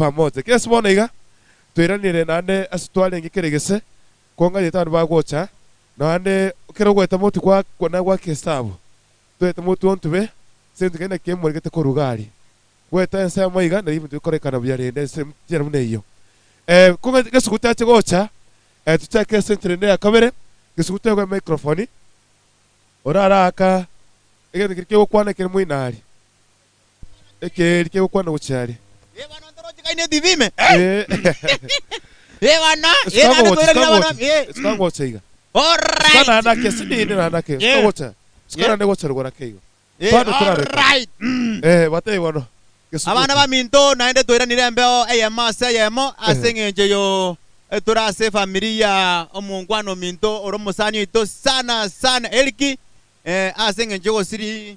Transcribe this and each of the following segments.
Pamoja. Kera ase bono iga, twairanire naende ase twarenge kera gese, kong'anyete abanto bagocha, naende kera ogoeta motwe gwa na goaka esabu, toete motwe ontube, ase egento keria naki kemorigete korwa iga aria. Goeta ensemo iga, nario ebinto bikorekana buya rende ase enchera buna eyio. Kong'anyete gesuguti ache gocha, tochake ase enchera ende ya kabere, gesuguti oegwe emicrophone, oraraaka egento keria kegokwana ekere moino aria. Ekeeri kegokwana gochia aria. Eh, bana ntoroche kaine TV ime. Eh. Eh, bana, eh, Suka naende gocha, toirani suka abana. gocha. Eh, Suka gocha iga. Suka alright. naende ake sinini naende ake. Suka Eh. gocha. Suka Eh. naende gocha rogoro ake igo. Eh, Bado torareka. alright. Mm. Eh, batebie bono. Gesuguti. Abana baminto naende toiranire embeo eyemo ase eyemo ase Eh. eng'encho yo tore ase efamiri ya omongwana ominto ore omosani oito sana sana Eric eh, ase eng'encho yogosiri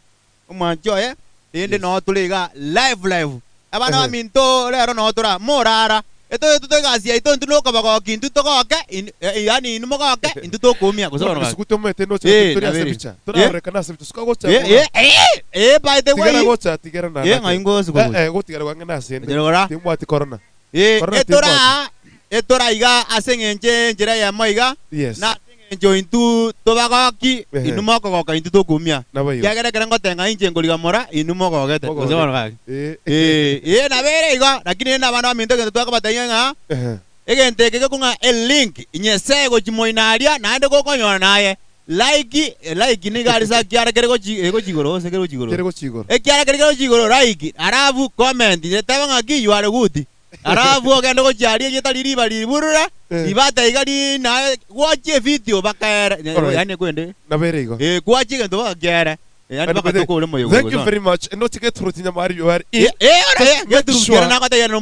Omwanchi oye, rende Yes. noo tore iga live live. Abana Ehe. baminto rero noo tora morara. Etoetete egasi yaito intwe nokobagokia intwe togoke in, eh, yaani inwe mogoke intwe tokoumia gose bono gaki. Gesuguti omanyete ndoche Eh, tori ase nabere. ebicha. Eh. Torarorekana ase ebicha. Suka gocha Eh, buna. eh, eh, eh, by the Tigera way. gocha tigera naende Eh, ake. ng'ai ngosuka Eh, gocha. eh, gotigera gwange nase ende. Gochera gora. Timbwati corona. Eh, Corona etora timbwati. etora iga ase eng'encho enchera eyemo iga Yes. na ase eng'encho intwe tobagoki Ehe. inwe mokogoka intwe tokoumia. Naboigo. Ekiagera ekero ngotenga inche nkoriga mora inwe mogogete. Gose Mogogete. bono gaki. Eh. Eh, eh, nabo ere igo, lakini rende abana baminto egento twakobatebia ng'a Ehe. egento eke gekong'a elink nyesee gochia moino aria naende gokonyora naye like like nigo aria sa kiara kere gochi egochi igoro gose kere gochi igoro Kere gochia igoro. ekiara kere kegochi igoro like alafu comment teba ng'aki you are good Alafu ogende gochia aria erieta riria riba riburure, Eh. ribate iga ri naye gwachia evideo bakaere Alright. yaani kwende Nabere igo. eh gwachia egento bagakiere yaani And bagatoka ore moyo Thank you very much. And not get through Nyamari you are in. Eh, eh, ora, eh, Just make geturu sure- kera nagotegia no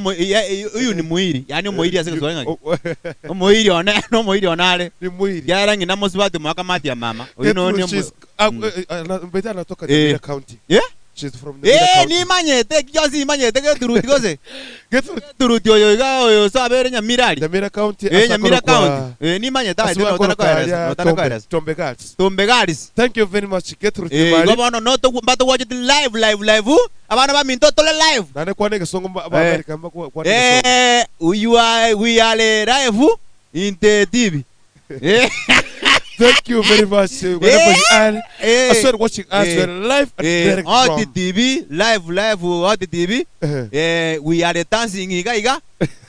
uyu ni muiri yaani omoiri ase egeswahili ng'aki Oh, omoiri one nomoiri one are Ni mwiri. kiagera ng'ina mosubati mwakamati ya mama oyu no Gertrude, ni omo- she's ah, Mm. eh, eh, na- Mbete anatoka Eh. Nyamira County. Eh? She's from Nyamira Eh, County. nimanyete eki gionsi imanyete Geturuti gose Gertrude, Geturuti oyo iga oyo sabere Nyamira aria Nyamira County. Eh, Nyamira asakoro kwa- County. Eh, nimanyete aye asakoro notana kwa koeresa, aria notana Tombe- koeresa. Tombe Girls. Tombe Girls. Thank you very much Gertrude Eh, Nyamari. igo bono noto mbatogwachete live live live abana baminto tore live. Naende kwana egesongo mba- ba Eh. America mba kwana egesongo. Eh, you are we are live in the TV. Eh, Thank you very much uh, wherever you are. eh, As you are watching us, eh, we are live and eh, direct Hot from. TV live live Hot TV. Eh. Eh, we are dancing iga iga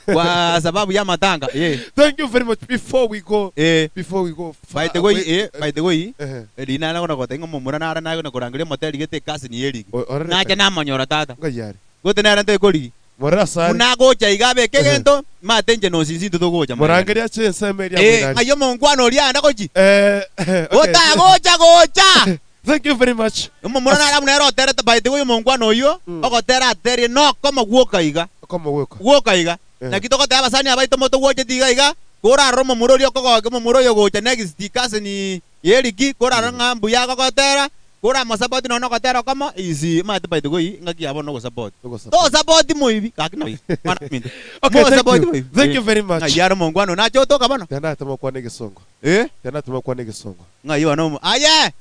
kwa sababu ya matanga. Eh, Thank you very much. Before we go, eh, before we go, by the way, wait, eh, by the way, eh, rina nagona gotenga omomura nara nagona korangeria omoteri gete ekasi niye erigi. orore Nache namonyora tata. ngayare. Gote nere ntekorigi. Morera sari. Buna agocha iga abeke Ehe. egento, mate inche nosinsi intwe togocha magega. Morangeria ache ensemo eria Eh, mwinari. ng'ai omonkwana oria aenda gochi? Eh, eh, okay. Otagocha gocha! Thank you very much. Omomura nare abwo nere oterete by the way omonkwana oyio, Mm. ogotera aterie nokomo gwoka iga, Okomo gwoka. gwoka iga. Eh. Naki togoteba abasani abaito motogwocheti iga iga, korarore omomura oria okogokia omomura oyo gocha next cousin Eriki, korarore ng'a mbuya agogotera, Koramosapoti nonya nogotera okomo, is omanyete by the way engaki ya bono nogosapoti. Tosapoti moibi, gaki nabo mwana ominto. Okay, thank Mosapoti you. moibi. Thank you very much. Ng'ai are omongwana one ache otoka bono? Tiga natema kwana egesongo. Eh? Tiga natema kwana egesongo. Ng'ai bono omo aye!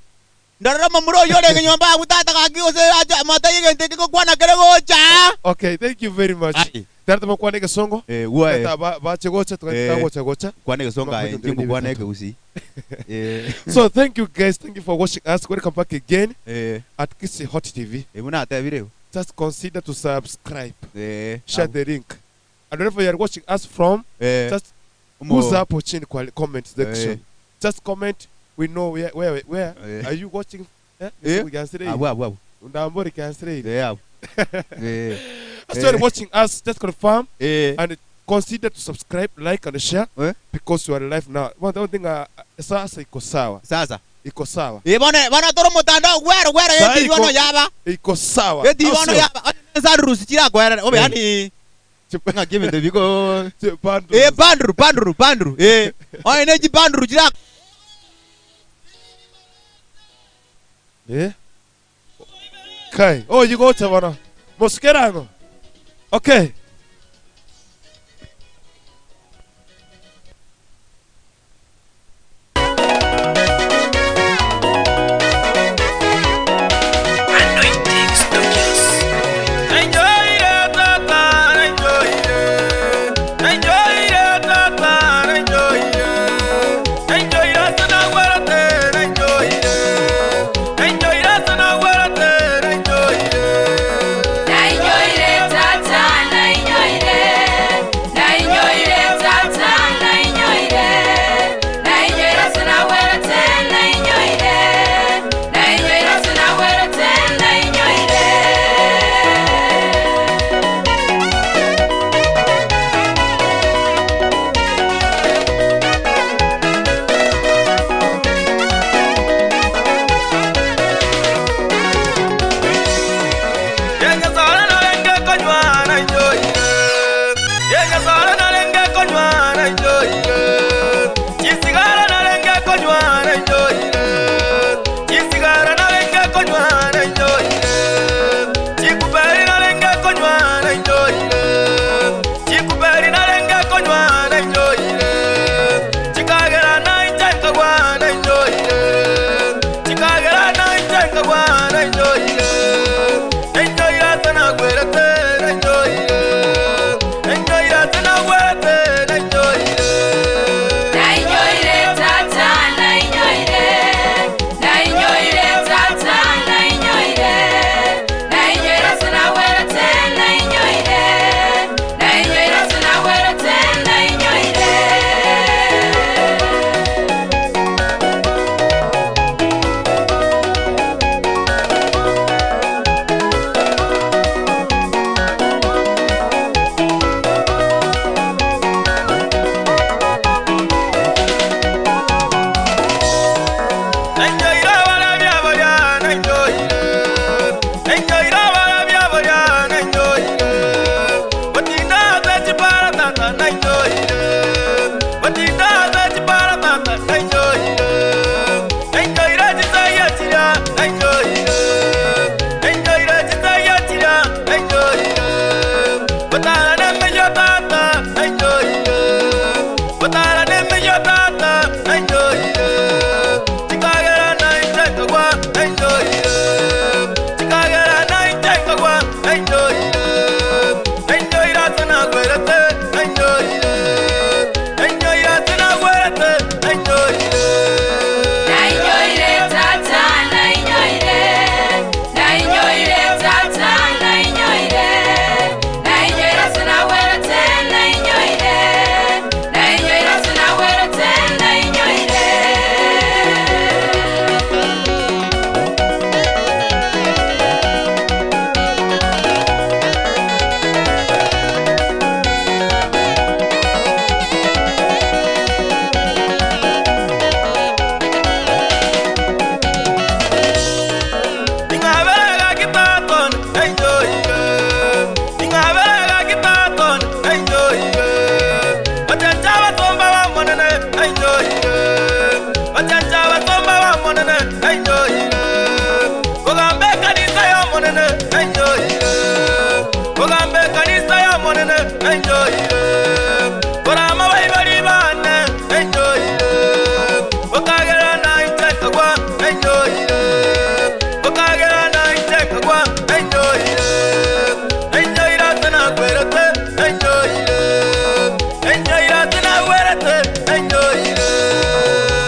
Ndorere omomura oyio orenge nyomba abwo tata gaki gose ache motebie egento eke ngokwana kere gocha. Okay, thank you very much. Aye. Tiga natema kwana egesongo. Eh, gwa eh. Tata ba- bache gocha, Eh. togachia gocha gocha. Kwana egesongo aye, inche ngokwana ekegusii. Eh. So thank you guys, thank you for watching us. Welcome back again Eh. at Kisii Hot TV. Eh, buna atebire igo. Just consider to subscribe, Eh. share the link. And wherever you are watching us from, Eh. just Omo- who's up chini kwa comment section. Eh. Just comment, we know where where where Eh. are you watching? Eh? Eh. We can say Abwo abwo abwo. Ndambori can say. Eh, abwo. Eh. As you are watching us, just confirm Eh. and consider to subscribe, like and share Eh. because you are live now. One one thing uh, sasa iko sawa. Sasa. Iko sawa. Eh, bono bono tore omotandao gwero gwero Sai etibi bono iko- yaba. Iko sawa. Etibi Au bono sio? yaba. Onye nsarurusi chirakoerera. Obe Eh. yani ng'aki ebinto biko Chipandru. Eh, bandru bandru bandru. Eh. Onye ne chibandru chira Eh? Kai. Oh, you go to bono. Moskerango. Okay. Anointing Studios. Nainjoire tata, nainjoire.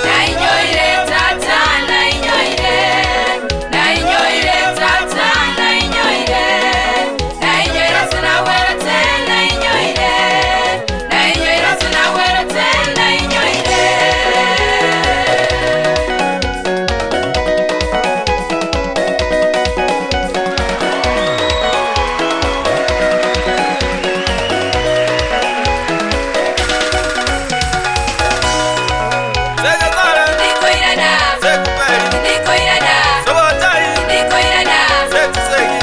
Nainyoire tata, nainyoire. Nainyoire tata, nainyoire. Nainyoire sinawerete, nainyoire. Nainyoire sinawerete, nainyoire. Ndikoirana, ndikoirana, ndikoirana,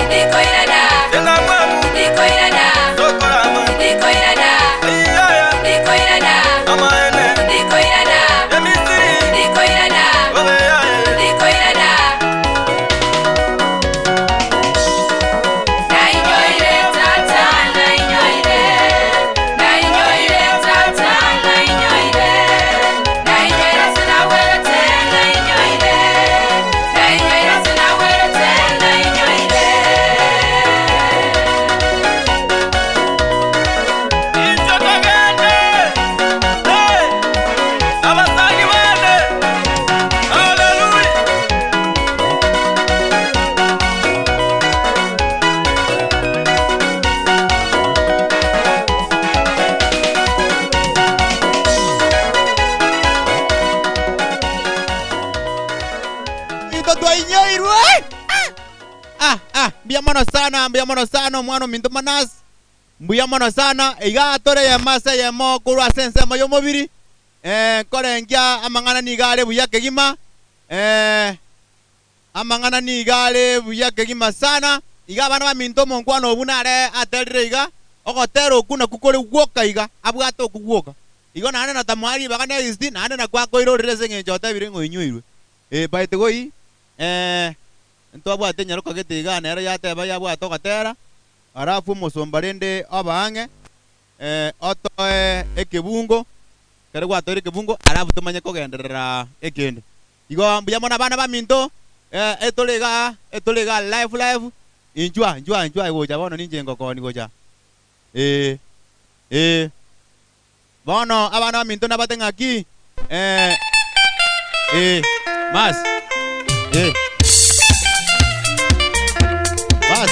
ndikoirana, ndikoirana, ndikoirana, ndikoirana, ndikoirana, ndikoirana, ndikoirana. Nainyoire tata, nainyoire. Nainyoire tata, nainyoire. Nainyoire sinawerete, nainyoire. Nainyoire sinawerete, nainyoire. Into twainyoirwe ah ah mbuya mono sana mbuya mono sana omwana ominto Manase mbuya mono sana iga atore yemase eyemo korwa ase ensemo ya omobiri eh, nkorengia amang'ana niga are buya kegima eh, amang'ana niga are buya kegima sana iga abana baminto omonkwana obwo nare aterire iga ogotera okwo nakwo kore gwoka iga abwate okwo gwoka igo naende natamwari ribaga next naende nakwo akoirorera ase eng'encho otebire ng'a oinyoirwe eh, by the way eh, ntwabwate nyaroka gete iga nere yateba yabwate ogatera alafu omosomba rende obaang'e eh, otoe ekebungo kere gwatoire ekebungo alafu tomanye kogenderera ekende igo mbuya mono abana baminto eh, etore iga etore iga live live inchwa inchwa inchwa gocha bono ninche ngokoni gocha eh, eh. Bono abana baminto nabate ng'aki eh, eh, mas eh. Bas.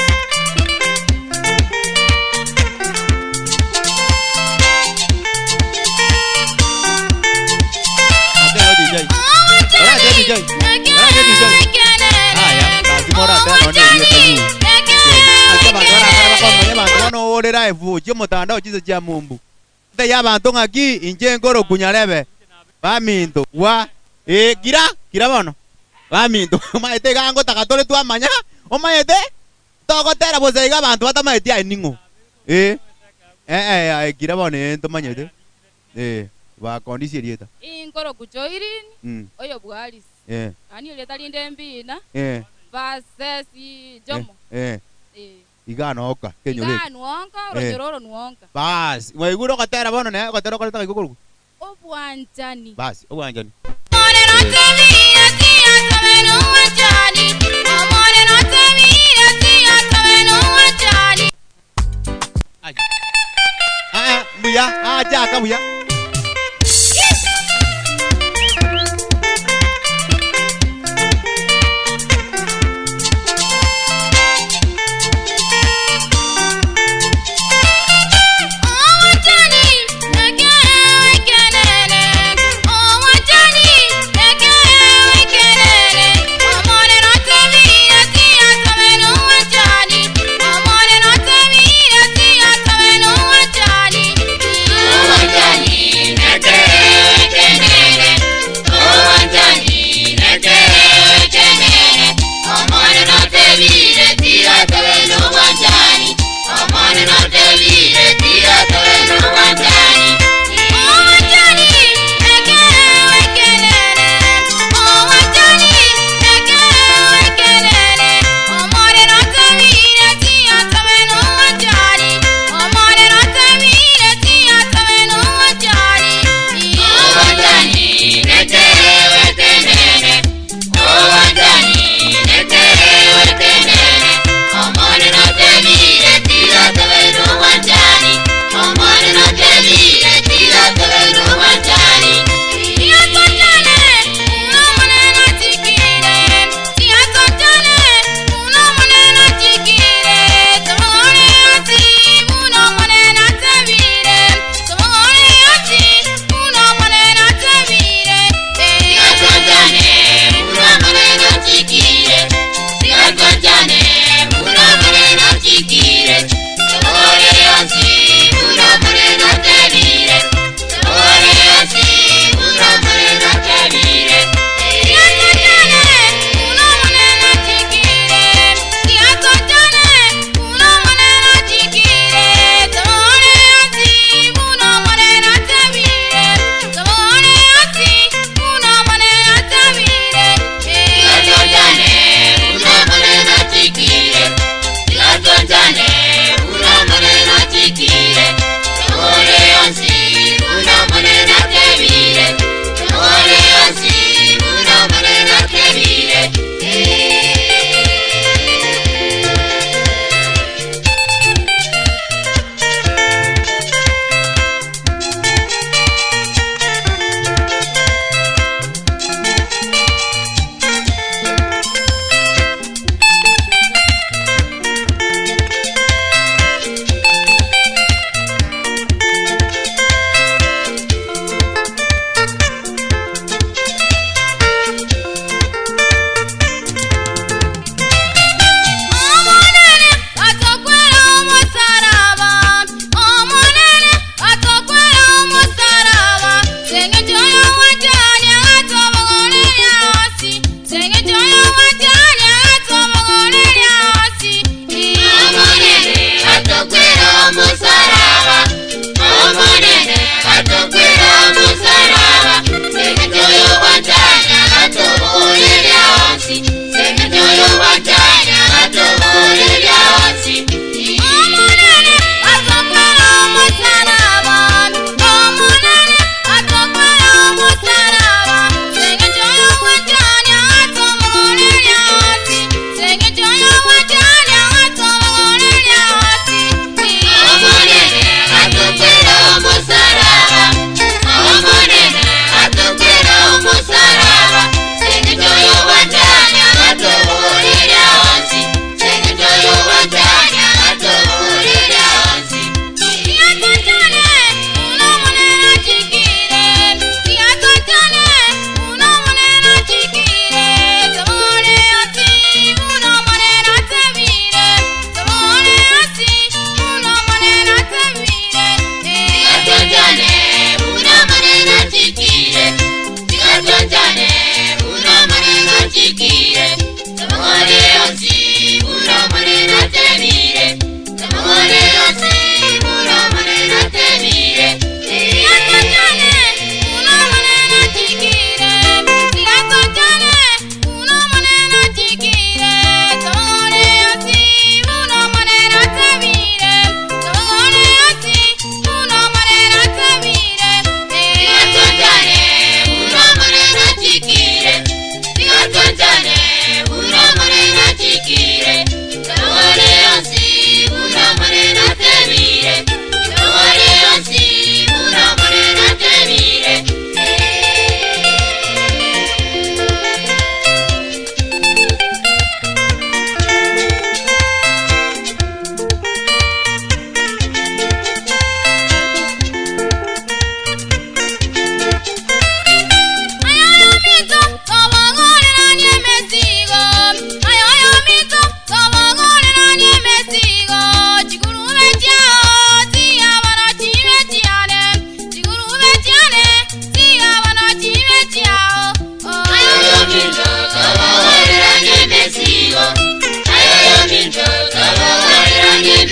Ateo DJ. Ora DJ. Ora DJ. Aya, lazima ora ateo none hiyo tu. Ate bantu bara bakomanya bantu bono ore live ochi omotandao chise chia mumbu. Ate ya bantu ng'aki inche nkoro kunyarebe. Baminto wa eh kira kira bono. Baminto omaete iga ngotaka tore twamanya omaete togotera bosa iga abanto batamaeti aye ning'o. Eh eh eh kira bono eh ntomanyete. Eh bakondisia erieta. Inkoro kuchoirini oyo bwarisi Eh ani erieta rinde mbina eh vasesi jomo eh eh iga noka kenyore. iga nuonka orochoro nuonka Bas, waigure ogotera bono ne ogotera okoreta gaiko korwa. obwanchani Bas, obwanchani. Ah, ah, mbuya, ah, chaka buya. Amore no te mira,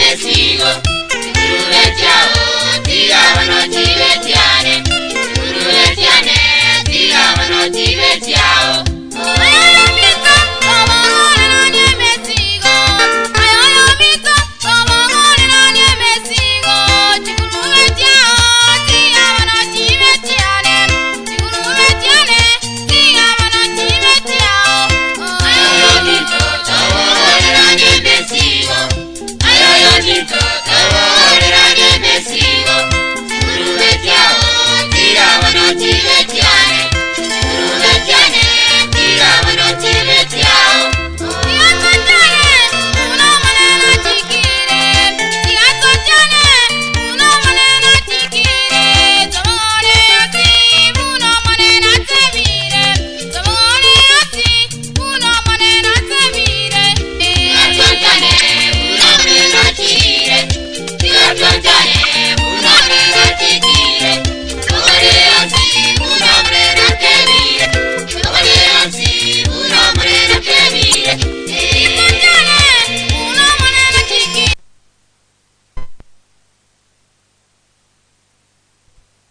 emesigo Chingurube chiao tiga bono chibe chiane Chingurube chiane tiga bono chibe chiao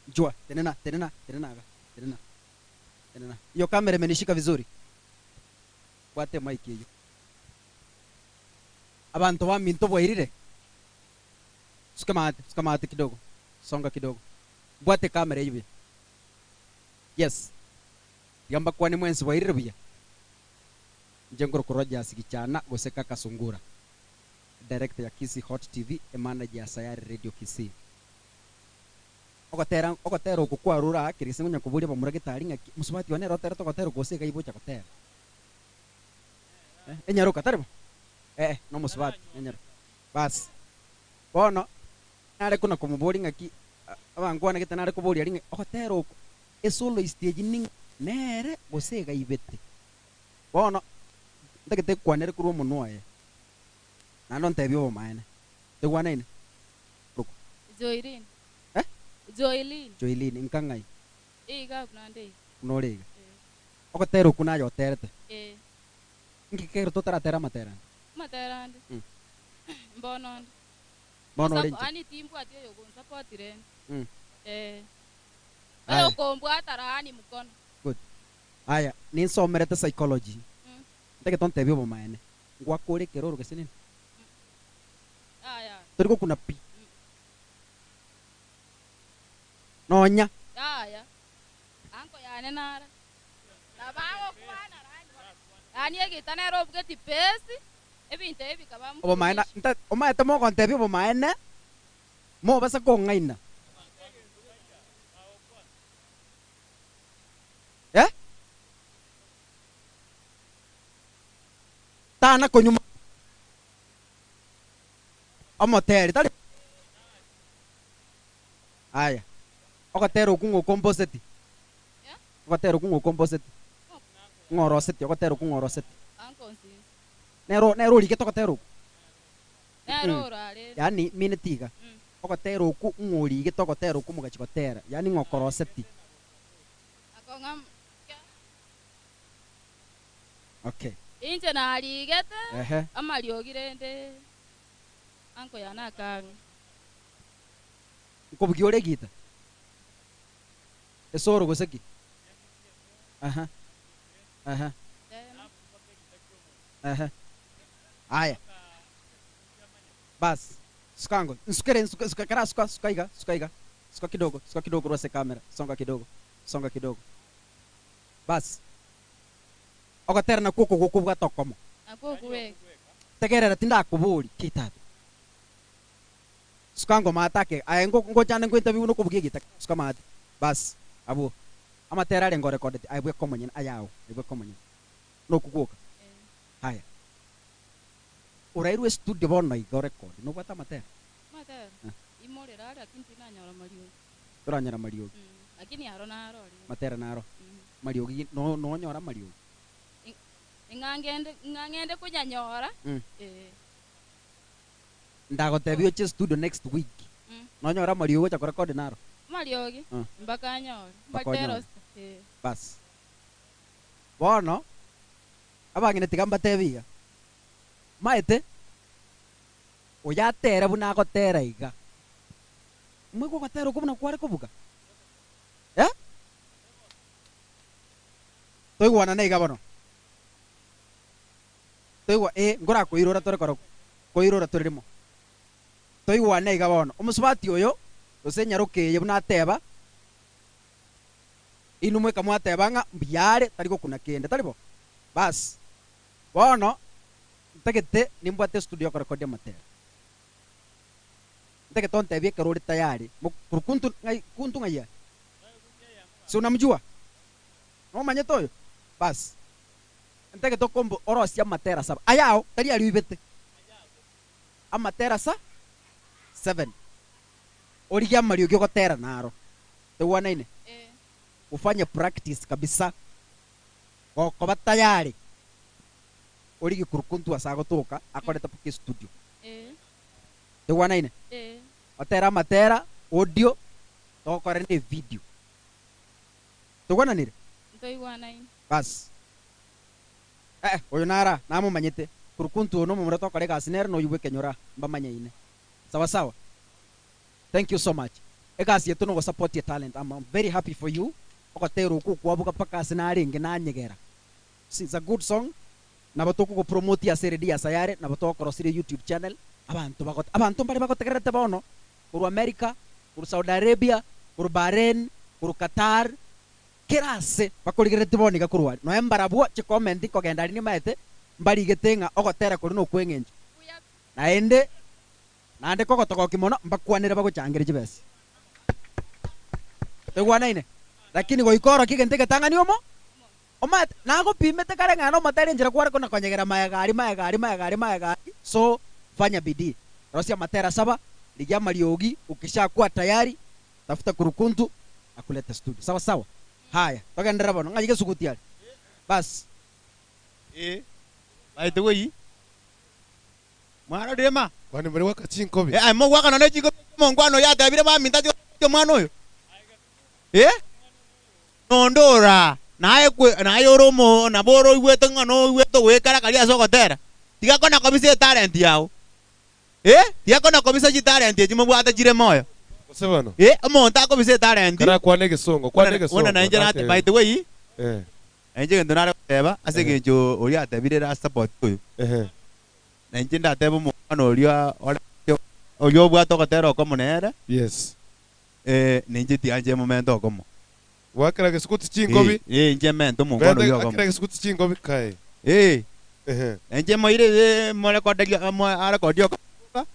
Jua, tenena, tenena, tenena aga. Tenena. Tenena. Hiyo kamera imenishika vizuri. Bwate mic hiyo. Abantu baminto bwairire. Suka maate, suka maate kidogo. Songa kidogo. Bwate kamera hiyo. Yes. Gamba kwani mwensi bwairire buya. Nje ngorokoro Rogers Gichana gose Kaka Sungura. Director ya Kisii Hot TV, e manager ya Sayari Radio Kisii. Ogotera ogotera oko kwarura kirisi ngonya kuburia bamura gitari ng'aki musubati one rotera togotera gose gaibocha gotera. Eh, enyaroka tari bo? Eh, no musubati enyaro. Bas. Bono nare kuna kumubori ng'aki abangwana gete nare kuboria ring'e ogotera oko esolo stage ning nere gose gaibete. Bono ndagete kwanere kurwa omonwa oye. Naende ontebie obomaene. Tegwanaine? Joylin. Eh? Joylin. Joylin nkang'ai Iga kunande. nore iga. Ogotera okwo naye oterete. Eh. Nki kero totaratera amatera ande? Matera ande. Mbono ande. Bono ore inche. Ani timbwati oyo gonsapport Eh. Aya. Oyo kombwata raani mukono. Good. Aya, ninsomerete psychology. Ntagete ontebie obomaene. Ngwakore ekeroro gose nini? Aya. Tori gokuna pi. Nonya. Aya. Anko yane nara. Nabago kwana rani. Yani egita nero obugeti pesi. Ebinto ebi kaba Obomaene nta omaete mogontebia obomaene mobasa kong'aina. Eh? Tana konyuma omoteri tari aya ogotera okwo ng'okomboseti Yeah? ogotera okwo ng'okomboseti ng'oroseti ogotera okwo ng'oroseti Anko nsisi. nero nero origete ogotera okwo Nero orare. yaani mine tiga ogotera okwo ng'origete ogotera okwo mogachi gotera yaani ng'okoroseti Akong'am okay inche narigete ehe amariogire anko yana akang'a. nkobugia ore egita esoro gose ki aha aha Tena. aha aya bas sukango nsukere nsuka suka kara suka suka iga suka iga suka kidogo suka kidogo rwase kamera songa kidogo songa kidogo bas ogotera na kuoko gokobwata okomo Nakwo kuweka. tegerera tindakobori kitatu sukango matake aye ngochane ngwinterview nokobugia egita suka mate bas abwo amatera are ngorecordete aye bweka omonyene ayao aye bweka omonyene nokugwoka haya orairwe studio bono iga orecord nobwate amatera Matera. Eh. Imorera ari lakini tinanyora mariogi. toranyora mariogi Lakini aro naro ri. matera naro mariogi no nonyora mariogi Ing'angende ing'angende kunyanyora. Eh. ndagotebia oche studio next week nonyora mariogi gocha korecord naro Mariogi. Mpaka anyore. Mpaka onyore. Matera. Eh. Bas bono abang'ina tiga mbatebi iga maete Oyo atere buna agotera iga. Omoigwe ogotera okwo buna kware kobuga? Eh? Toigwanane iga bono. Toigwa eh, nkorakoirora tore korokwo, koirora tore rimo. Toigwane iga bono, omosubati oyo, gose enyaroka eye buna ateba, inwe mweka mwateba ng'a mbuya are, tari gokuna kende, tari bo? Bas, bono ntagete nimbwate estudio yokorekodia amatera. Ntagete ontebie ekero ore tayari, mo kuntu ng'ai kuntu ng'ai aye? Si unamjua? Nomanyete oyo? Bas, ntagete okombe orosie amatera saba, ayao, tari aria oibete. Amatera sa seven. Origie amariogi ogotera naro. Toigwanaine? Ufanye practice kabisa. Gokoba tayari, origie kurukuntu ase agotoka akorete mpaka estudio. Toigwanaine? Otere amatera, audio, togokore na evideo. Toigwananire? Ntoigwanaine. Bas. Eh, oyo nara, namomanyete. Kurukuntu oyo nomomura tokora egasi nere na oyio bw'ekenyoro mbamanyaine. Sawa sawa. Thank you so much. Egasi yaito nogosupport etalent. I'm very happy for you. Ogotera okwo okwabuga mpaka ase narenge nanyegera. See, it's a good song. Nabo tokogopromotia ase eredio ya Sayare, nabo togokoroseria YouTube channel, abanto bagote abanto mbare bagotegererete bono, korwa America, korwa Saudi Arabia, korwa Bahrain, korwa Qatar, Kera ase bakorigereretie bono iga korwa aria, nonya mbarabwo chikomenti nkogenda aria nimaete, mbarigete ng'a ogotera koria nokw'engencho. Naende, naende kogotogokia mono, mbakwanere bagochangere chibesa. Toigwanaine? Lakini goika orokie egento egetang'ani omo, omanyete, nagopimete kare ng'a nomotere enchera kware kona konyegera magega aria, magega aria, magega aria, magega aria, so fanya bidii. Rosia amatera saba, rigia amariogi, ukishakuwa tayari, Tafuta kurukuntu akulete studio. Sawa sawa. Haya, togenderere bono. Ng'ai gesuguti are? Bas. Ee, by the way, mwarorire ma? Kwani mbare goaka chinkobi? Eh, aye mogwakana ne chinkobi echio omongwana oyo atebire baminto ache gotokia omwana oyo. Eh? Nonde ora, naye kwe naye ore omo nabo ore oigwete ng'a noigwete ogoekara karia ase ogotera. Tiga kona kobisa etalent yao. Eh, tiga kona kobisa chitalenti echi mobwate chire moyo. Gose bono. Eh, omonto akobisa etalenti. Kara kwana egesongo, kwana Buna egesongo. buna nainche nate natebe. by the way, Eh, nainche egento nare goteba ase Eh. eng'encho oria atebire last support oyo, ehe. nainche ndatebe omongwana oria ore oria obwate ogotera okomo nere, Yes. eh, nainche tianche momente okomo. Gwakera gesuguti chinkobi. Eh, eh, inche mente omongwana Mente oria okomo. akera gesuguti chinkobi kae. Eh. Ehe. Nainche moire eh, morekoderia mo arekodia okoba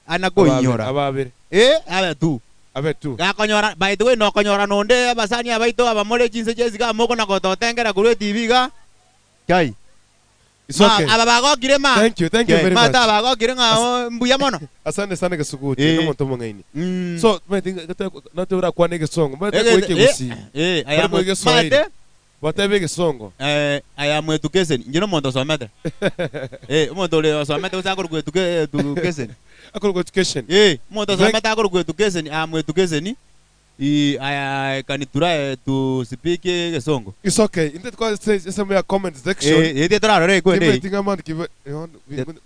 ana koinyora. Ababere. Eh, abe tu. Abe tu. Gakonyora by the way nokonyora nonde abasani abaito abamore chinse chia isiko amo okona gototengera korwa etibi iga. Kai. It's Ma okay. aba bagokire ma. Thank you, thank you Ke, very ma ta much. bagokire ng'a oh, mbuya mono. Asante sana Gesuguti, Eh. nomonto omong'aini. Mm. So, maete torakwana egesongo, maete Egete- goika egusii. eh, eh, aya Bari mwe- goika Eswahili. mate Batebe egesongo. Eh, aya am education inche nomonto osomete eh, omonto ore osomete gose akorokwa educa- education Akorokwa education. eh, omonto Like- osomete akorokwa education am education i, I, I can try to speak egesongo It's okay. Inte kwa sehemu ya comment section. eh, ete torarora ekwende Timeti ng'a man kibe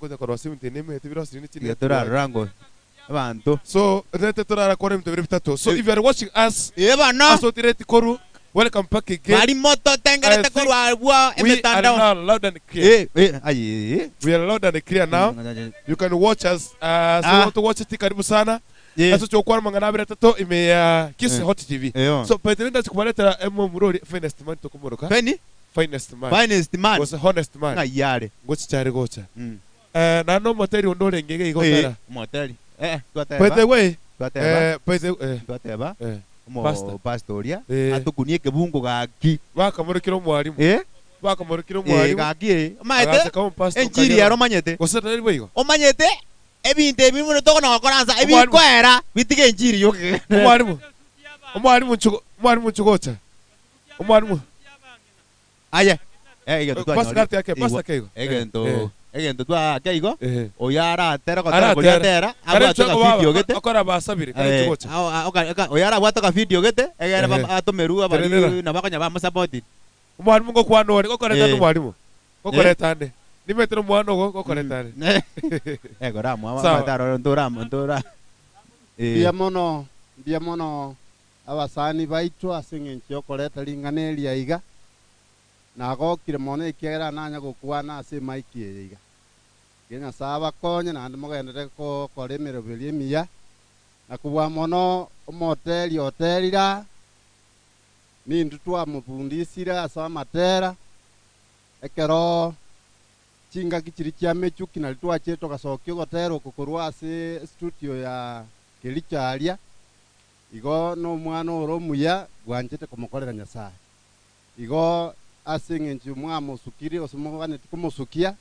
ngoja korosia ebinto nemete birosiri ne tiga chinetwork. torarora ngo abanto So rete torara kora ebinto bire bitato. So Eh. if you are watching us eh bano asotireti koru welcome back again. bari moto I tengerete think korwa abwo We are emetandao now loud and clear. eh, eh, aye eh. We are loud and clear now. You can watch us. So Ah. want to watch it karibu sana. Eh, Aso chokwana mangana abere tato ime ya Kiss Eh. Hot TV. eh, So by the way ndakubaletera emo murori finest man tokumoroka. Feni Finest man. finest man Gose honest man. ng'ai are Ngochichare gocha. Mm. Eh na no moteri ondo orenge igo Eh, tara. omoteri eh By the twateba way, twateba eh by the eh twateba eh omo Pastor. pastor oria Eh. atukunie ekebungo gaki bakamurikira omwarimu. eh Bakamurikira eh omwarimu. gaki eh omanyete Agacha kama pastor. enchiri yaro omanyete Gose tari boigo. omanyete ebinto ebi mono tokona gokora nsa Omwarimu. ebikoera bitige enchiri yoke Omwarimu. Omwarimu nchugo omwarimu nchugocha. Omwarimu. aye eh egento Pastor twanyori gati yake pastor keigo. egento egento twake igo Eh. oyo aratera gotera koria Aratera. atera abwate ka video gete Akora basabire kare Eh, nchugocha. ao- ao- oka- oka- oyo arabwate ka video gete egere Ehe. atomerwe abari Terenera. nabakonya bamosupport Omwarimu ngokwana ore gokoreta Eh. omwarimu. Gokoreta ande. Nimetire omwana ogo gokoreta are. Eh, koramwa Sawa. amataro ntora ntora. Eh. Mbuya mono, mbuya mono abasani baito ase eng'encho ya okoreta ring'ana eria iga, nagokire mono ekiagera nanya gokwana ase emaiki eye iga. Tiga Nyasae abakonye naende mogenderere gokora emeroberi emiya, na kobua mono omoteri oterire aa, nintwe twamofundisire ase amatera, ekero chingaki chiria chia mechuki nario twachire togasokia ogotera oko korwa ase estudio ya Kericho aria, igo nomwana ore omuya bwanchete komokorera Nyasae. Igo ase eng'encho mwamosukirie gose moganeti komosukia,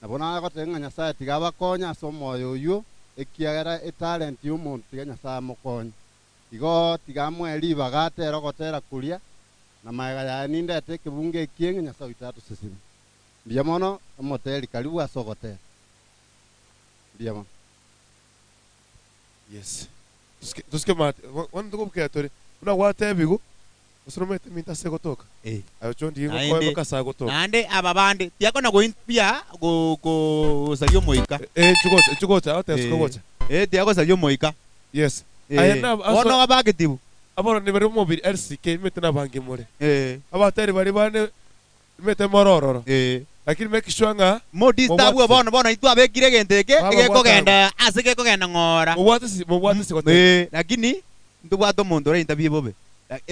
nabo nagoteba ng'a Nyasae tiga abakonye ase omoyo oyio, ekiagera etalent y'omonto tiga Nyasae amokonye. Igo tiga amoe ribaga atere ogotera koria, na magega yaye nindete ekebungo ekieng'e Nyasae oito atosesenie. Mbuya mono, omoteri karibu ase ogotera. Mbuya mono. Yes. Tusike tusike mate bono ntokobukera tore buna gwatebiwu gose nomanyete eminto ase egotoka Eh. aye oche ondigie Naende- gokoe mpaka ase agotoka. Naende aba bande tiakona gointabia go- gosaria omoika. Eh, nchugocha nchugocha agoteba Eh. suka gocha. Eh, tiagosaria omoika. Yes. Eh, Aye na bono abagetibu. Abarwani baria b'omobiri LCK nimete nabange more. Eh. Abateri baria bane nimete more ororo. Eh. Lakini make sure ng'a Modisturb mobwate bono bono intwe abekire egento eke Baba, egekogenda ase gekogenda ng'ora. mobwate si mobwate si goteba. Eh, lakini ntobwate omonto oraintabie bobe.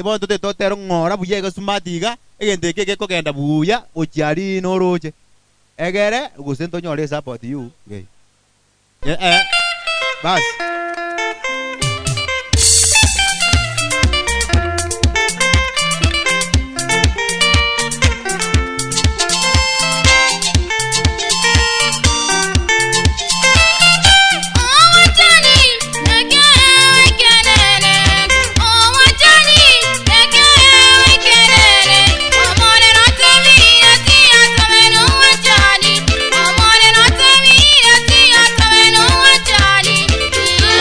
Bono totete totere ng'ora buya iga smart iga, egento eke gekogenda buya gochia aria noroche. Egere gose ntonyore esupport you gay. Eh, eh. Bas. Thank you.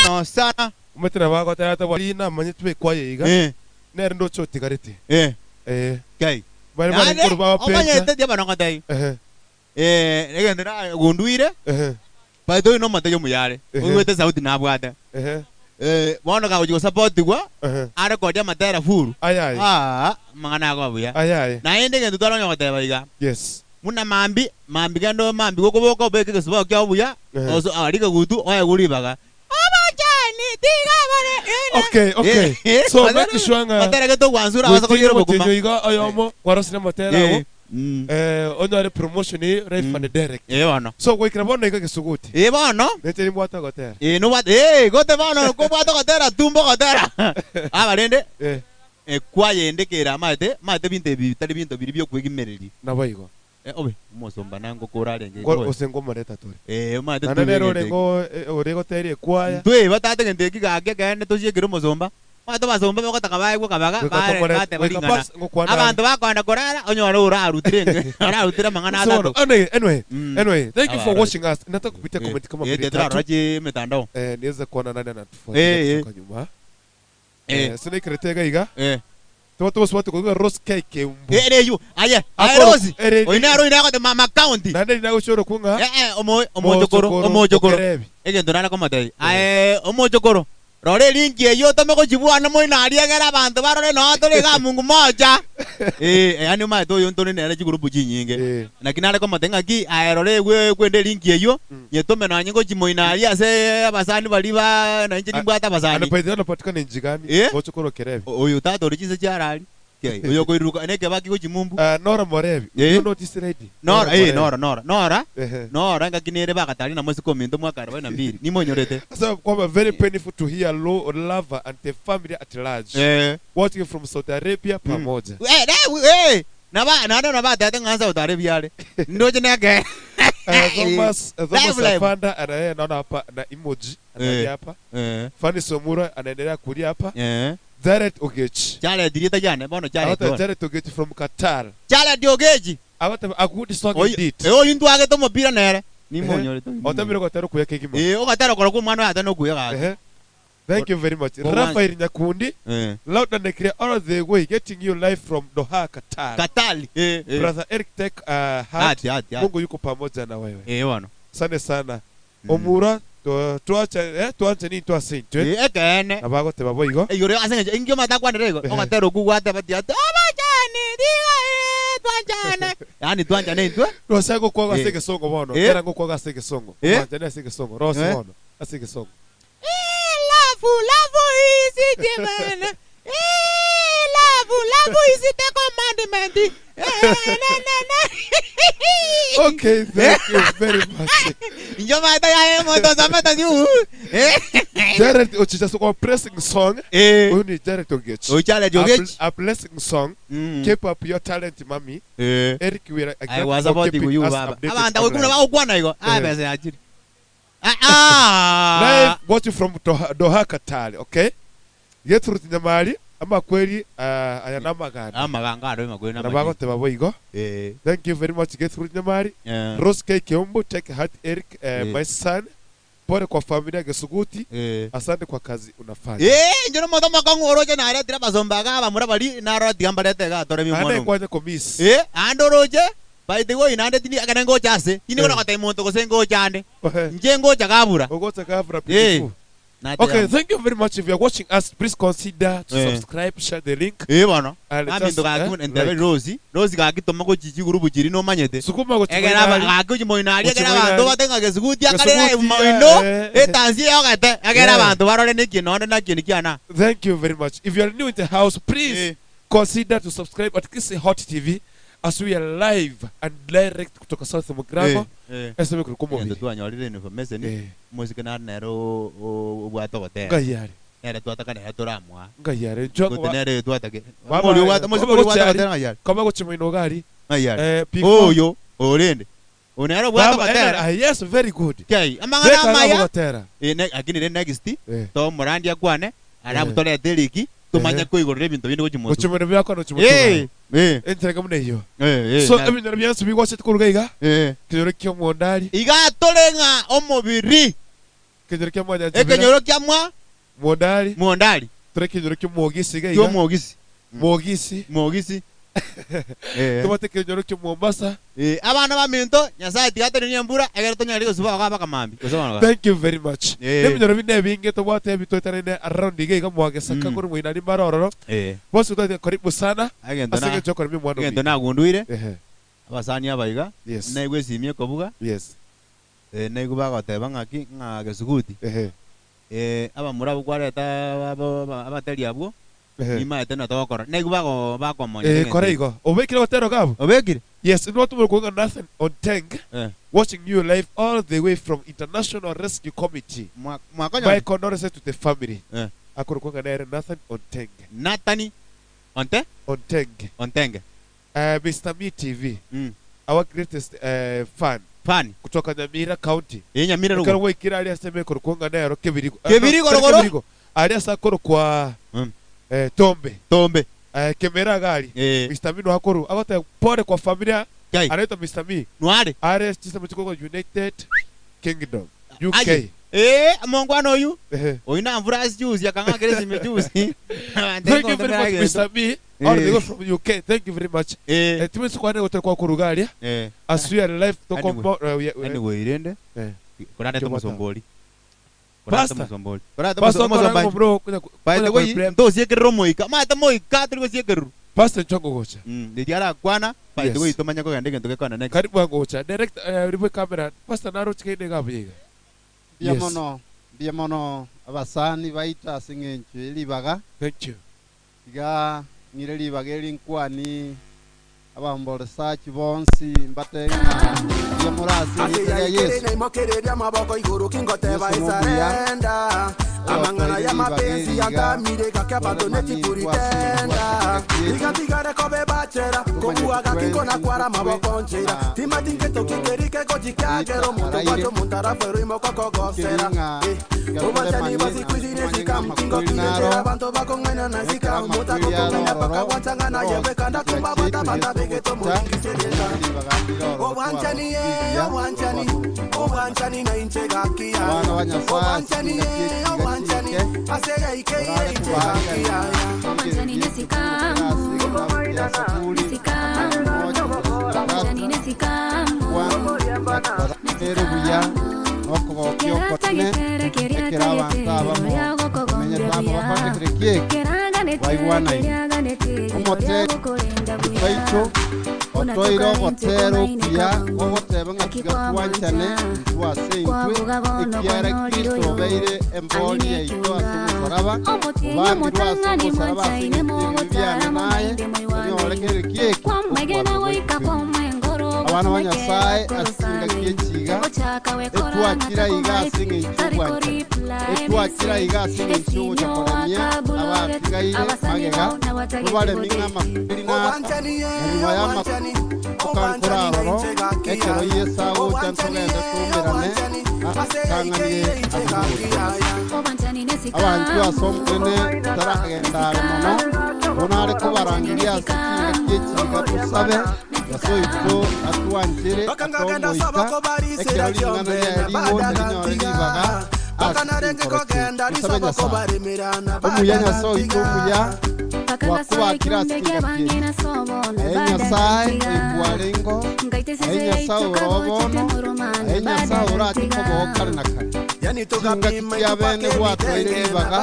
Mono sana. Omanyete nabo agoteba ata bwari namanyete bekwaya iga Eh. nere ndoche otigarete. Eh. Eh. Kai. Bare bare Naende, koru baba pesa. omanyete tiaba nogotebia. Eh. Eh, egento na gunduire. Eh. By the way nomotebi omuyare. Ehe. Oigwete esauti nabwate. Eh. Eh, bono kagochi gosapotigwa, Eh. arekodia amatera full. Ayaye. Ah, amang'ana akoba buya. Ayaye. Naende egento twaranya goteba iga. Yes. Buna mambi, mambi genda mambi gokoboka obeke egesubao kiao buya, Ehe. oso aria kegutu oegwe ribaga. Abachani tiga bare ena. Okay, okay. Eh, So matera- make sure ng'a matera gete ogwansura abase gotiga koyera obokima. omotienyi iga oyomo kwarosire amatera Eh, ago mm. eh, onyore promotion eye live Mm. and direct. Eh, bono. So goikera bono iga gesuguti. Eh, bono. Ninche nimbwate ogotera. Eh, nobwate, eh, gote bono kobwate ogotera tumbo ogotera. Aba rende, Eh, eh, kwayende kera amaete, amaete binto ebi bitari binto biri biokoegimereria. nabo igo. Eh, obe, omosomba nangokora arenge. Ngo- Gose ngomoreta tore. Eh, omanyete Naende nere twebe ore egento ngo eh, ore goteria ekwaya. Ntwe batata egento eki gaki ekeene tosiekere omosomba. Omanyete abasomba bagotaka baegwe kabaga, Goika bare tomorete- bateba goika ring'ana. pas ngokwana Abanto bakoenda korara, onyore orarutire enge, orarutire amang'ana So, atato. anyway, anyway, Mm. anyway, thank you for Abarora. watching us. Nataka kupitia comment kama Eh, mbili turarora tatu. chi mitandao. Eh, niweze kuona nani anatufuatilia Eh, eh. kutoka nyuma. Eh. Eh, sinekerete iga iga. Eh. Tuba tobosubati koigwa Rose K Keumbu. Eh, ere eywo. Aye, aye Akoro- Rose. ere- Oyo naro oyo nagote mama county. Naende rinagochora okwo ng'a Eh, eh, omo omochokoro, Mochokoro, omochokoro. Okerebi. Egento nare komotebia. Aye, omochokoro. Rora erinki eyio otome gochibwana moino aria egere abanto barore noo tore iga Mungu mocha. Eh, yaani omanyete oyo ntore nere chigurupu chinyinge. Eh. Naki nare komotebia ng'aki aye rora egwe kwende erinki eyio, Mm. nyetome nonye ngochi moino aria ase abasani baria ba na inche nimbwate abasani. Anapatikana anapatikana nchi gani? Eh? Mochokoro Okerebi. Oyo tata ore chinse chiarari. Kiai, oyo okoiruruka nekebaki gochi mumbu. Ah, Nora Morebi. Eh. You know this lady? Nora, eh, Morebi. Nora, Nora, Nora. Ehe. Nora ngaki nere bagatari na mosiko ominto mwaka arobaini na mbili. Nimonyorete. Sasa kwamba very painful to hear low lover and the family at large. Eh. Watching from Saudi Arabia pamoja. Eh, eh, eh. Naba nando nabatete ng'a Saudi Arabia are. Ndoche neke. Thomas Thomas Live, live. Afanda ana yeye naona hapa na emoji analia Eh. hapa. Eh. Fanny Somura anaendelea kulia hapa. Eh. Jared Ogechi. Jared rieta jane bono Jared. Awata bono. Jared Ogechi from Qatar. Jared Ogechi. Awata a good song Oyo indeed. eh oyo ntwagete omopira nere. Nimonyorete. Otamire gotera okuya kegima. Eh ogatera okora kwa omwana oyo atari nokuya gaki. Ehe. Thank you very much. Go Raphael Nyakundi, Eh. loud and clear all the way, getting you live from Doha, Qatar. Katali. Eh. eh. Brother Eric take heart. Ati ati ati. Mungu yuko pamoja na wewe. Eh bono. Asante sana. Omura twache eh twanche ni twasintwe. Eh ekeene. Abagoteba boigo. Igoro ase eng'encho engio matakwanera igo Ehe. ogatera okwo gwateba ti ati abachani tiga eh, twanchane yaani twanchane intwe Rose gokwaga ase Eh. egesongo bono. Eh. Kera ngokwaga ase egesongo. Eh. Twanchane ase egesongo. Rose Eh. bono ase egesongo. Eh, love love is the man Eh, love love is the commandment Eh, na na na Okay, thank you very much. injo mata yaye moto samata ju eh Jared Ochicha so kwa pressing song. eh Huyu ni Jared Ogechi. ochale A, jogechi a blessing song. Mm. Keep up your talent, mami. eh Eric, we are I glad was for about to keeping you us baba updated abantu kuna online. bagokwana igo ah Eh. besa yachire ah ah Live watching from Doha, Doha Qatar, okay? Gertrude Nyamali, Amakweri ah, aya namaganda. Amaganga aro makweri Na namanyinga. bagoteba boigo. Eh. Thank you very much Gertrude Nyamari. Eh. Rose K Kiombo, take heart Eric, Eh. my son. Pole kwa familia Gesuguti. Eh. Asante kwa kazi unafanya. Eh, inche nomonto omokong'u oroche naretire abasomba iga abamura baria, narora tiga mbarete iga atore Ande mwana kwanya komiss. Eh, ande oroche, by the way naende tindi ekero ngocha ase, tindi Eh. kona gotebia monto gose ngocha ande. Ohe. Inche ngocha gabura. Ogocha gabura Eh. beautiful. Nate Okay, yamo. thank you very much. If you are watching us, please consider to Eh. subscribe, share the link. Eh bono. And Aminto just, gaki eh, buna entebe like. Rosi, Rosi gaki toma gochi chigurubu chiri nomanyete. Sukuma gochi Egera aba moinari. gaki moinari Gochi egera abanto moinari. batenga gesuguti akarera Gesuguti, moino eh, eh. etansi yogete egera Yeah. abanto barore neki nonde naki nikiana. Thank you very much. If you are new in the house, please Eh. consider to subscribe at Kisii Hot TV as we are live and direct kutoka South Mugirango. Eh. Eseme kuri Egento kumubiri. twanyorire information Eh. omosike nare nere obwate ogotera. Ngayare. Nere twataka nere toramoa. Ngayare. Njogo Gote nere twatake. Baba, Omori obwate omosike koma oria obwate gochi ari. ogotera ng'ai are? Kama gochi moino gari. Ng'ai are? Eh, before- Oyo orende. Oyo nere obwate Baba, ogotera. ah, yes, very good. Kei, amang'ana Beka amaya. ogotera. Eh, lakini re next Eh. tomorandia kwane alafu Eh. torete eriki tumanye Eh. koigorera ebinto binde gochi motu. Gochi moino byakwa no Eh, chimutu. eh. Entereka muna iyo. Eh, eh. So ebinyoro byansi bigwachete koruga iga. Eh. Kenyoro kia omondari. Iga tore ng'a omobiri. Kenyoro kia mwanyanchibira. Ekenyoro kia mwa Mondari. Mondari. Tore kenyoro kia omogisi iga iga. Kia omogisi. Mogisi. Mogisi. Eh. Tobate kenyoro kia Mombasa. Eh, abana baminto Nyasaye tiga atenenie embura egere tonyare gosuba iga abakamambi. Gose bono iga. Thank you very much. Eh. Ebinyoro binde ebinge tobwate ebitoetanene around iga iga mwagesaka Mm. kori moinari mbare ororo. Eh. Bonsi twateba karibu sana. Egento Ase na eng'encho yokoremia omwana egento ominto. nagundwire. Ehe. Abasani aba iga. Yes. Naigwe esimi ekobuga. Yes. Eh, naigwe bagoteba ng'aki ng'a gesuguti. Ehe. Eh, abamura abwo kwareta abateri abwo. Ehe. Nimaete na togokora. Naigwe bago bakomonya. Eh, kora igo. Obekire gotero gabo? Obekire. Yes, inwa tumore kuonga Nathan Onteng. Eh. Watching you live all the way from International Rescue Committee. Mwakonya. My condolences to the family. Eh. Akoro kuonga nere Nathan Onteng. Nathani Onte? Onteng. Ontenge. Mr. Me TV. Mm. Our greatest fan. Fan. Kutoka Nyamira County. Eh, Nyamira Ekero rogo. gwaikire aria ase emekoro kuonga nero Kebirigo. Kebirigo No, rogoro? Kebirigo. Aria ase akoro kwa Mm. Tombe. Tombe. Kemera gari. Eh. Mr. Me no akoru. Agote pole kwa familia. Kai. Anaitwa Mr. Me. Nware. Are system chikoko United Kingdom. UK. Aye. Eh, mongwana oyu. Ehe. Oyu na mvura ase juzi akang'akera esime juzi. Thank you very much Mr. Me. All the way from UK. Thank you very much. Eh. Timwe kwane gotere kwa kurugaria. Eh. As we are live to Anyway. come we, we, Anyway, rende. Eh. Korande Chobota. tomosombori. Korande Pastor. tomosombori. Korande Pastor tomosombori. koranga bro kunya By the way, ntosiekerera omoika. Maete moika turi gosiekererwa. Pastor Nchongo gocha. Ndiara kwana by the Yes. way tomanya kogenda egento gekona next. Karibu wangu gocha. Direct ribe camera. Pastor naro chikende gabu yiga. Mbuya Yes. mono, mbuya mono abasani baito ase eng'encho eribaga. Thank you. Iga ng'ire ribaga eri nkwani abamboresachi bonsi mbate ng'a mbuya more ase erieta ria Yesu. Yesu nomuya. Amang'ana ya mapenzi yantamire gake abanto nechipuritenda igatigare kobe bachera kobuaga kinko na kwara maboko nchera timatingeto kikerike gochikiagero muntu kwacho muntaraferu imokokogosera obachani basikwizine sikamtingo kinechera banto bakong'aina na sikambuta kokong'aina pakagwanchang'ana yebekanda kumbabata bata begeto muringiserieta obwanchani ye obwanchani obwanchani na inche gakia Abana ba Nyasaye, obwanchani ye obwanchani ase yaike ye inche gakia Obwanchani nesikamu. Nesikamu. Obwanchani nesikamu. ere buya nokogokia okotne ekero abanto abamo menyete amo bakwandekire kieki baigwanaine omote baito otoire ogotera okuya ogoteba ng'a tiga twanchane intwe ase intwe ekiara Kristo obeire embori yaito ase omosalaba obambirwe ase omosalaba ase eng'encho ebibi biane naye onyorekere kieki abana ba Nyasaye ase engaki echiga etwakira iga ase eng'encho obwanchani. Etwachira iga ase eng'encho y'ogocha koremia abatigaire magega, tobaremi ng'a amakweri nasa, na nyuma y'amakweri tokankora aroro, ekero Yeso agocha ntogende toumerane atang'anire ase oboruoti. Abanchwa ase Omonene taragenda are mono, bono are kobarangeria ase chingaki echi iga tosabe, Nyasae oito atwanchere atoe omoika, ekero ring'ana riaye rigocha rinyore ribaga ase chinkoro chiaito. Tosabe Nyasae. Omuya Nyasae oito omuya, twakobakire ase chingaki echi. Aye Nyasae oikwarenge, aye Nyasae ore obono, aye Nyasae orache kobao kare na kare. Chingaki chia bene gwatoeire ribaga,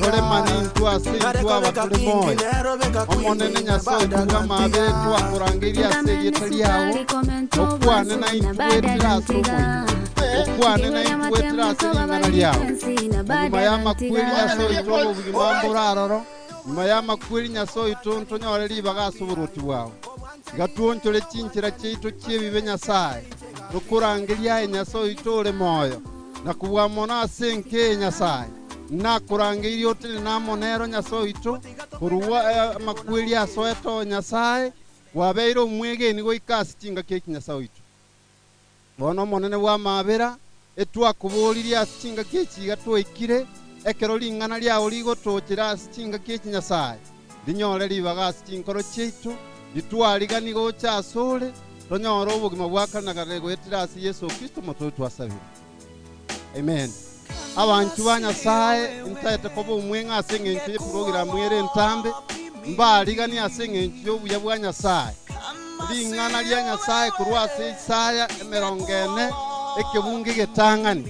toremane intwe ase intwe aba tore moyo. Omonene Nyasae oito bw'amaabera twakorangeirie ase erieta riao, okwane naintwe goetera ase Omoika, okwane naintwe goetera ase ring'ana riao. Na nyuma y'amakweri Nyasae oito obogima mbore aroro, nyuma y'amakweri Nyasae oito ntonyore ribaga ase oboruoti bwao. Tiga twonchore chinchera chiaito chi'ebibe Nyasae, tokorangerie aye Nyasae oito ore moyo, na kobua mono ase enka eye Nyasae. Nakorangeirie otenene amo nero Nyasae oito, korwa amakweri asoete o Nyasae, kwabeire omwegeni goika ase chingaki echi Nyasae oito. Bono Omonene bw'amaabera, etwakoboririe ase chingaki echi iga twaikire, ekero ring'ana riao rigotochera ase chingaki echi Nyasae, rinyore ribaga ase chinkoro chiaito, ritwariganie gocha asore, tonyore obogima bwa kare na kare goetera ase Yeso Kristo Omotoori twasabire. Amen. Abanchwa ba Nyasae, ntaete koba omweng'e ase engencho y'eprogiramu ere entambe, mbariganie ase engencho y'obuya bwa Nyasae. Ring'ana ria Nyasae korwa ase Isaya 40, ekebungo egetang'ani.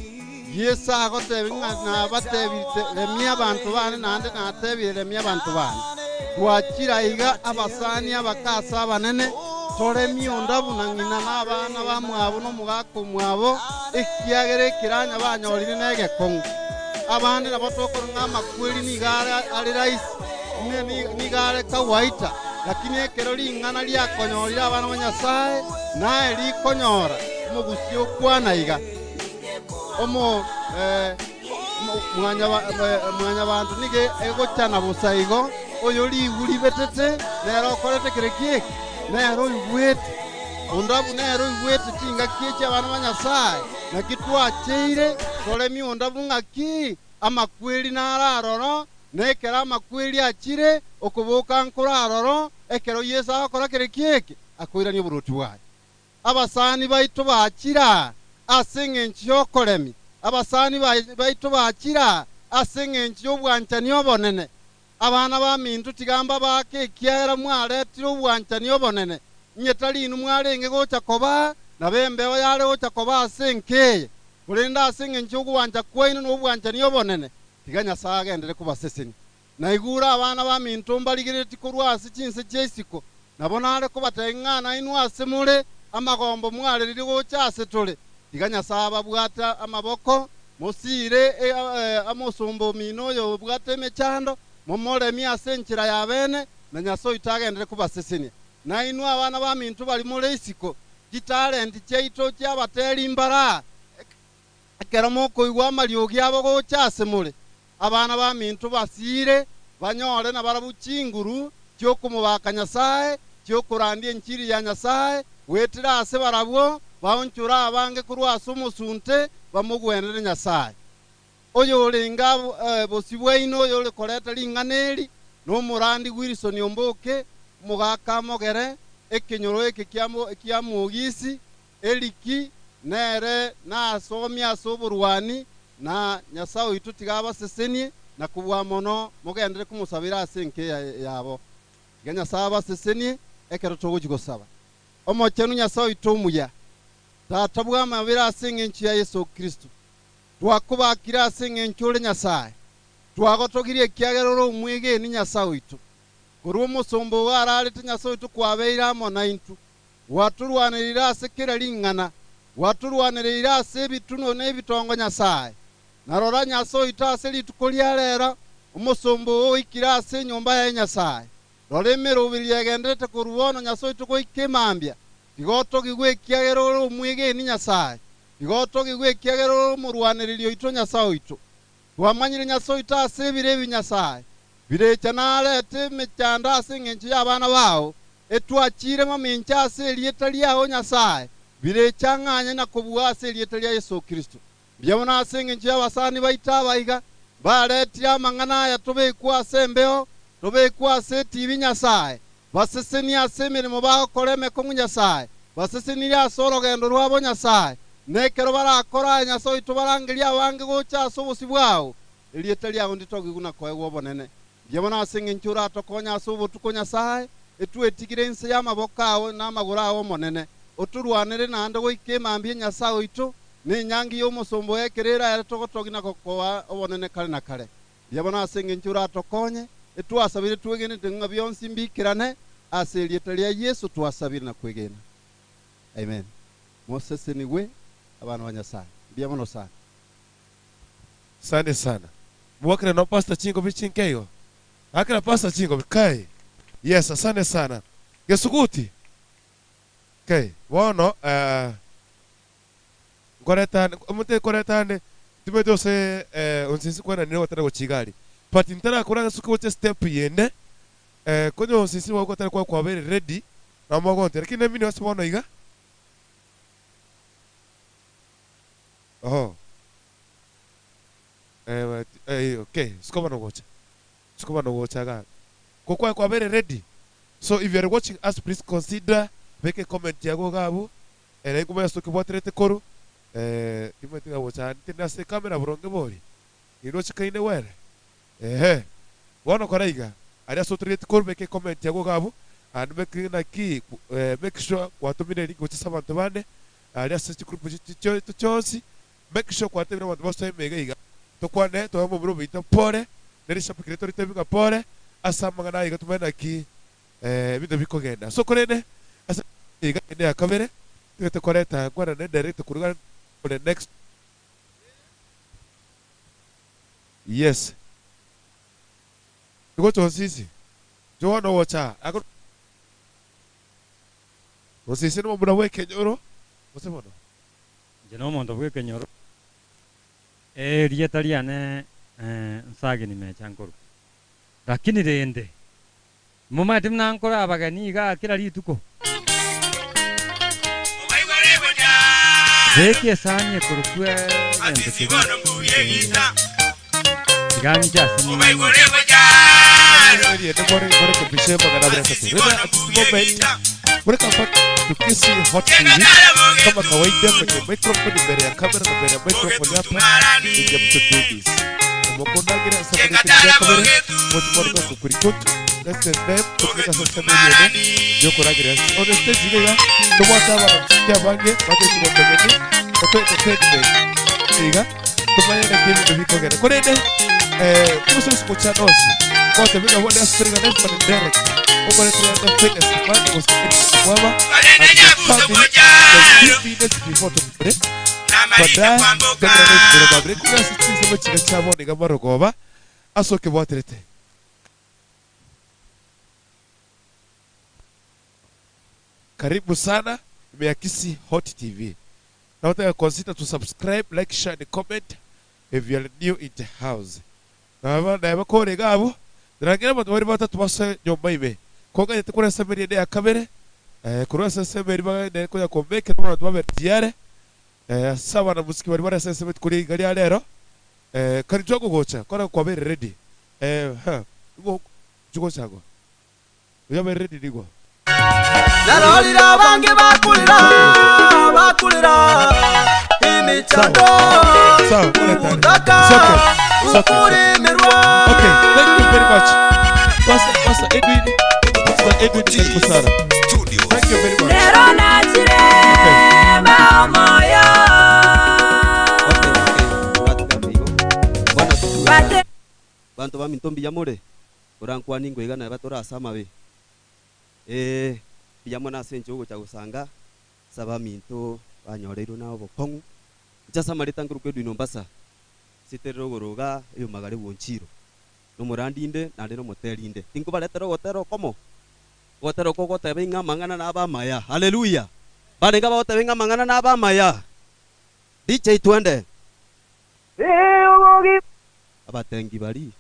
Yeso agotebia ng'a nabatebirie, Remia abanto bane, naende natebire, Remia abanto bane. Twachire aiga abasani abake ase abanene, toremie onde buna ng'ina na abana bamwabo na omogaka omwabo, ekiagera ekeranya banyorire negekong'u. Abande nabo tokorora ng'a amakweri nigo are are rahisi, nigo are kawaida, lakini ekero ring'ana riakonyorire abana ba Nyasae, naye rikonyora omogusii okwana iga, Omo mwanyabanto nigo egochana bosa igo, oyo ribu ribetete nere okorete kere ki'eke, nere oigwete. Ondabu nere oigwete chingaki echi abana ba Nyasae, naki twacheire toremie ondabu ng'aki amakweri naro aroro, na ekero amakweri achire, okoboka nkore aroro, ekero Yeso agokora kere ki'eke, akoirania oboruoti bwaye. Abasani baito bachire aa ase engencho y'okoremia, abasani baito bachire aa ase engencho y'obwanchani obonene. Abana baminto tiga mbabaake ekiagera mwaretire obwanchani obonene. Inye tari inwe mwarenge gocha koba aa, nabo embeo yare gocha koba ase enka eye, korende ase engencho y'ogwancha kwaino na obwanchani obonene, tiga Nyasae agenderere kobasesenia. Naigure abana baminto mbarigereretie korwa ase chinse chia isiko, nabo nare kobatebia ng'a nainwe ase more amagombo mwareririe gocha ase tore. Tiga Nyasae ababwate amaboko, mosiire omosomba omino oyo obwate emechando, momoremie ase enchera ya bene, na Nyasae oito agenderere kobasesenia. Nainwe abana baminto baria more isiko, chitalenti chiaito chiabateri mbaraa, Ekero mokoigwa amariogi abo gocha ase more, abana baminto basiire, banyore nabarabwo chinguru chi'okomobaka Nyasae, chi'okorandia enchiri ya Nyasae, goetera ase barabwo baonchore abange korwa ase omosunte, bamogwenere Nyasae. Oyorenge bosio bwaino oyore koreta ring'ana eri, nomorandi Wilson Omboke, omogaka amogere, ekenyoro eke kia Mogisi, Eriki nere nasomie ase oborwani, na Nyasae oito tiga abasesenie, na kobua mono mogenderere komosabera ase enka yabo. Tiga Nyasae abasesenie ekero togochia gosaba. Omochenu Nyasae oito omuya, Tata bw'amabera ase engencho ya Yeso Kristo, twakobakire ase engencho ore Nyasae, twagotogirie ekiagera ore omwegeni Nyasae oito. Korwa omosomba oo ararete Nyasae oito kwabeire amo naintwe, Gwatorwanereire ase kera ring'ana, gwatorwanereire ase ebitunwa na ebitongo Nyasae. Na rora Nyasae oito ase rituko ria rero, omosomba oo oikire ase enyomba yaye Nyasae. Rora emeroberi egendererete korwa bono Nyasae oito goika emambia. Tiga otogigwe ekiagera ore omwegeni Nyasae. Tiga otogigwe ekiagera ore omorwanereri oito Nyasae oito. Twamanyire Nyasae oito ase ebiro ebi Nyasae, birecha narete emechando ase engencho y'abana bao, etwachire mamincha ase erieta riao Nyasae, birecha ng'anye na kobua ase erieta ria Yeso Kristo. Mbuya mono ase engencho y'abasani baito aba iga, baretire amang'ana aya tobekwe ase embeo, tobekwe ase etibi Nyasae, basesenie ase emeremo bagokora emekong'u Nyasae, basesenirie ase orogendo rwabo Nyasae, na ekero barakore aya Nyasae oito barangerie abange gocha ase obosio bwao, erieta riao nditogigwe na koegwa obonene. Mbuya mono ase engencho oratokonye ase obotuko Nyasae, etwetigire inse y'amaboko ao na amagoro ao Omonene, otorwanere naende goika emambia Nyasae oito, na enyangi y'omosomba oye ekero eraere togotogia na gokoa obonene kare na kare. Mbuya mono ase engencho oratokonye, etwasabire twegenete ng'a bionsi mbiikerane, ase erieta ria Yeso twasabire na kwegena. Amen. Mosesenigwe abana ba Nyasae. Mbuya mono sana. Asante sana. Mwakire no pastor chingobi chinke igo. Akira pastor chingobi kai. Yes, asante sana. Gesuguti. Okay, bono eh nkoretane omonto nkoretane timanyeti gose eh onsinsi kwananire gotara gochia igari. But ntarakora gasuke gochia step yende eh konya onsinsi gotara kwa kwabeire ready nabo mogontera. Lakini nemini ase bono iga. Oho. Eh, eh, okay, sikoba nogocha. Sikoba nogocha iga. Ko kwa kwabere ready. So if you are watching us please consider beka comment yago iga abwo. Eh, naye nkomanya ase okebwaterete koru. Eh, timanyeti ng'a gocha ande ase ecamera boronge bori. Niroche kaine were. Ehe. Bono kora iga, aria ase otoregeti koru beka ecomment yago iga abwo and make naki eh, make sure kwatomire elink gocha ase abanto bande aria ase chigroup chiaito chionsi, make sure kwatebire abanto basoe ime iga iga, tokwane toe omomura ominto pore, ne rishabiki riaito ritebie ng'a pore, ase amang'ana aya iga tomanye naki ebinto bikogenda. So korende ase iga ende ya kabere, togete koreta nkwana ne director korwa iga for the next Yes. Nigo chonsisi, Joana ogocha ako Osisi nomomura bw'ekenyoro gose bono? Inche nomonto bw'ekenyoro, erieta riane Nsagini Mecha nkorwa. Lakini rende, momanyete buna nkore abageni igaa kera rituko? Beka esani ekorokwa egento keria ekenyoro, tiga ng'iche ase ninywe. Eriende more morekebishe 203. Rena at this moment welcome back to Kisii Hot TV. Kama kawaida kwenye microphone mbele ya kamera na mbele ya microphone hapa ni Jamto Davis. Omokonagera ase omoreke bwa kabere mochimoreka kukurikutu. That's the name kutumika sasa milioni yokorageria. On the stage iga iga tobwate abana mosiki abange batete gotogeni oto entertainment iga tumanye naki ebinto bikogenda korende eh, tobose gocha nonsi gotebia ng'a bono ase toriga Nesman Derek okoretera the finest man gose mwaba and the family like few minutes before tomore baadaye togenda nekigoro babere kure ase chinsemo chiga chia bono iga marogoba ase okebwaterete. Karibu sana ime ya Kisii Hot TV. Nawataka consider to subscribe, like, share and comment if you are new in the house. Naba naye bakore iga abwo, narangere abanto baria batato basoe nyomba ime. Konganyete korwa ase emeri ende ya kabere, eh, korwa ase ensemo eria bagende konya komekera abanto babe tiyare, eh, ase abanamusiki baria bare ase ensemo rituko riga ria rero, eh, kari nchwo gocha, kore kwabeire ready. Eh, ha, nigo nchwo gocha go. Oyo abeire ready nigo. Narorire abange bakurira, bakurira emechando, Sawa, sawa, ubutaka, It's okay. It's okay. ukurimirwa. Okay, thank you very much. Pastor, Pastor Edwin, Pastor Edwin, karibu sana. Thank you very much. Lero nachire omoyo Bate Banto baminto mbuya more? Orankwanie nkoiga neba tore ase amabe. Ee, mbuya mono ase enchera ogocha gosanga ase abaminto banyoreirwe na obokong'u. Inche ase amareta nkorokwa Edwin Ombasa, nseterere ogoro iga eyomagare bw'Onchiro. Nomorandi inde naende nomoteri inde. Tinkobaretera ogotera okomo, ogotera oko ogoteba ing'a amang'ana nabe amaya. Haleluya! Mbarenge abagoteba ing'a amang'ana nabe amaya. DJ twende. Abatengi baria.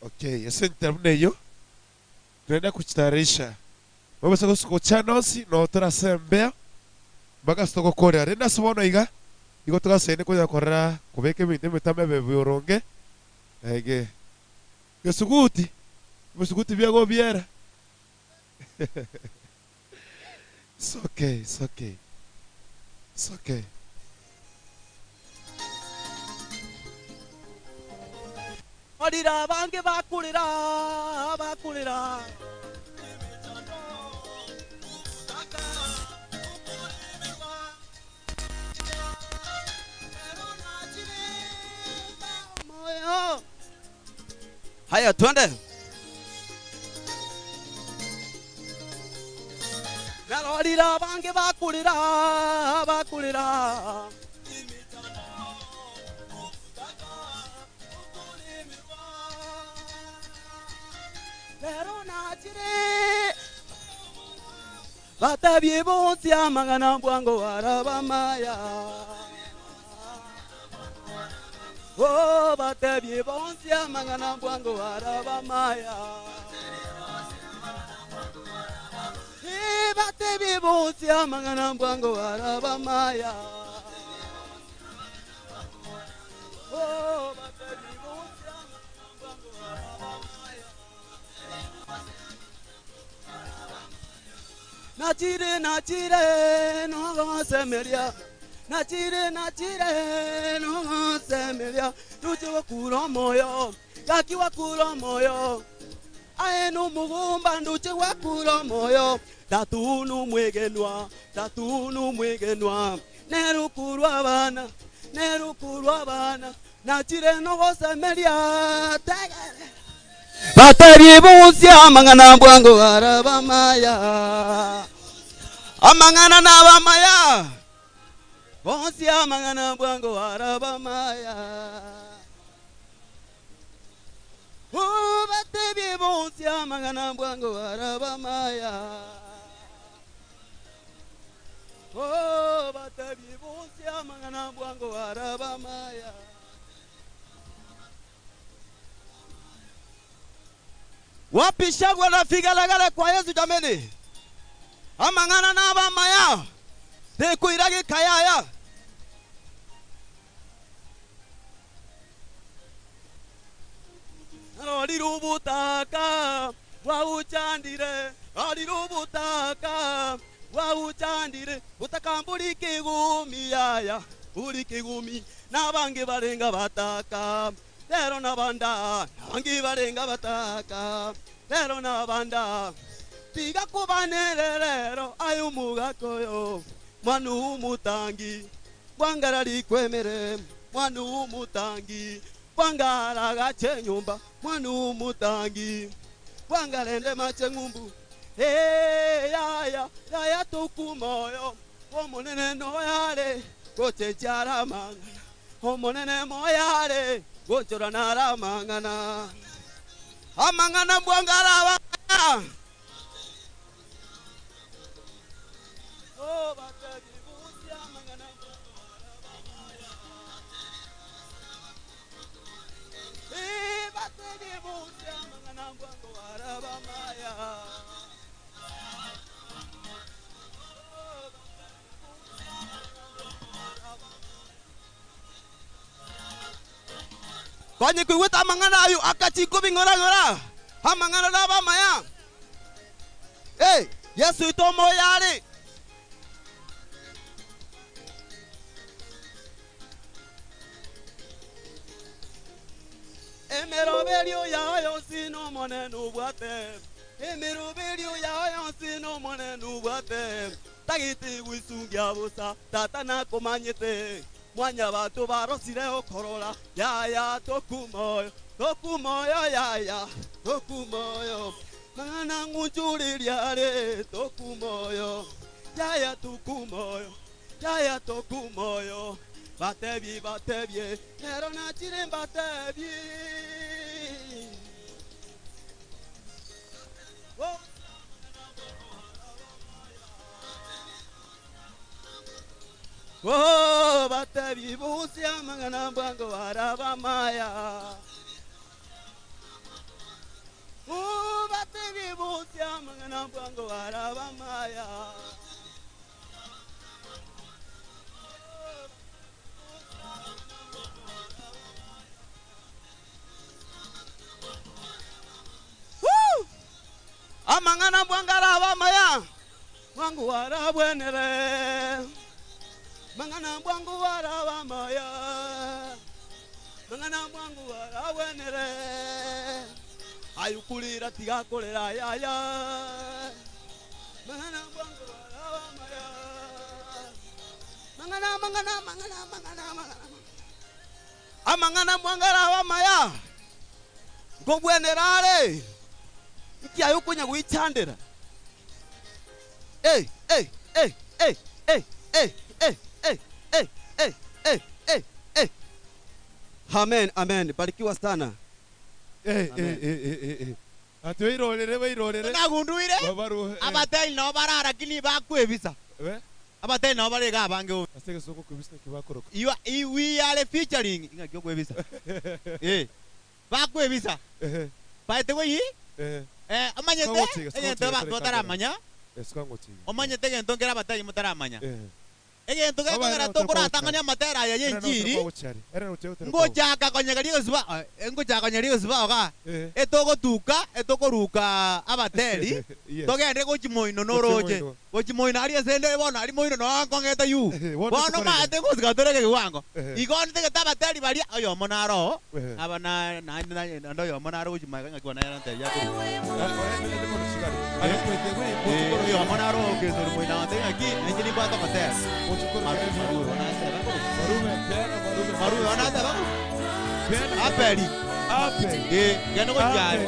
Okay, ase enchera buna eyio tunaenda kuchitayarisha mobasa gocha nonsi no torasembea mpaka ase togokorera rende ase bono iga igo togasaine konya korora kobeka ebinto emetamo ebe boronge ege gesuguti ebisuguti biago biera it's okay it's okay it's okay. Barira abange bakurira bakurira. Haya, twende. Narorira abange bakurira bakurira. Lero nachire batabye bonsi amang'ana bwango barabamaya. Oh, batabye bonsi amang'ana bwango barabamaya. Eh, batabye bonsi amang'ana bwango barabamaya. Oh, batabye bonsi amang'ana bwango barabamaya. Nachire nachire nogosemeria nachire nachire nogosemeria ruche wakura omoyo gaki wakura omoyo aye nomugumba nduche wakura omoyo tatu numwegenwa tatu numwegenwa nerukurwa abana nerukurwa abana nachire nogosemeria tegere batabye bonsi amang'ana bwango barabamaya amang'ana n'abamaya bonsi amang'ana bwango barabamaya Oh, batebye bonsi amang'ana bwango barabamaya Oh, batebye bonsi amang'ana bwango barabamaya. Wapi shangwe na vigelegele kwa Yesu jameni? Amang'ana n'abamaya tikuira gikayaya. Rori rubutaka bwauchandire rori rubutaka bwauchandire butakamburi kigumi yaya buri kigumi n'abangi barenga bataka rero n'abanda n'abangi barenga bataka rero n'abanda tiga kubanere rero ayo mugakoyo mwana umutangi bwangara likwemere mwana umutangi bwangara gache nyumba mwana umutangi bwangarende mache ng'umbu hey, yaya yaya tukumoyo omonene noyare gochechara mang'ana omonene moyare gochora nara mang'ana Amang'ana bwangara abamaya. Oh, batagi busi amang'ana Eh, batagi busi amang'ana bwango arabamaya. Konye kuigwete amang'ana ayo akachiko bing'orang'ora amang'ana n'abamaya. Hey, Yesu ito moyari. Emeroberio yao yonsi n'omonene obwate. Emeroberio yao yonsi n'omonene obwate. Tagete gwisungia bosa, tata nakomanyete. Mwanya banto barosire okorora, yaya tokumoyo, tokumoyo yaya, tokumoyo. Mang'ana ng'unchuriria re, tokumoyo, yaya tokumoyo, yaya tokumoyo. Batebi batebie, nero nachire mbatebi. Oh. Oh, batebi busia mang'ana bwango barabamaya. Oh, batebi busia mang'ana bwango barabamaya. Woo! Amang'ana bwango arabamaya. Bwango warabwenere. Mang'ana bwango warabamaya. Mang'ana bwango warabwenere. Ayukulira tigakorera yaya. Mang'ana bwango warabamaya. Mang'ana mang'ana mang'ana mang'ana mang'ana. Amang'ana bwango arabamaya. Nkobwenera are. Nkiayo konya gwichandera. Hey, hey, hey, hey, hey, hey, hey, hey, hey, hey, hey, hey, hey. Amen, amen. Barikiwa sana. Eh, eh, eh, eh, eh, eh. Ati wairorere wairorere. Nagunduire Babaru. abateli nabo barara lakini bakwebisa. Eh? Abateli nabo barega abange obi. Ase gesoko kwebisa kibakoroka. You are, we are featuring ingaki okwebisa. Eh. Bakwebisa. Eh. By the way, Eh. eh amanyete Sikagotiga, egento sikagotiga, bantu bataramanya. Eh, sikagotiga. Omanyete egento nkera abateli mutaramanya. Eh. Egento gekogera tokoratang'ania amatera aya y'enchiri. Ngochaka konyeka rigosiba, ngochaka konyeka rigosiba oga. Etogotuka, etokoruka abateri. Yes. Togende gochi moino noroche. Gochi moino. Gochi moino ari esende bono ari moino no ankong'ete yu. Bono Bono tokorega. maete gosika toreke kiwango. Eh. Igo ntegete abateri baria oyomo naro. Eh. Aba na na na ndo oyomo naro gochi maega ng'aki bona yarantebia akori. Oyomo naro ogesori moino ante ng'aki nainche nimbwate ogotera. Marume onateba. Marume onateba. Aperi. Aperi. Eh, genda gochari.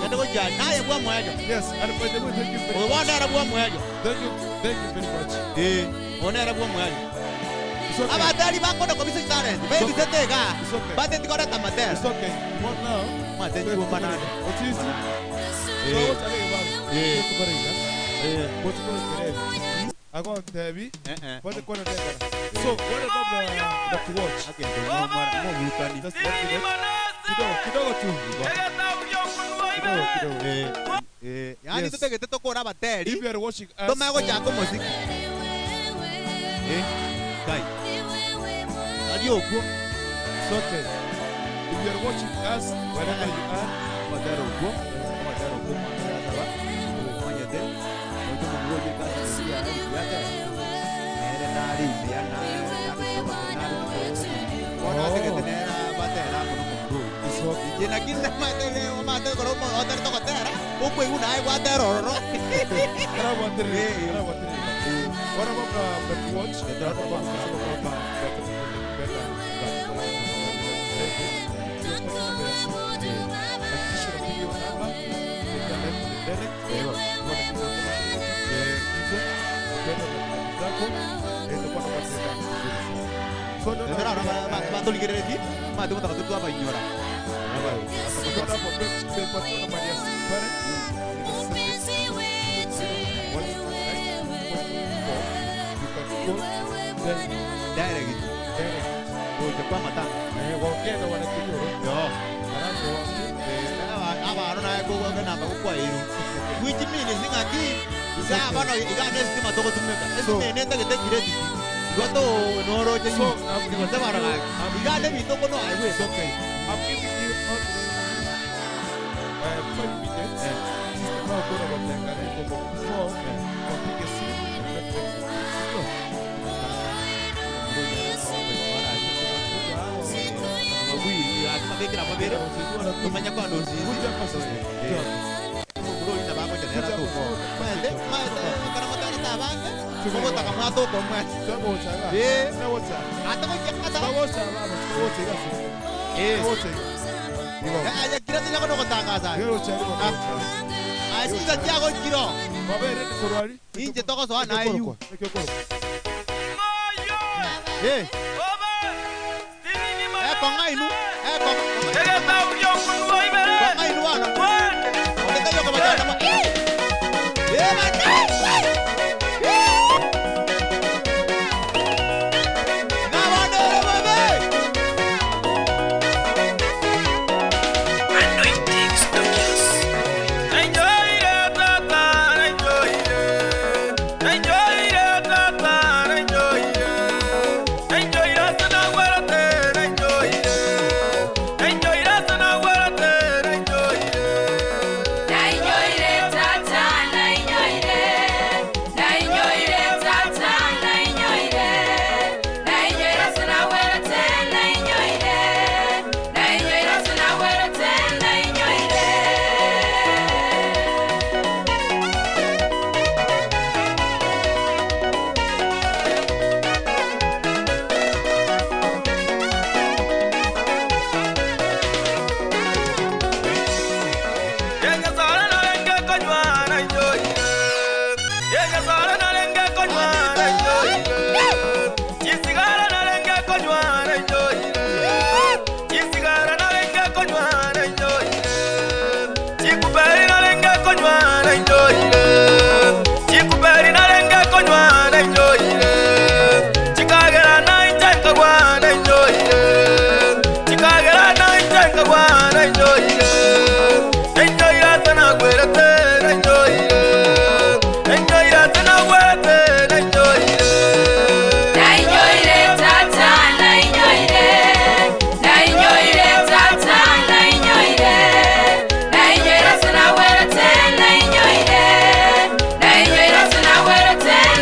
Genda gochari. Naye bwa mwejo. Yes, and by the way, thank you very Oyo much. bonera bwa mwejo. Thank you, thank you very much. Eh, onera bwa mwejo. It's okay. Abatari bakonda kobisa talent. Baby tega. It's okay. Bate tikoreta matera. It's okay. What now? Mate nikumanane. Otisi. Eh. So what are you about? Eh. Eh. What you going to I got Debbie. Eh eh. What the corner there? So what about the watch? Okay, mo Just one minute. Kidogo, kidogo tu. Kidogo, kidogo. Eh. Eh, yani Yes. tutegete tokora abateri. If you are watching us, Toma gochaka omoziki. Eh. Kai. Ari ogwo. It's okay. If you are watching us, wherever you are, Amatera ogwo. Amatera ogwo mwana yasaba. Omanyete. Ocho mugoje kasi ya yake. Nere nari ya na na Bona tegete nera batera kono kumru. it's okay. Ye lakini na matere o matere koro mo otere tokotera. Okwe una ai watera ororo. Era watere, era watere. What about the watch? What about the Batoligerereti mate gotaka totwabainyora. Direct. Gocha kwa matanga. Yo. Abano naye gogoke namba gokwairu. Which means ng'aki iga abano iga nesitima togotumeka. Esitima netagete credit. Igo to noroche So, igo tabara iga ne bitoko no aiwe. It's okay. I'm giving you only 5 minutes. Nokora gotenga reko perform, wapige simu sio? Mabekera mabere tumanya kwa ndozi mugurori na bago janera tu maende maende kana matara tabange mugotaka mwatoko mwese eh ata ko kata Bagocha baba bagocha gasi eh bagocha eh ya kira tinya kono kotangaza asiza tiago kiro babere ni korwari inje toko so na ayu eh eh konga inu eh konga konga inu wana ondeka yo kabajana ma eh eh na wandere babe. Nainyoire tata, nainyoire. Nainyoire tata, nainyoire. Nainyoire sinawerete, nainyoire. Nainyoire sinawerete, nainyoire. Nainyoire tata, nainyoire. Nainyoire tata, nainyoire. Nainyoire sinawerete, nainyoire. Nainyoire sinawerete, nainyoire. Nainyoire tata, nainyoire. Nainyoire tata, nainyoire. Nainyoire sinawerete, nainyoire. Nainyoire sinawerete, nainyoire.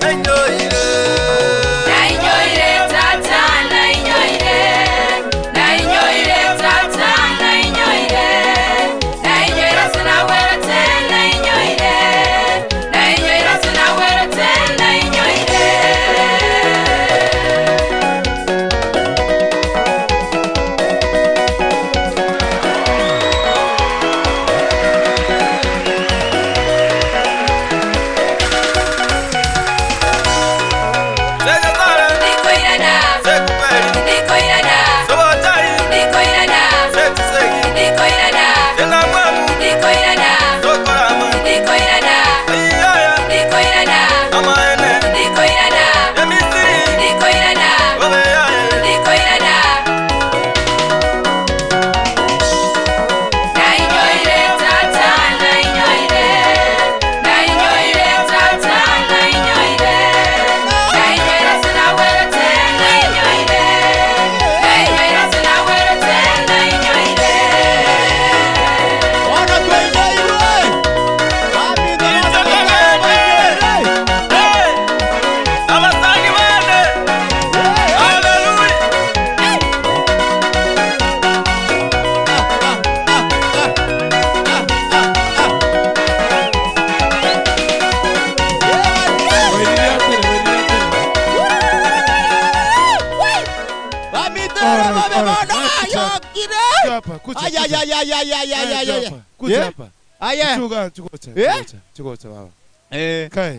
Enjoy. bono Kuja. ayokire. Kuja hapa, kuja, Ay, ay, kuja. ay, ay, ay, ay, ay, ay, ay. Kuja hapa, kuja Eh? hapa. Aye. Chuga, chugocha, Eh? chugocha, chugocha baba. Eh. Kai.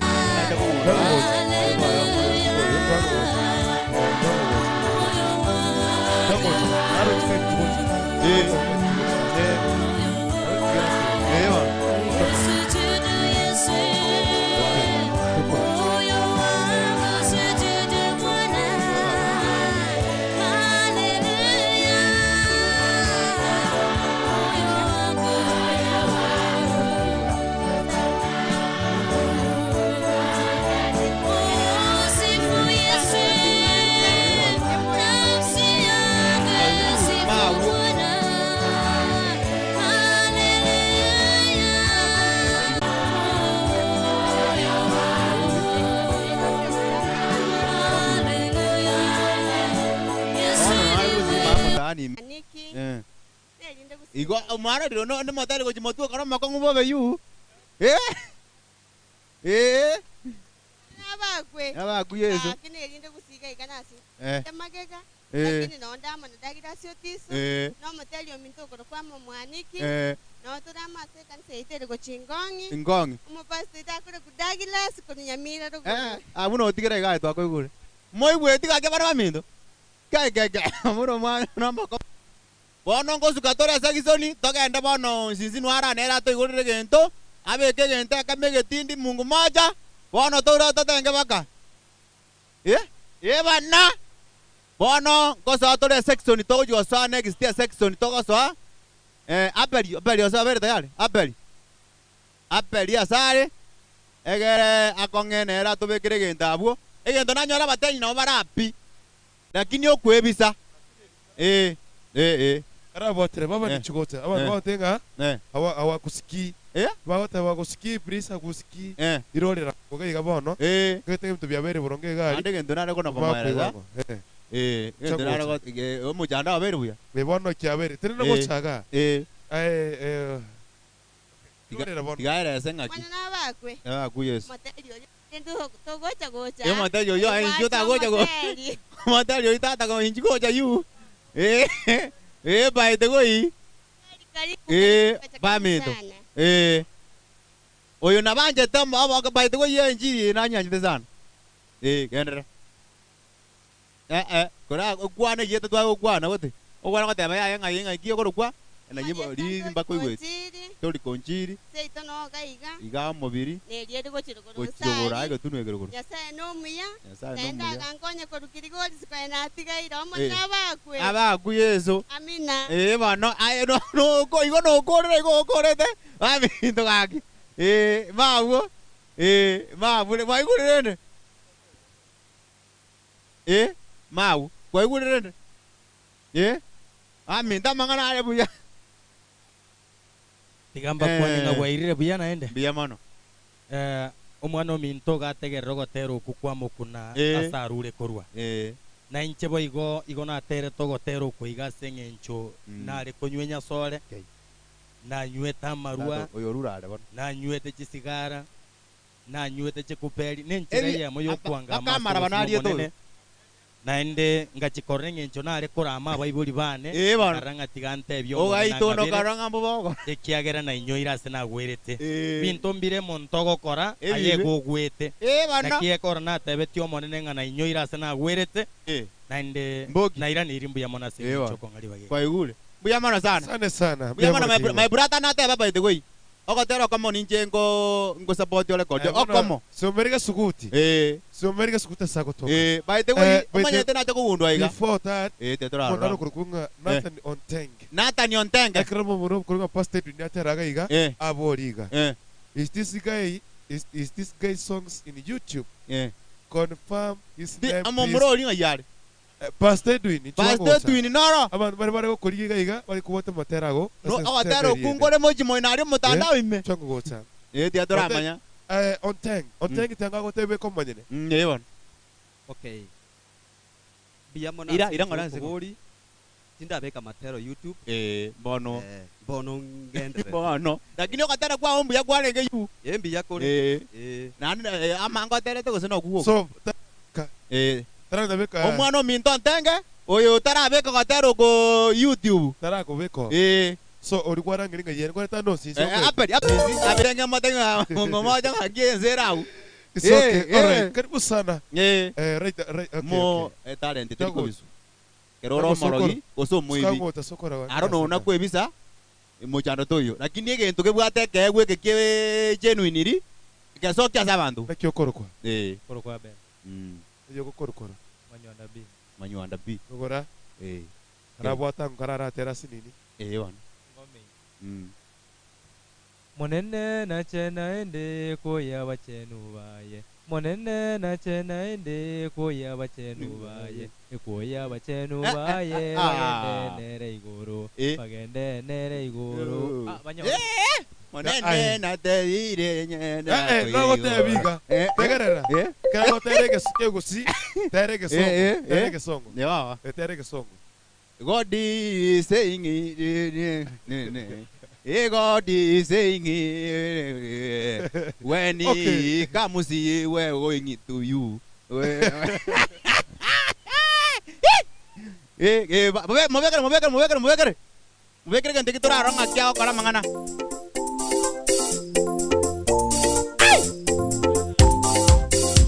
Igo omwana riro no ndimotari gochimotua kora omokongu bobe yu. Eh? Eh? Nabakwe. Nabakwe Yesu. Lakini erinde gusiga ikanasi. Eh. Emagega. Eh. Lakini nonda mana dagira siotiso. Eh. No moteli ominto okoro kwa mwaniki. Eh. No turama ase kanisa itere gochingong'i. Ingong'i. Omopastor itakore kudagila sikoninyamira rogo. Eh, abuno otigere iga twakoigure. Moigweti gake bara baminto. Kai kai kai muno mwana nomoko. Bono ngosuka tore ase gisoni togende bono nsinsi nwara nera toigurire gento abeke gento akame getindi Mungu moja bono toire totenge baka. Eh? Eh bana. Bono ngosoa tore section togosoa next year section togosoa. Eh aperi aperi osoa bere tayari aperi. Aperi asare egere akong'enera tobekere gento abwo egento nanyora abatenyi nabo barapi lakini okwebisa eh eh eh Arabotire baba ni chugocha. Abantu Eh. bagotenga Eh. awa awakusiki. Eh? Bagota awakusiki please akusiki. Eh. Irorera koga iga bono. Eh. Gete ebintu byabere boronge igari. Ande gento nare kona komoereza. Eh. Eh, gento nare go omochando wabere buya. Be bono kiabere. Tiri no Eh. gochaga. Eh. Eh eh. Irorera bono. Tigaerese ng'aki. Mwana nabakwe. Nabakwe Yesu. Moteli oyo ndo togocha gocha. Yo moteli oyo inchi otagocha go. Moteli. Moteli oyo tata go inchi gocha yu. Eh. Eh baete goi. Eh baminto. Eh. Oyo nabanjete abo baete goi enchiri nanyanchete sana. Eh genderera. Eh eh kora okwana yete twagokwana gote. Okwana goteba yaye ng'ai ng'ai ki okorokwa na nyimbo ri mbakoigwete. Konchiri. Tori konchiri Seito no gaiga. iga omobiri Neriere gochirogoro. gochirogoro aye getunwa ekerogoro. Nyasaye nomuya. Nyasaye Naende nomuya. agankonya korukiri gori natigaire omo Eh. nabakwe. Abakwe Yesu. Amina. Eh bono aye no no ko igo no korera igo okorete baminto gaki. Eh mabwo eh mabwo mwaigurire Eh mau kwaigurire Eh aminto amang'ana are buya. Tigamba kwani Eh. ng'a gwairire buya naende Mbuya mono. Eh, omwana ominto gategerera ogotera oku kwa mokuna Eh. ase arure korwa Eh. na inche bo igo igo naterete ogotera okwo iga ase eng'encho nare konywa enyasore nanywete amarwa Tato, oyo orure are bono. nanywete chisigara nanywete chikuperi na enchera Ebi- eyemo yokwanga aba- akamara amaso bana ariete omonene oyo. naende ngachikorera eng'encho nare korama abaibori bane Eh, bono. nkarora ng'a tiga ntebie Ogaitono karora ng'a mbobogo. ekiagera nainyoire ase nagwerete Eh. binto mbire monto ogokora Ebibe. aye gogwete Eh, bana. naki ekora natebetie omonene ng'a nainyoire ase nagwerete Eh. naende Mboki. nairaniri mbuya mono ase Eh, eng'encho bono. okong'a ribagere Kwaigure. Mbuya mono sana. Sana sana. Mbuya mono my, my brother nateba by the way. Ogotera okomo ninche ngo ngo support yo record. Okomo. Somerika sukuti. Eh. Somerika sukuti sakotoka. Eh, by the way, omanyete nacho kogundwa iga. Before that, Eh, tetora. Monaro kurukunga Nathan Onteng. Nathan Onteng. Ekero momuro kurukunga Pastor Edwin ateraga iga. Eh. Abori iga. Eh. Is this guy is this guy songs in YouTube? Eh. Confirm his name. Amomuro ori ng'a yare. Pastor Edwin. Pastor Edwin noro. Abantu bari bari gokoriga iga iga bari kubota materago. No ogotera okungore mochimo inari omotandao ime. Chongo gocha. Eh, tiatoramanya. Eh, Onteng. Onteng tanga gotebe komanyene. Eh, bono. Okay. Mbuya mono Ira- ase ira ng'ora nse okobori, tindabeka matero YouTube. Eh, bono. Eh, bono ngenderere. Bono. Lakini ogotera kwao mbuya kwarenge yu. Eh, mbuya kore. Eh. Eh. Nani amango aterete gose nokuo. So, eh. Tarandabeka. Omwana ominto Ontenge. Oyo otarabeka gotera oko YouTube. Tarakobeka oo. Eh. So ori kwarangeri ng'a yere kwareta nosinse Eh, okoete. aperi apisi abirenge mote ng'a ng'o mocha ng'a ki ense ere agwo. It's okay. Eh, All eh. right. Karibu sana. Eh. Eh, right, right. Okay, Mo okay. eh, talent teri Tago- kobisu. Kero ore omorogi gose omoibi. Sikagocha sokora wa- Aro nona kwebisa mochando toiyo. Lakini egento kebwate ekeegwa eke kie genuine ri gesokia ase abanto. Naki okorokwa? Eh. Korokwa Ben. Oyo ogokorokora. Manywanda B. Manywanda B. Rogora. Eh. Karabwata ango kararatere ase nini? Eh bono. Ngome. Monene nache naende koya abachenu baye Monene nache naende koya abachenu baye Ekoya abachenu baye bagende nere igoro Bagende nere igoro Ah, banyore. Monene nateire nyene Eh, eh, nagotebia iga. Tegerera. Kera gotere egegusi, tere egesongo, tere egesongo. Eh, tere egesongo. God is saying eh, ne, ne. Eh, God is saying eh, when he Okay. comes he we're going to you. Eh, eh, mobekere mobekere mobekere mobekere mobekere gento kitorarora ng'aki agokora amang'ana.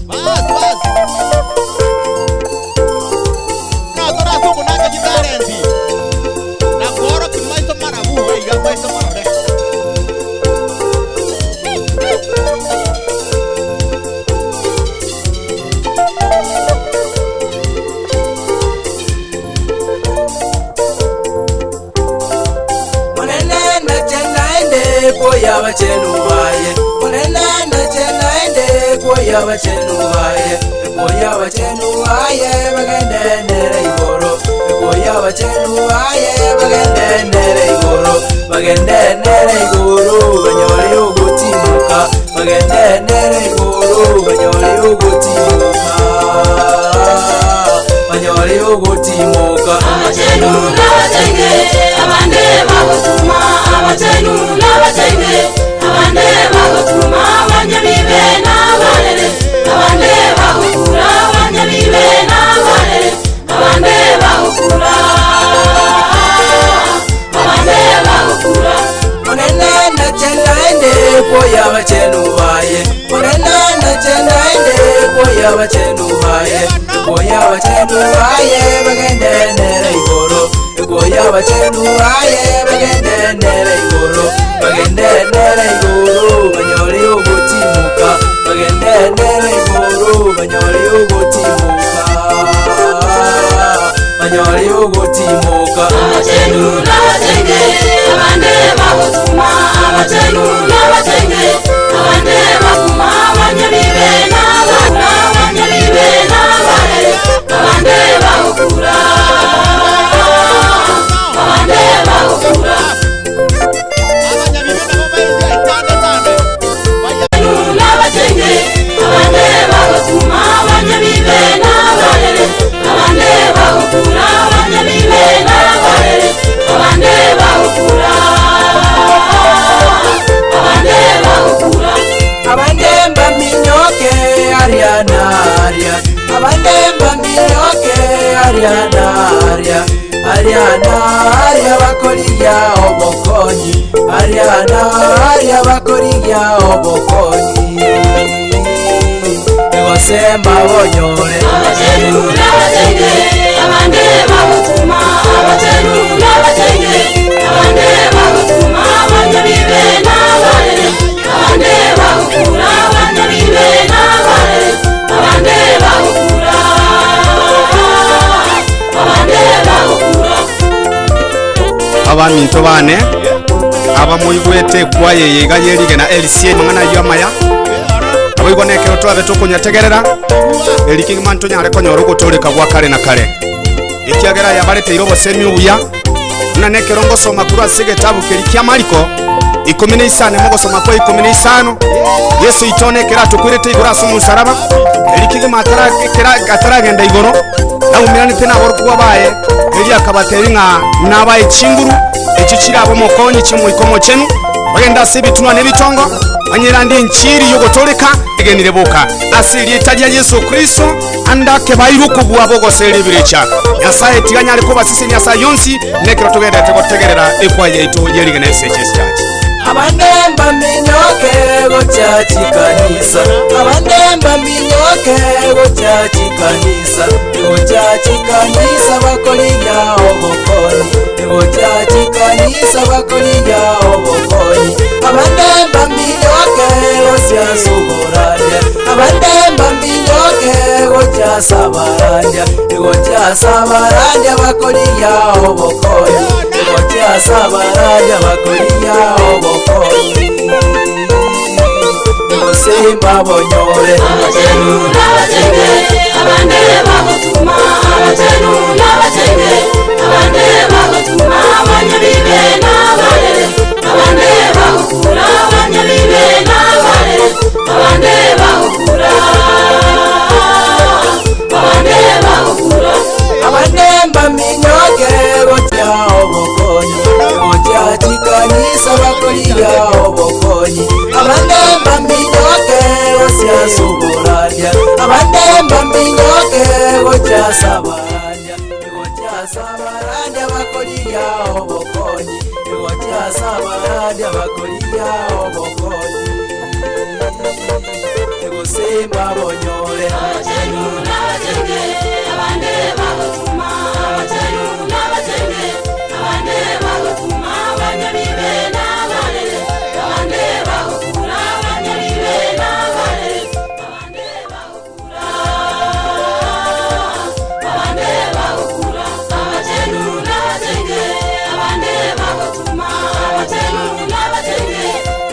Bas, bas. No, torase okonacha chitalenti. Na kuorokia maiso marabu, iga maiso marore. Monene nache naende koya abachenu baye Monene nache naende koya abachenu baye Koya abachenu baye bagende nere igoro Koya abachenu baye bagende nere igoro Bagende nere igoro banyore ogotimoka Bagende nere igoro banyore ogotimoka Banyore ogotimoka Abachenu n'abatenge abande bagotuma abachenu n'abatenge abande bagotuma abanyabibe n'abarere abande bagokura abanyabibe n'abarere abande bagokura abande bagokura Monene nache naende koya abachenu baye Monene nache naende koya abachenu baye Koya abachenu baye bagende nere igoro Koya abachenu baye bagende nere igoro Bagende nere igoro banyore ogotimoka Bagende nere igoro banyore ogotimoka Banyore ogotimoka Abachenu n'abatenge abande bagotuma abachenu n'abatenge abande baguma abanyabibe n'abana abanyabibe n'abarere abande bagokura abande bagokura n'abatenge abande bagotuma abanyabibe n'abarere abande bagokura abanyabibe n'abarere abande bagokura abande bagokura Abande baminyoke ariana aria Abande baminyoke ariana aria Ariana aria bakorigia obokonyi Ariana aria bakorigia obokonyi Egosema bonyore Abachenu n'abatenge abande bagotuma abachenu n'abatenge abande bagotuma abanyabibe n'abarere abande bagokura abanyabibe n'abarere abande bagokura abande bagokura Abaminto bane abamoigwete ekwaya eye iga yerige na LCA mang'ana ayio amaya naboigo na ekero twabe tokonyategerera eri kegima ntonyare konyora ogotooreka gwa kare na kare ekiagera aya bareteire obosemi obuya buna na ekero ngosoma korwa ase egetabu keria kia Mariko 15 mogosoma kwa 15 Yeso oito one ekero atokwerete igoro ase omosaraba eri kegima atara ekero ataragenda igoro naumeranete naborokigwa baye erio akabatebia ng'a nabae chinguru echio chirabe omokonyi chi'Omoika Omochenu, bagende ase ebitunwa na ebitongo. Banyerande enchiri y'ogotooreka egenire boka ase erieta ria Yeso Kristo, ande akebairwe okobua bogoseria ebirecha. Nyasae tiga anyare kobasesenia ase ayio onsi, nekero togenderete gotegerera ekwaya yaito ye Rigena SHS Church. Abande mbaminyoke gocha chikanisa, abande mbaminyoke gocha chikanisa, gocha chikanisa bakorigia obokonyi, gocha chikanisa bakorigia obokonyi. Abande mbaminyoke gocha suboraria, abande mbaminyoke gocha sabarandia, gocha sabarandia bakorigia obokonyi, gocha sabarandia bakorigia obokonyi. Osimba bonyore Abachenu n'abachenge abande bagotuma abachenu n'abachenge abande bagotuma abanyabibe n'abarere abande bagokura abanyabibe n'abarere abande bagokura abande bagokura abande mbaminyoke gocha obokonyi gocha chikanisa bakorigia obokonyi abande mbaminyoke gocha suboraria abande mbaminyoke gocha sabarandia gocha sabarandia bakorigia obokonyi gocha sabarandia bakorigia obokonyi egosimba bonyore abachenu n'abachenge abande bagotuma abachenu n'abachenge abande bagotuma abanyabibe n'abarere abande bagokura abanyabibe n'abarere abande bagokura abande bagokura abachenu n'abachenge abande bagotuma abachenu n'abachenge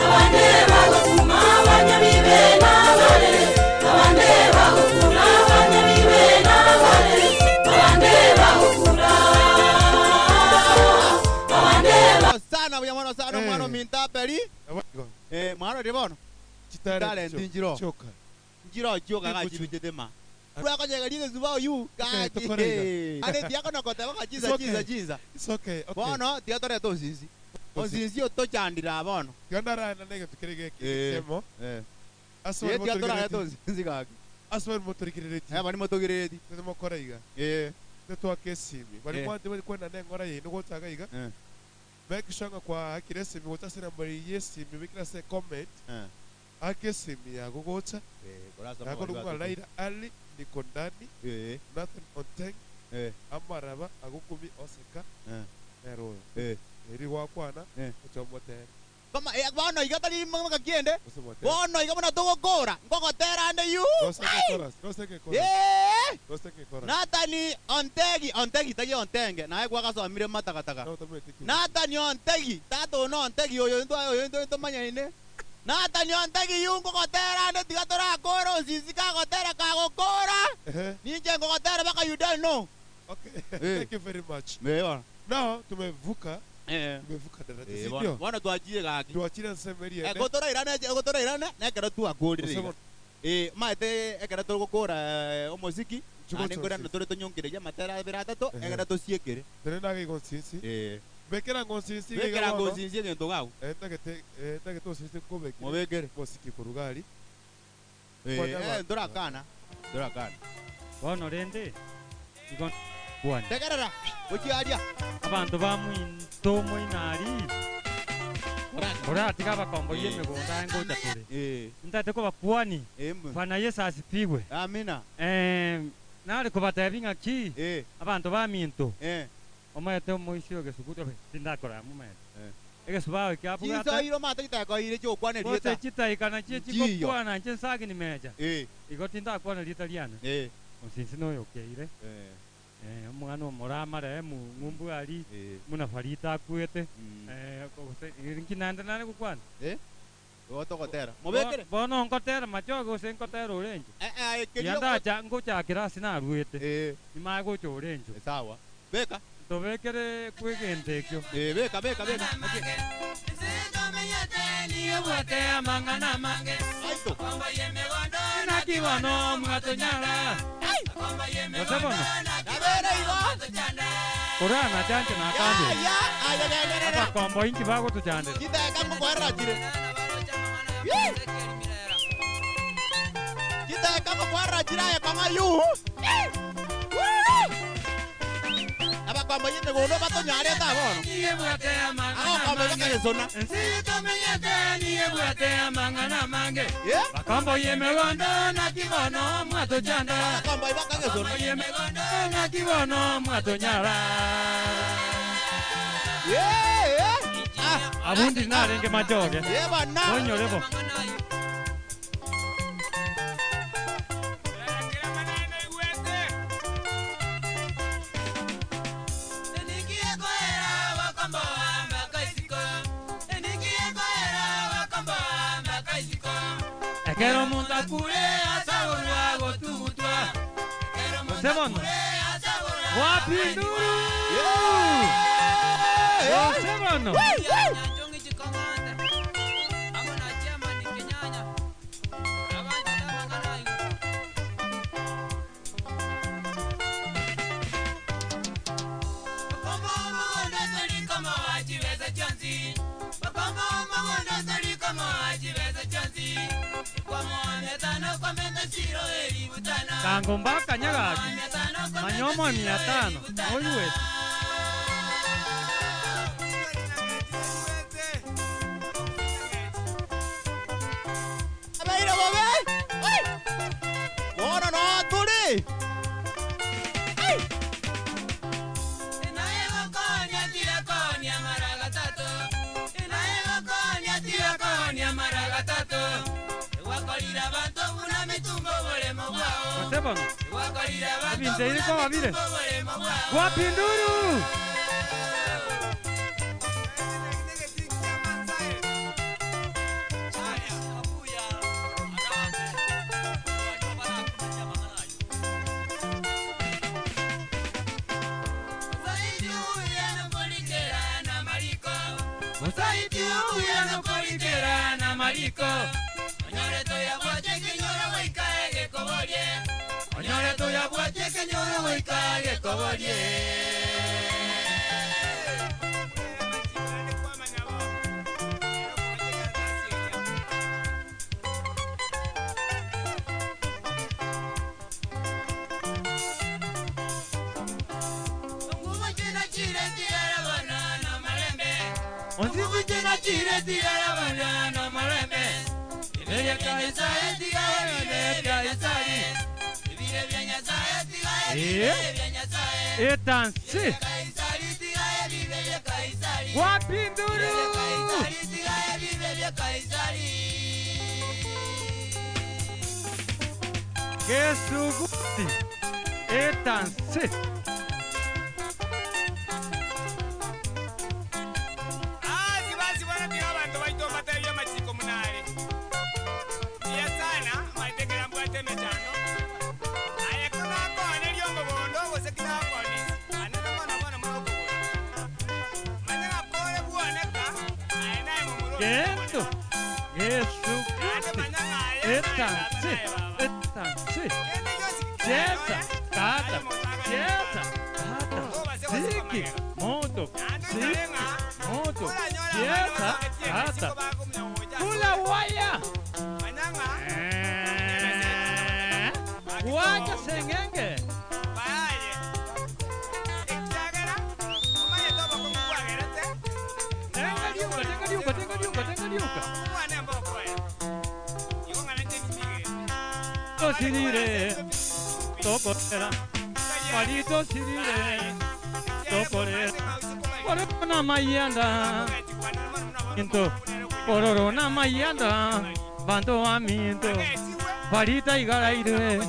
abande bagotuma abanyabibe n'abarere abande bagokura abanyabibe n'abarere abande bagokura abande sana buya mwana sana mwana ominto aperi eh mwana ri bono Chitalent njiro chioka. njiro chioka gachibitete ma Urakochega rigesuba oyu gaki tokorega. ane tiakonokote It's bakachiza okay. chiza chiza It's okay, okay. bono tigatoreta osinsi osinsi otochandira bono Tigandarana nege tukere geki Eh, kemo. eh. Ase Eh, bari tigatorareta motorigereti. osinsi gaki Ase bari motorigereti. Eh, bari motogereti. Temokora iga. Eh. Tetwaka esimi. Bari Eh. kwante bari kwenda nengora yenu gochaka iga. Eh. Make sure nga kwa akire esimi gocha ase nambari y'esimi bikira ase comment. Eh. Ake esimi yago gocha. korasoma Yako bari nunga batutu. Laira Ali niko ndani. Eh. Nathan Oteng. Eh. Amaraba agukumi oseka. Eh. Nero. Eh. Eri gwakwana. Eh. Ochomotere. Koma eh, bono iga tari makakiende Osemotere. bono iga buna togokora ngogotera ande yu Roseke chorus. Roseke chorus. Eh! Roseke chorus. Nathani Ontegi Ontegi tagi Ontenge naye gwakasomire matakataka Nathani Ontegi tata ono Ontegi oyo ntwa oyo ntwa tomanyaine Nathani Ontegi yu ngogotera ande tiga torakora osisi kagotera kagokora Ehe. ninche ngogotera baka you don't know Okay. Eh. Thank you very much. Eh, bwana. Now tumevuka Eh. tumevuka daraja Eh, si bwana. ndio? Bwana twachire gaki. Tuachire nseme Eh, gotorairane gotorairane nekero twakorire iga. Osemo- Eh, maete ekero togokora eh, omosiki Chiko ande ngorana chonsi. tore tonyongereria amatera abere atato Ehe. ekero tosiekere Tere nage gonsinsi. Eh. Bekera ngonsinsi Bekera ngonsinsi egento gau. Eh tagete eh tagete osinsi kobekere. Mobekere. Mosiki kurugari. Eh, eh, ntorakana ntorakana bono rende igo kwana tegerera gochiaria abanto ba mwinto moinari oratiga abakombo Eh. y'emigunda ngocha tore Eh. ntate kobakwani bwana yesu asifiwe amina eh nari kobatebi ng'aki Eh. abanto ba minto Eh. omanyete omoisi ogesugutu tindakora momanyete egesubao kiabwate chisoiro mate chitakoire chiokwana gose erieta chitaikana chie Nchiyo. chigokwana nche nsagi ni meja Eh. igo tindakwana rieta riane Eh. osinsi noyokeire Eh. omwana omoramare ng'umbu ari muna farita akwete eh, gose nkinande nare gokwana Eh. Gotogotera mobekere bono nkotera machoge gose nkotera orenjo Eh, eh, kerio- yandacha ngochakera ase narwete Eh. nimae gocha orenjo sawa beka tobekere kwegento ekio Eh, beka beka beka obwate amang'ana amange naki bono mwatonyara gose bono korana chanche nakande abakombo inki bagotuchandera chiteka ngokwerera chire Chiteka ngokwarra chiraye kong'a yu. Abakombo y'emigondo batonyarete abono. Agokombo bakagesona. Bakombo y'emigondo naki bono mwatochanda. Abakombo bakagesona. Y'emigondo naki bono mwatonyara. Abundi narenge majoge. Onyore bo. Ekero omonto akure asaborwa gotugutwa. Gose bono. Wapinduru. Gose bono. Tango mbaka nyagaki. Manyomo 500. Oyuete. Abeire bobe. Oi! Bono no turi. Gose bono. Ebinto ebi kwababire. Wapinduru. Musaiti uya nokorikera na mariko. Onyore toyabwache kenyora goika egekoborie. Onyore toyabwache kenyora goika egekoborie. Etansi. Wapinduru. Gesuguti. Etansi. Basi basi bwana tiga abantu baito batebia amachiko munare. Mbuya sana maitekera mbwate emechando. Aye ko nakoneria omogondo gose kinakonisi. Anene mono mono mono okogora. Manya ng'akore bwoneka aye naye momura Gento. Gesuguti. Etansi. Etansi. Cheza. Tata. Cheza. Tata. Siki. Moto. Siki. Moto. Cheza. Tata. Kula waya. Wacha sengenge. Tenga liuka, tenga liuka, tenga liuka, tenga liuka. Tosirire, tokorera, palito sirire, tokorera. Pororona mayanda, into, pororona mayanda, banto aminto, palita igaraire,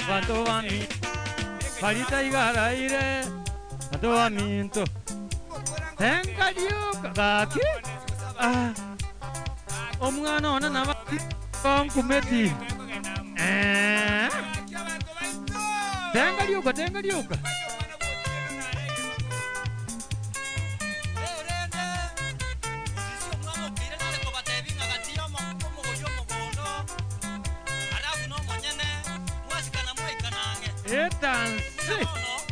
banto ami, palita igaraire, banto aminto. Tenga liuka, gaki, ah, omwana ona nabati, konkumeti. Eh? Tenga liuka, tenga liuka. Etansi.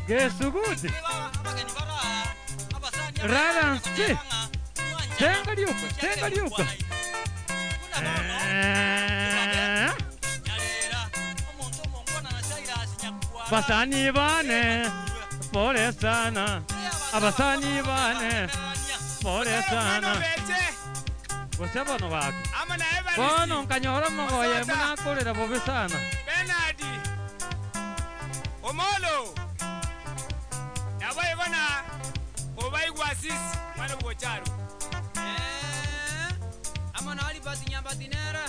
Gesuguti. Raransi. Tenga liuka, tenga liuka. Basani bane pole sana abasani bane pole sana gose bono bake bono nkanyora mogoye munakorera bobe sana Bernard Omolo nabo igona obaigwa sisi mwana bwocharo amo na alibati nyambatinera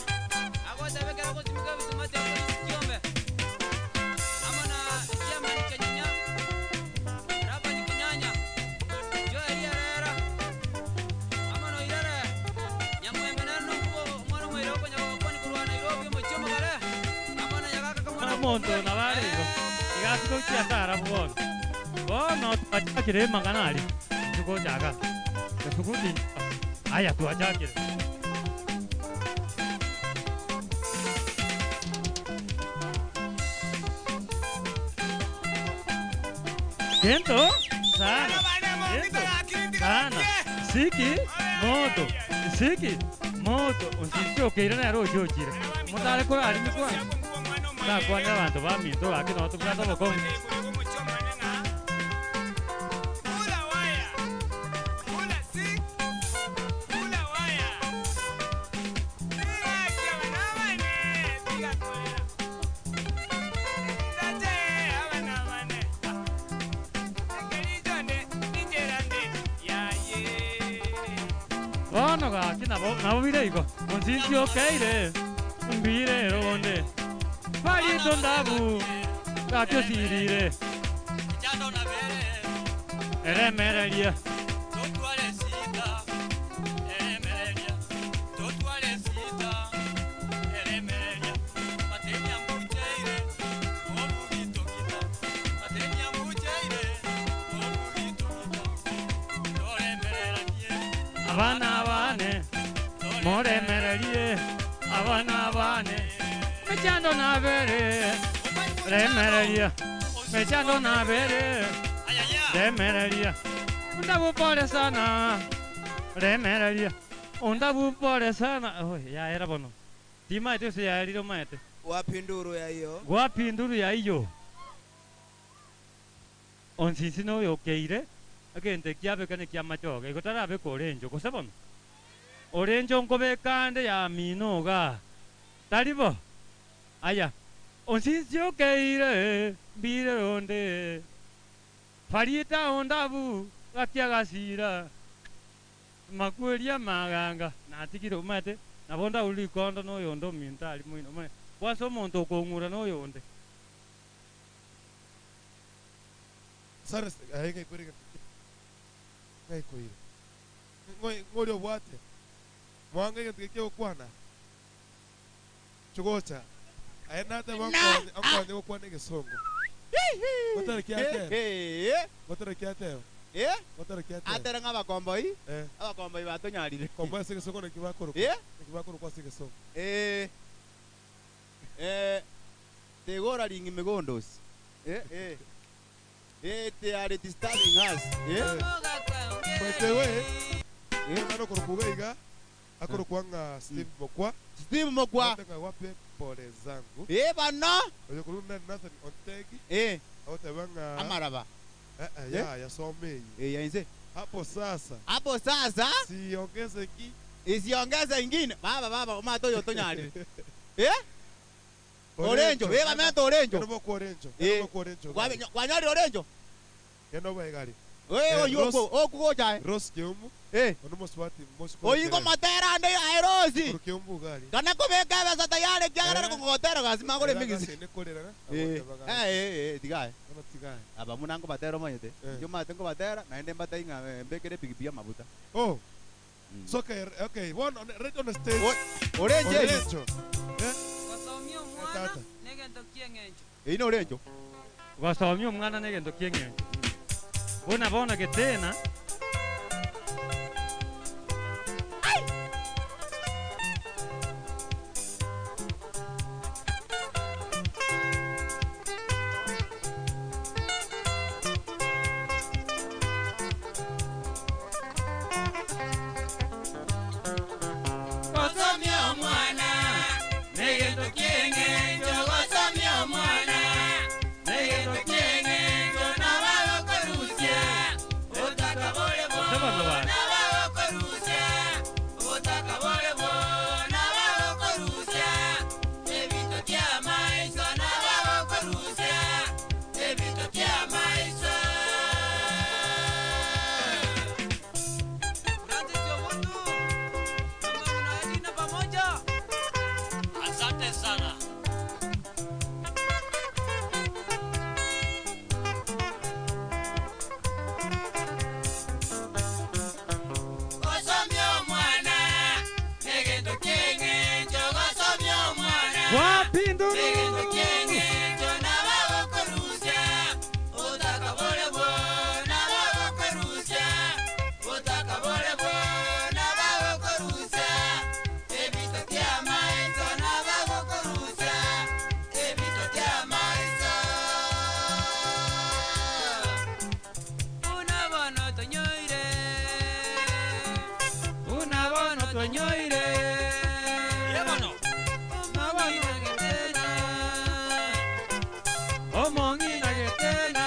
agotebekera gosimika bitumate kiombe amo na chairman Kenyanya Rabani Kenyanya Joel Herrera amo na Irere Nyamwembe nano kubo omwana omwere okonya gokoni korwa Nairobi omochie omogare amo na Nyagaka kamwana omonto nabarero igasukokia tara bono bono twachakire mang'ana aria tugochaka esuguti aya twachakire Gento sana gento sana siki moto siki moto onsisiokeire nero ochochire motare korari mikwana nakwana abanto baminto gaki no tobwate obokong'u bono gaki nabo nabo bire igo onsinsiokeire mbire ronde farito ndabu gaki osirire eremereria abana bane moremererie abana bane mechando nabere remereria mechando nabere remereria undabupole sana remereria undabupole sana oh, yaera bono timaete ose yaerire omaete wapinduru ya iyo gwapinduru ya iyo onsinsi noyokeire egento kiabeka nekiamachoge igo tarabeka orenjo gose bono orenjo nkobeka ande yamino iga tari bo aya onsinsi okeire mbire ronde farita ondabu gakiagasira makweria maganga natigire omanyete nabo ndaurire rikondo na oyonde ominto ari moino omanye gwase omonto okong'ura na oyonde Sare aye ngaikwire ngaikwire ngoi ngori obwate mwanga egento geke gokwana chigocha aye nateba nkonye gokwana egesongo gotara kiateba gotara kiateba gotara kiateba atera ng'a abakomboi abakomboi batonyarire komboa ase egesongo naki bakorokwa naki bakorokwa ase egesongo tegora ringi migondosi they are disturbing us By the way, omwana okorokwa iga iga akorokwa ng'a Steve Mokwa Steve Mokwa Nataka wape pole zangu bana oyo korwa Nathan Ontegi agoteba ng'a amaraba ya yasome iyi yainze hapo sasa hapo sasa siongeze ingi isiongeze ingine baba baba omate oyo otonyarire orenjo bamete orenjo Kenobo orenjo kenobo orenjo kwanyarire orenjo kenobo igari oyo okugocha Rose Kiumbu ono moswati mosiko oyingo matera ande aye Rose Kiumbu gari kana kobeka ebesa tayari kiagera kogotera gasi magore emigisi nekorera tigae Ono tigae aba muna nkobatera omanyete inche omanyete nkobatera naende mbatei ng'a mbekere epikipiki amabuta Oh. So okay, okay, one on, right on the stage. Orenjo. Orenjo. gosomia omwana negento kieng'encho Ii norenjo gosomia omwana na egento kieng'encho bona bono getena Gosomia omwana Twanyoire Omong'ina getena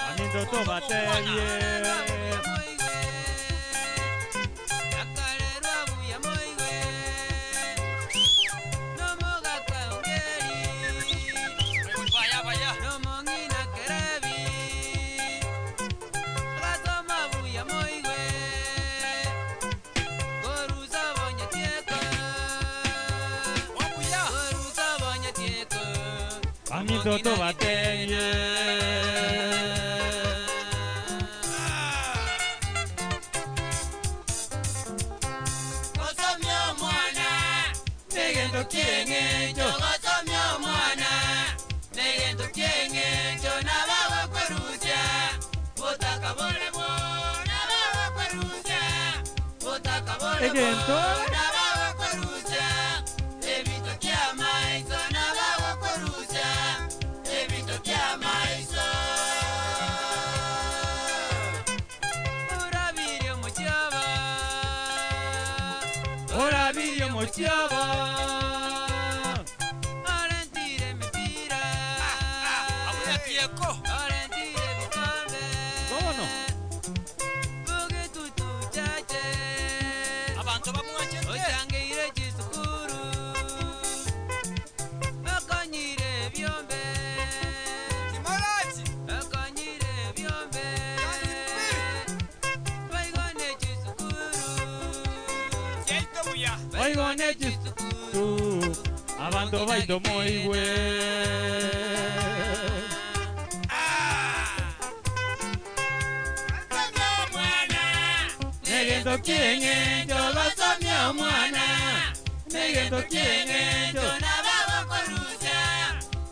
aminto tobatebie aminto tobatebie Gosomia omwana negento kieng'encho gosomia omwana negento kieng'encho nabagokwerusia botaka bore bo nabagokwerusia botaka bore bo Egento? nabagokwerusia ebito kiamaiso nabagokwerusia ebito kiamaiso Orabirie omochiaba orabirie omochiaba Arentire emipira Abuyatieko Arentire ebikombe Bono Bogetutu chache Abantu bamwachete Ochangeire chisukuru Okonyire ebyombe Kimorachi Okonyire ebyombe Baigone chisukuru Yaito buya baigone chisukuru abantu baito moigwe negento kieng'encho gosomia omwana negento kieng'encho nabagokwerusia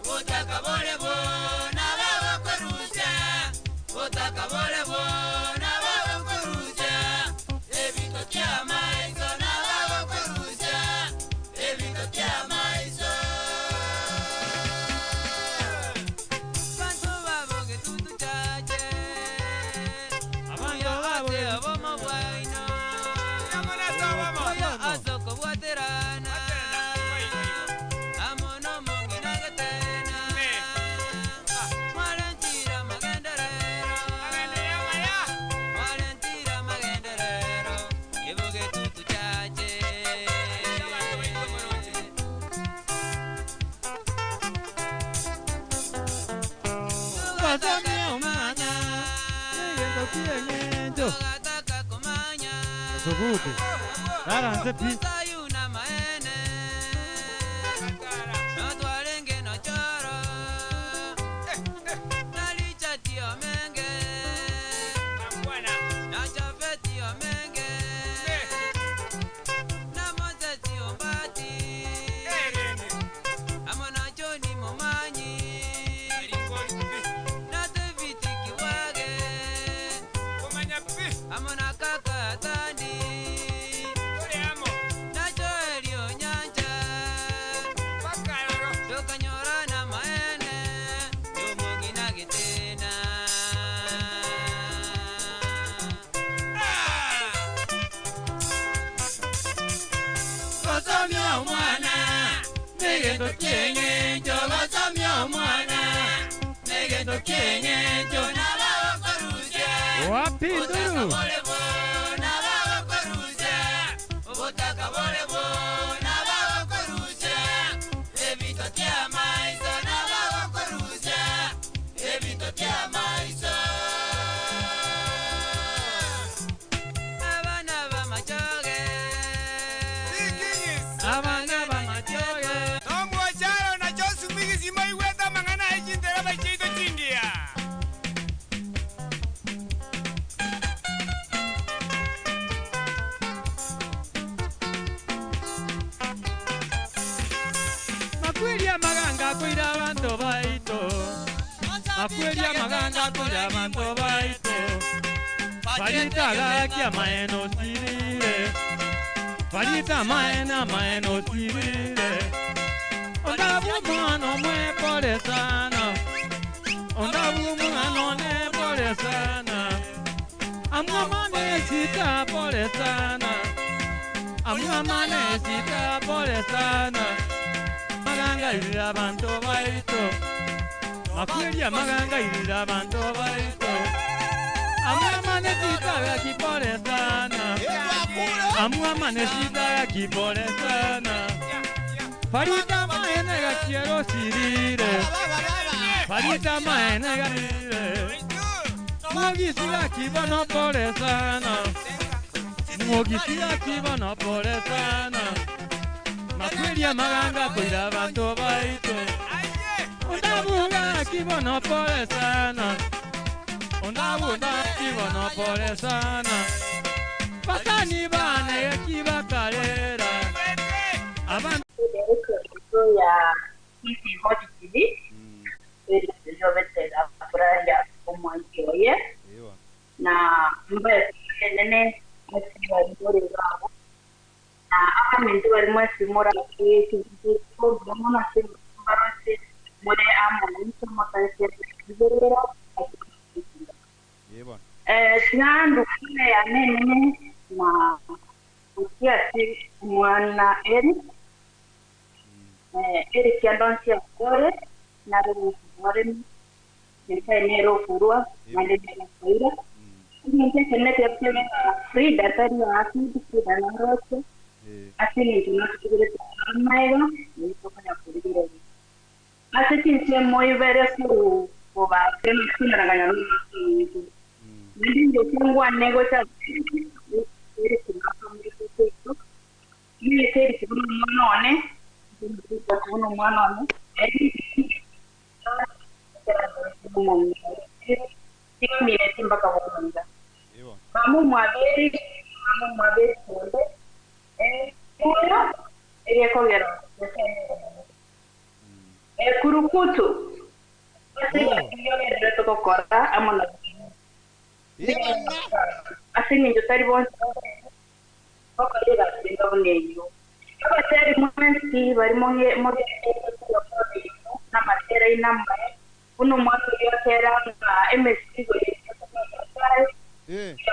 botaka bore bo nabagokwerusia botaka bore bo nabagokwerusia ebito kiamaiso nabagokwerusia ebito kiamaiso Bantu babo getutu chache Abantu babo obomo bwaino Oyo asoko bwaterana Amo nomong'ina getena Mwarentire amagenderero Mwarentire amagenderero Ibo getutu chache gosomia omwana negento kieng'encho suguti raranse pi Sayuna maene Notwarenge nochoro Nalichati omenge Nachafeti omenge Na Mosesi ombati Amo na Joni momanyi Na David Kiwage Amo na kaka Tandi Na Joel Onyanja Tokanyorana maene Yomong'ina getena gosomia omwana negento kieng'encho gosomia omwana negento kieng'encho nabagokwerusia wapi nduru bore bo nabagokwerusia obotaka bore bo nabagokwerusia ebito kiamaiso nabagokwerusia ebito kiamaiso Abana bamachoge abana bamachoge Nomwocharo na chosumigisi moigwete amang'ana echintera bachiaito chingiya makweli amaganga akoira abantu baito makweli amaganga akoira abantu baito farita gaki amaeno sirire farita amaeno amaeno sirire ondabu omwana omwe pole sana ondabu omwana one pole sana amwamane sita pole sana Amwamane sita pole sana Magangairira abantu baito Makweli magangairira abantu baito Amwamane sita gakipole sana Amwamane sita gakipole sana Farita maene gakiero sirire Farita maene gakire Mwogisi gakibono pole sana Mwogisi gakibono pole sana Makweli amaganga koira abantu baito Ondabunga kibono pole sana Ondabunga kibono pole sana Basani bane kibakarera Abantu ya Kisi Hot TV Elizabeth afurahia omwangi oye na mba enene mwesi babo na abamentu bari mwesi mura barose muri amonso motaserera tinandu kune yanene na ukiasi mwana eri Eric yandonsia kore naroremi nyasaye nere okurwa naende nerakoira ebinto ekene kiabutebe Frida tari hafi Frida naroche ase eng'encho notugirete amaiga nitokonya kurigereria ase chinsemo ibere koba kuneranganya n'omuntu naende inche ngwane gocha Eric nakamurikeito niete Eric buna omwana one buna omwana one timireti mpaka bomunga bamu mwaberi bamu mwaberi konde oyo eryekogera kurukutu yogerere tugokora amo na ase eng'encho tari bonsi bakora egasi buna eyo abateri mwensi bari n'amatera y'inamaye buno omwaka oryotera nga emesigo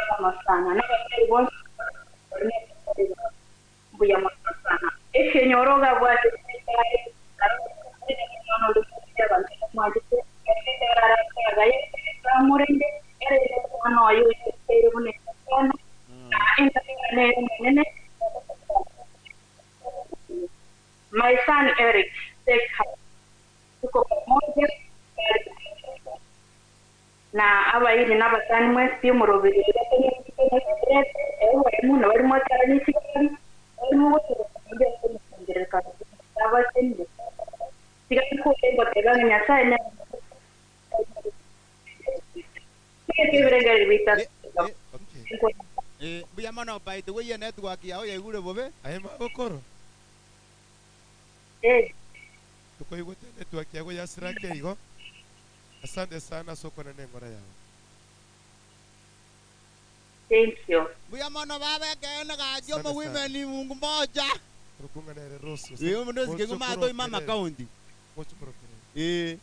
mono sana n'abateri bonsi mbuya mono sana ekenyoroga bwate My son Eric, take heart. Tuko pamoja na abairi n'abatani mwesi omuroberi muno barimo ataranisikari barimo Mbuya mono by the way network yao yaigure bobe aye magokoro tukoigwete network yago yasirake igo asante sana sokona neng'ora yao Thank you. Mbuya mono baba kene gacho mo women mungu moja. Rukung'anere Rose. Iyo mundu sike nguma mama county. Eh.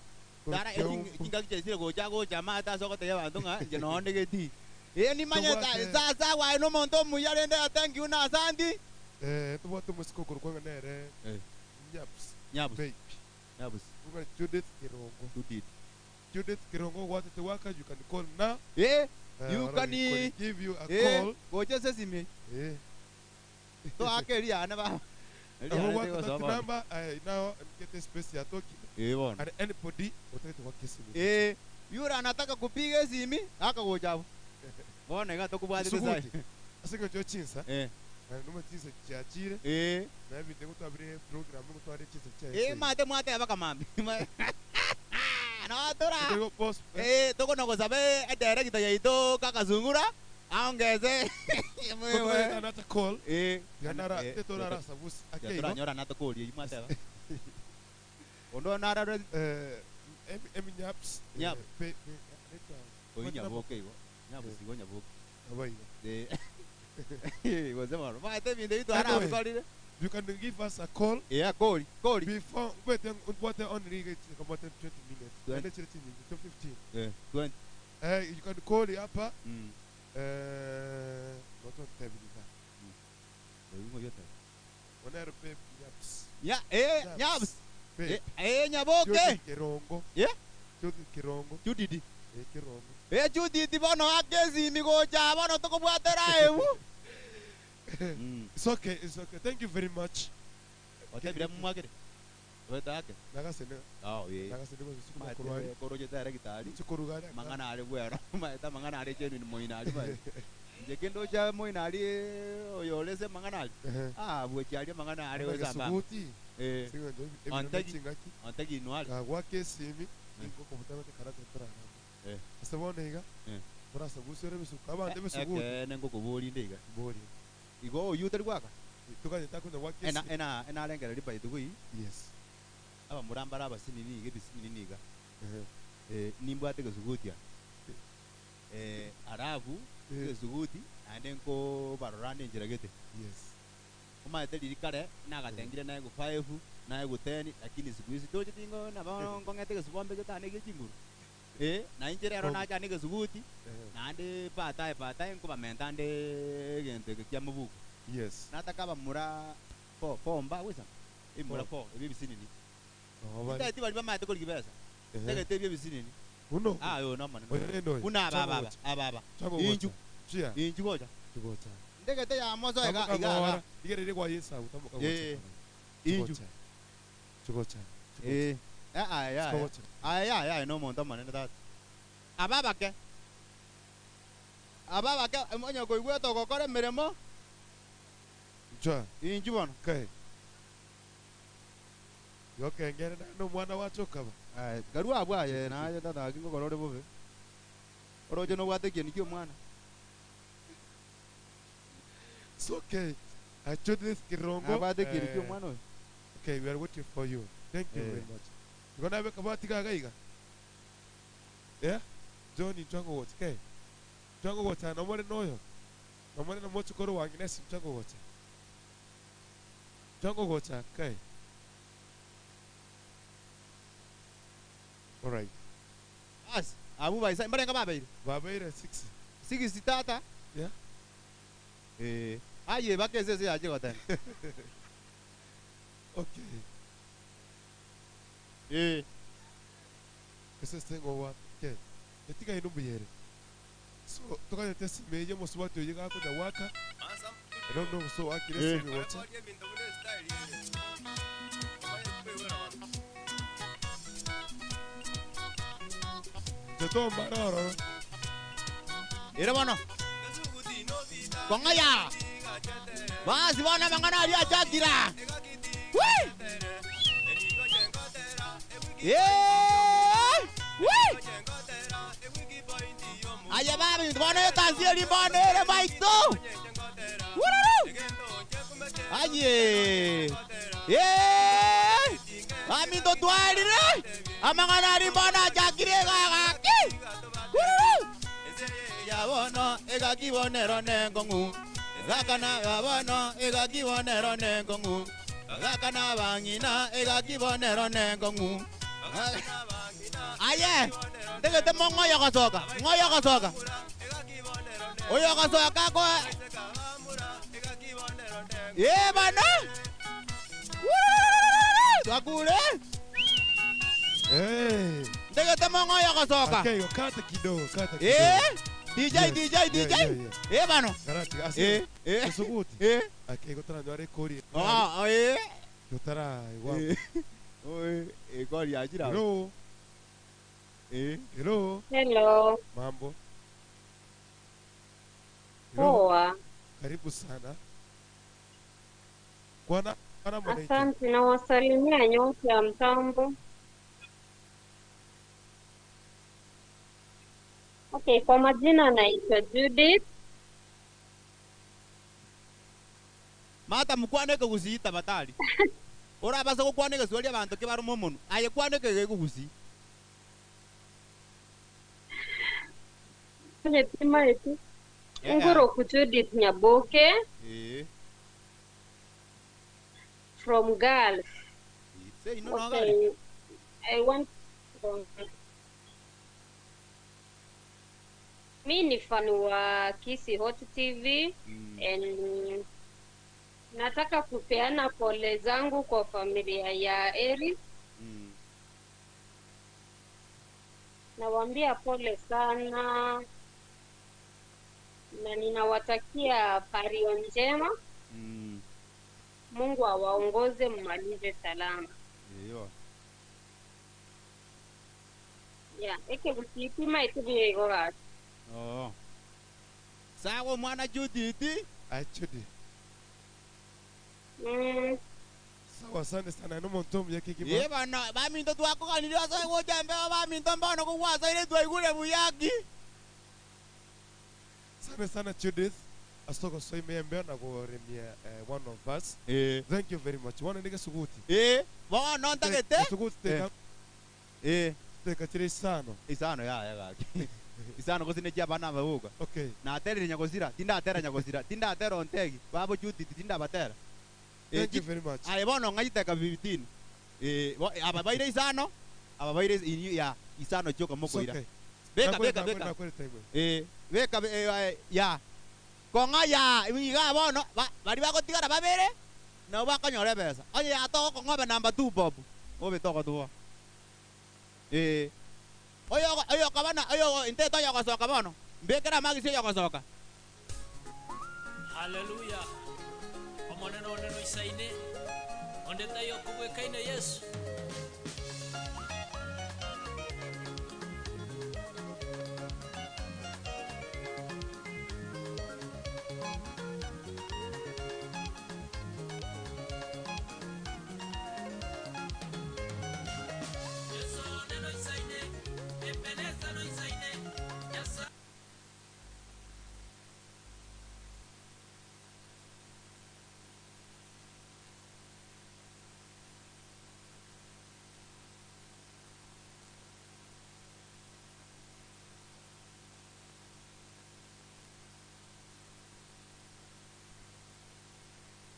Dara echinga kichesire gocha gocha mata soko te bantu nga nje nonde geti. Eh ni manya sasa wa no monto muya rende thank you na asante. Eh tubwate musiko kurukung'anere. Nyaps. Nyaps. Baby. Nyaps. Rukung'anere Judith Kirongo. Judith. Judith Kirongo watete waka you can call now. Eh. You or can we can give you a call. Gocha sesime. Eh. To akeria na ba. Aho waka that number I now get a space ya talking. Eh bona. And anybody utagete kwa kesi. Eh yura anataka kupiga simi akagocha. Bona iga tokubwate Suguti. Asinga cho chinsa. Eh. Numa chinsa chiachire. Eh. Na bite ngutwabire program ngutware chinsa cha. Eh mate mwate abakamambi. No tora. Boss. Eh toko nogosabe director yaito kakazungura aongeze. Mwewe. Anata call. Eh. Yanara tetora rasabusi. Ake. Tora nyora anata call yimwate. Ondo nara eh em nyaps. Nyap. Pe Oyi nyaboke igo. Nyabusi igo nyaboke. Abai. Eh. Gose moro. Mate binde bitu ara abikorire. You can give us a call. Yeah, call. Call. Before wait what only about 20 minutes. 20. 15. Yeah, 20. You can call hapa. Mm. Not on table. Oyo yote. Onero babe nyaps. Nya eh nyaps. Babe. Eh nyaboke. Judith Kirongo. Yeah? Judith Kirongo. Judith. Eh Kirongo. Eh Judith bono akesimi gocha bono tokobwatera ebu. It's okay, it's okay. Thank you very much. Otebire mumwakire. Wetake. Nagasene. Oh yeah. Nagasene go Maete kurwari. koroche tare gitari. Chikorugari. Mang'ana are gwero. Maeta mang'ana are genuine moina ari bai. Nje kendo cha moina ari oyolese mang'ana ari. Ah bwechi ari mang'ana are wesamba. Suguti. Eh. Singo Ontegi chingaki. ontegi nwari. Kagwake esimi ingoko mutabate karate tarara. Eh. Ase bono iga. Eh. Murasa gusere bisuka abande bisuguti. Eke nengokobori inde iga. Bori. Igo oyu tari gwaka. Tukanye takunya gwake Ena esimi. ena ena arengera riba itugui. Yes. Aba murambara abasinini iga ebisinini iga. Eh nimbwate gesugutia. Eh arabu gesuguti naende nko barorane enchera gete. Yes. Omaete riri kare nagatengire naye go 5 naye go 10 lakini siku hizi toche tingo nabo nkong'ete gesubombe getane gechinguru. Eh na inche rero nacha ne gesuguti naende baadaye baadaye nkobamenta nde egento eke kia mobuko. Yes. Nataka bamura fo fo mba wisa. Imura fo ebi bisinini. Oh, bari. Ndati bali bamaete kori kibesa. Ehe. Ndegete ebyo bisinini. Uno. Ah yo no man. Oyo nendo. Una aba aba aba aba. Chango Inju. Chia. Inju gocha. Gocha. Ndegete ya mozo iga iga. iga. Igerere kwa Yesu utamuka gocha. Eh. Inju. Gocha. Eh. Ah ah ya. Gocha. Ah ya ya no monto manene tata. Aba bake. Aba bake onye koigweta ogokora emirimo. Cha. Inju bono. Kai. Yokengere na mwana wacho kaba. Ai garua abwaye naye tata ngokora ore bobe. Oroche nobwate ekieni kia omwana. It's okay. I Judith Kirongo. Abate ekieni kia omwana oyo. Okay, we are waiting for you. Thank you Eh. very much. You're gonna have a kabati gaiga. Yeah? Johnny Chango gocha. Okay. Chango gocha no more noyo. No more no mocho koro wangine sim chango gocha. Chango gocha. Okay. All right. As abu baisa mbarenga babeire. Babeire 6. 6 tata. Yeah. Eh aye bakesese yaje gotena. Okay. Eh. Ese tengo wa. Okay. Etika inumbuyere. So tukanyete simeje musubati oyiga kuja waka. I don't know so akire Eh. simi wacha. Tetomba roro. Ere bono. Kong'aya. Basi bono amang'ana aria achakira. Wee! Yeah! Wee! Aye babi, bono etansieri bono ere maito. Wururu! Aye. Yeah! Aminto twarire. Amang'ana ari bono achakire gagaki. Wururu! Ya bono egakibonero nengong'u. Gakana babono egakibonero nengong'u. Gakana bang'ina egakibonero nengong'u. Aye, ndegete mo ng'oyo gosoka, ng'oyo gosoka. Oyo gosoka ko. Ye bana. Twakule. Hey. Ndegete mo ng'oyo gosoka. Okay, kata kidogo, kata kidogo. Eh, DJ Yes. DJ Yeah, DJ. yeah, yeah. Eh bano. Garati, ase. Eh, eh. Esuguti. Eh. Okay, gotara ndware kori. Ah, eh. Gotara igwa. Eh. Oe, eh kori ajira. Hello. Eh. Hello. Hello. Mambo. Poa. Karibu sana. Kwana kwana mwanaita. Asante, nawasalimia nyote ya mtambo. Okay, kwa majina naitwa Judith. Mata mukwane kugusita batali. Ora basa gukwane geswali abantu ke barumo mono. Aye kwane ke gugusi. Kwenye pima yetu. Yeah. Ngoroku Judith Nyaboke Eh. from Gulf. Say no no Okay, I want Mi ni fan wa Kisii Hot TV and Nataka kupeana pole zangu kwa familia ya Eric. Nawaambia pole sana na ninawatakia pario njema. Mungu awaongoze mmalize salama. Iyo. Yeah, eke gusipima itubiego gaki. Oo. Sawa mwana Judith. Ai Judy. Sawa asante sana n'omuntu omuya kigima. Ye bana baminto twakoganire ase gocha mbeo baminto mbono kogwasaire twaigure buyaki. Asante sana Judith. Asoko soime mbeo na kuremia one of us. Eh. Thank you very much. Wana ndike suguti. Eh, bono ntagete. Suguti teka. Eh. Teka chiri isano. Isano ya ya gaki. Isano gose nechi abana babuka. Okay. Naterire nyagosira, tindatera nyagosira, tindatera ontegi, babo Judith tindabatera. Thank you very much. Aye bono ng'aiteka 15. Eh, aba baire isano, aba baire ya isano choka mokoira. Okay. Beka Nakweli- beka nakweli- beka. nakweli time. Eh, beka ya. Kong'a ya iga bono bari bagotigara babere nabo bakonyora ebesa. Onye yatogo kong'obe number 2 bob. Obe togo tuwa. Eh. Oyo oyo kabana oyo inteto yogosoka bono. Mbekera magisi yogosoka. Haleluya. Omonene onene oisaine ondetayo okobwekaine Yesu. Yesu onene oisaine, Ebeneza noisaine, Nyasaye.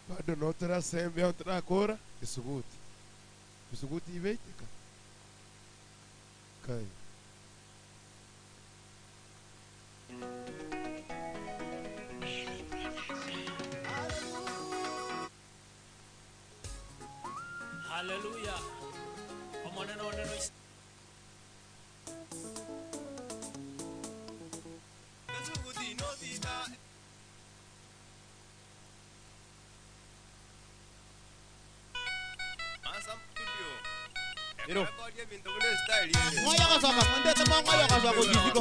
Bado notera sembe otarakora isuguti. Isuguti ibeiteka. Kai. Haleluya. Omonene onene oisaine. Ero. Ngoyo gosoka, ondete mo ngoyo gosoka ojisiko.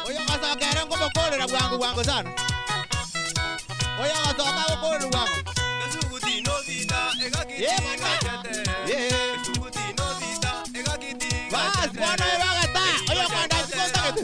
Oyo gosoka ere ngomokorera bwangu bwangu sana. Oyo gosoka gokorera bwangu. Eh bana. Eh. Bas bwana ebagata. Oyo kwanda sikontagete.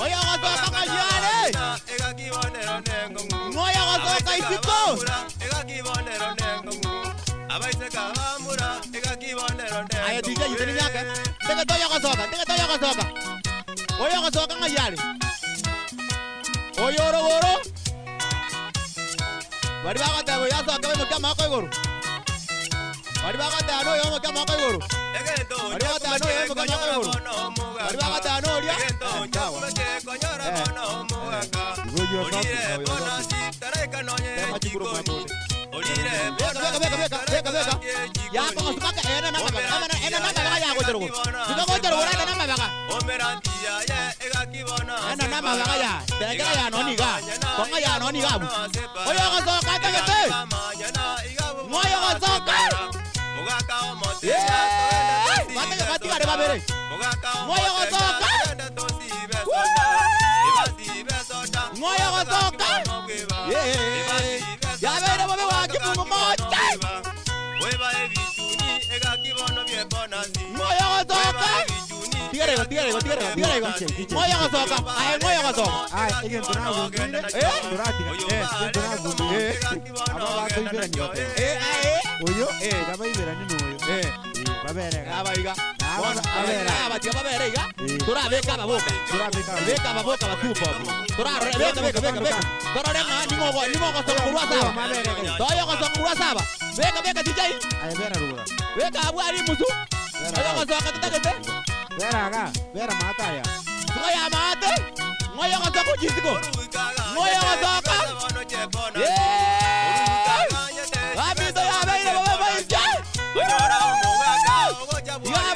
Oyo gosoka ng'ayare. Ngoyo gosoka isiko. Aye DJ yiteni nyaka. Teke toyo gosoka, teke toyo gosoka. Oyo gosoka ng'ayare. Oyo orogoro. Bari bagatebo yasoka baimokia amaboko igoro. Bari bagatano oyo omokia amaboko igoro. Bari bagatano oyo omokia amaboko igoro. Bari bagatano oria. Sawa. Beka beka beka beka beka. Ya kongo sukaka ena na mabaga. Ena na mabaga ya gochero. Suka gochero ena na mabaga. Ena na mabaga ya. Tegera ya no niga. Konga ya no niga bu. Oyo gosoka tegete. Moyo gosoka. Eh! Batega batigare babere. Moyo gosoka. Moyo gosoka. Eh! Ya bere bobe wa kimungu mocha. Moyo gosoka. Tigara igo, tigara igo, tigara igo, tigara igo. Moyo gosoka. Aye moyo gosoka. Aye, egento nagundire. Toratiga. Egento nagundire. Aba bakoiberania goteba. Oyo, gabaiberani noyo. Babere iga. Aba iga. Aba babere. Aba tiga babere iga. Torabeka ababoka. Beka ababoka batupa abu. Torarore beka beka beka beka. Torore ng'a ning'o ning'o gosoka korwa saba. Toyo gosoka korwa saba. Beka beka tijai. Aye bera rugura. Beka abwo ari musu. Oyo gosoka totagete. Bera aga, bera maata aya. Tuko ya maate. Ng'oyo gosoka chisiko. Ng'oyo gosoka. Amito ya beire babe baisya. Ya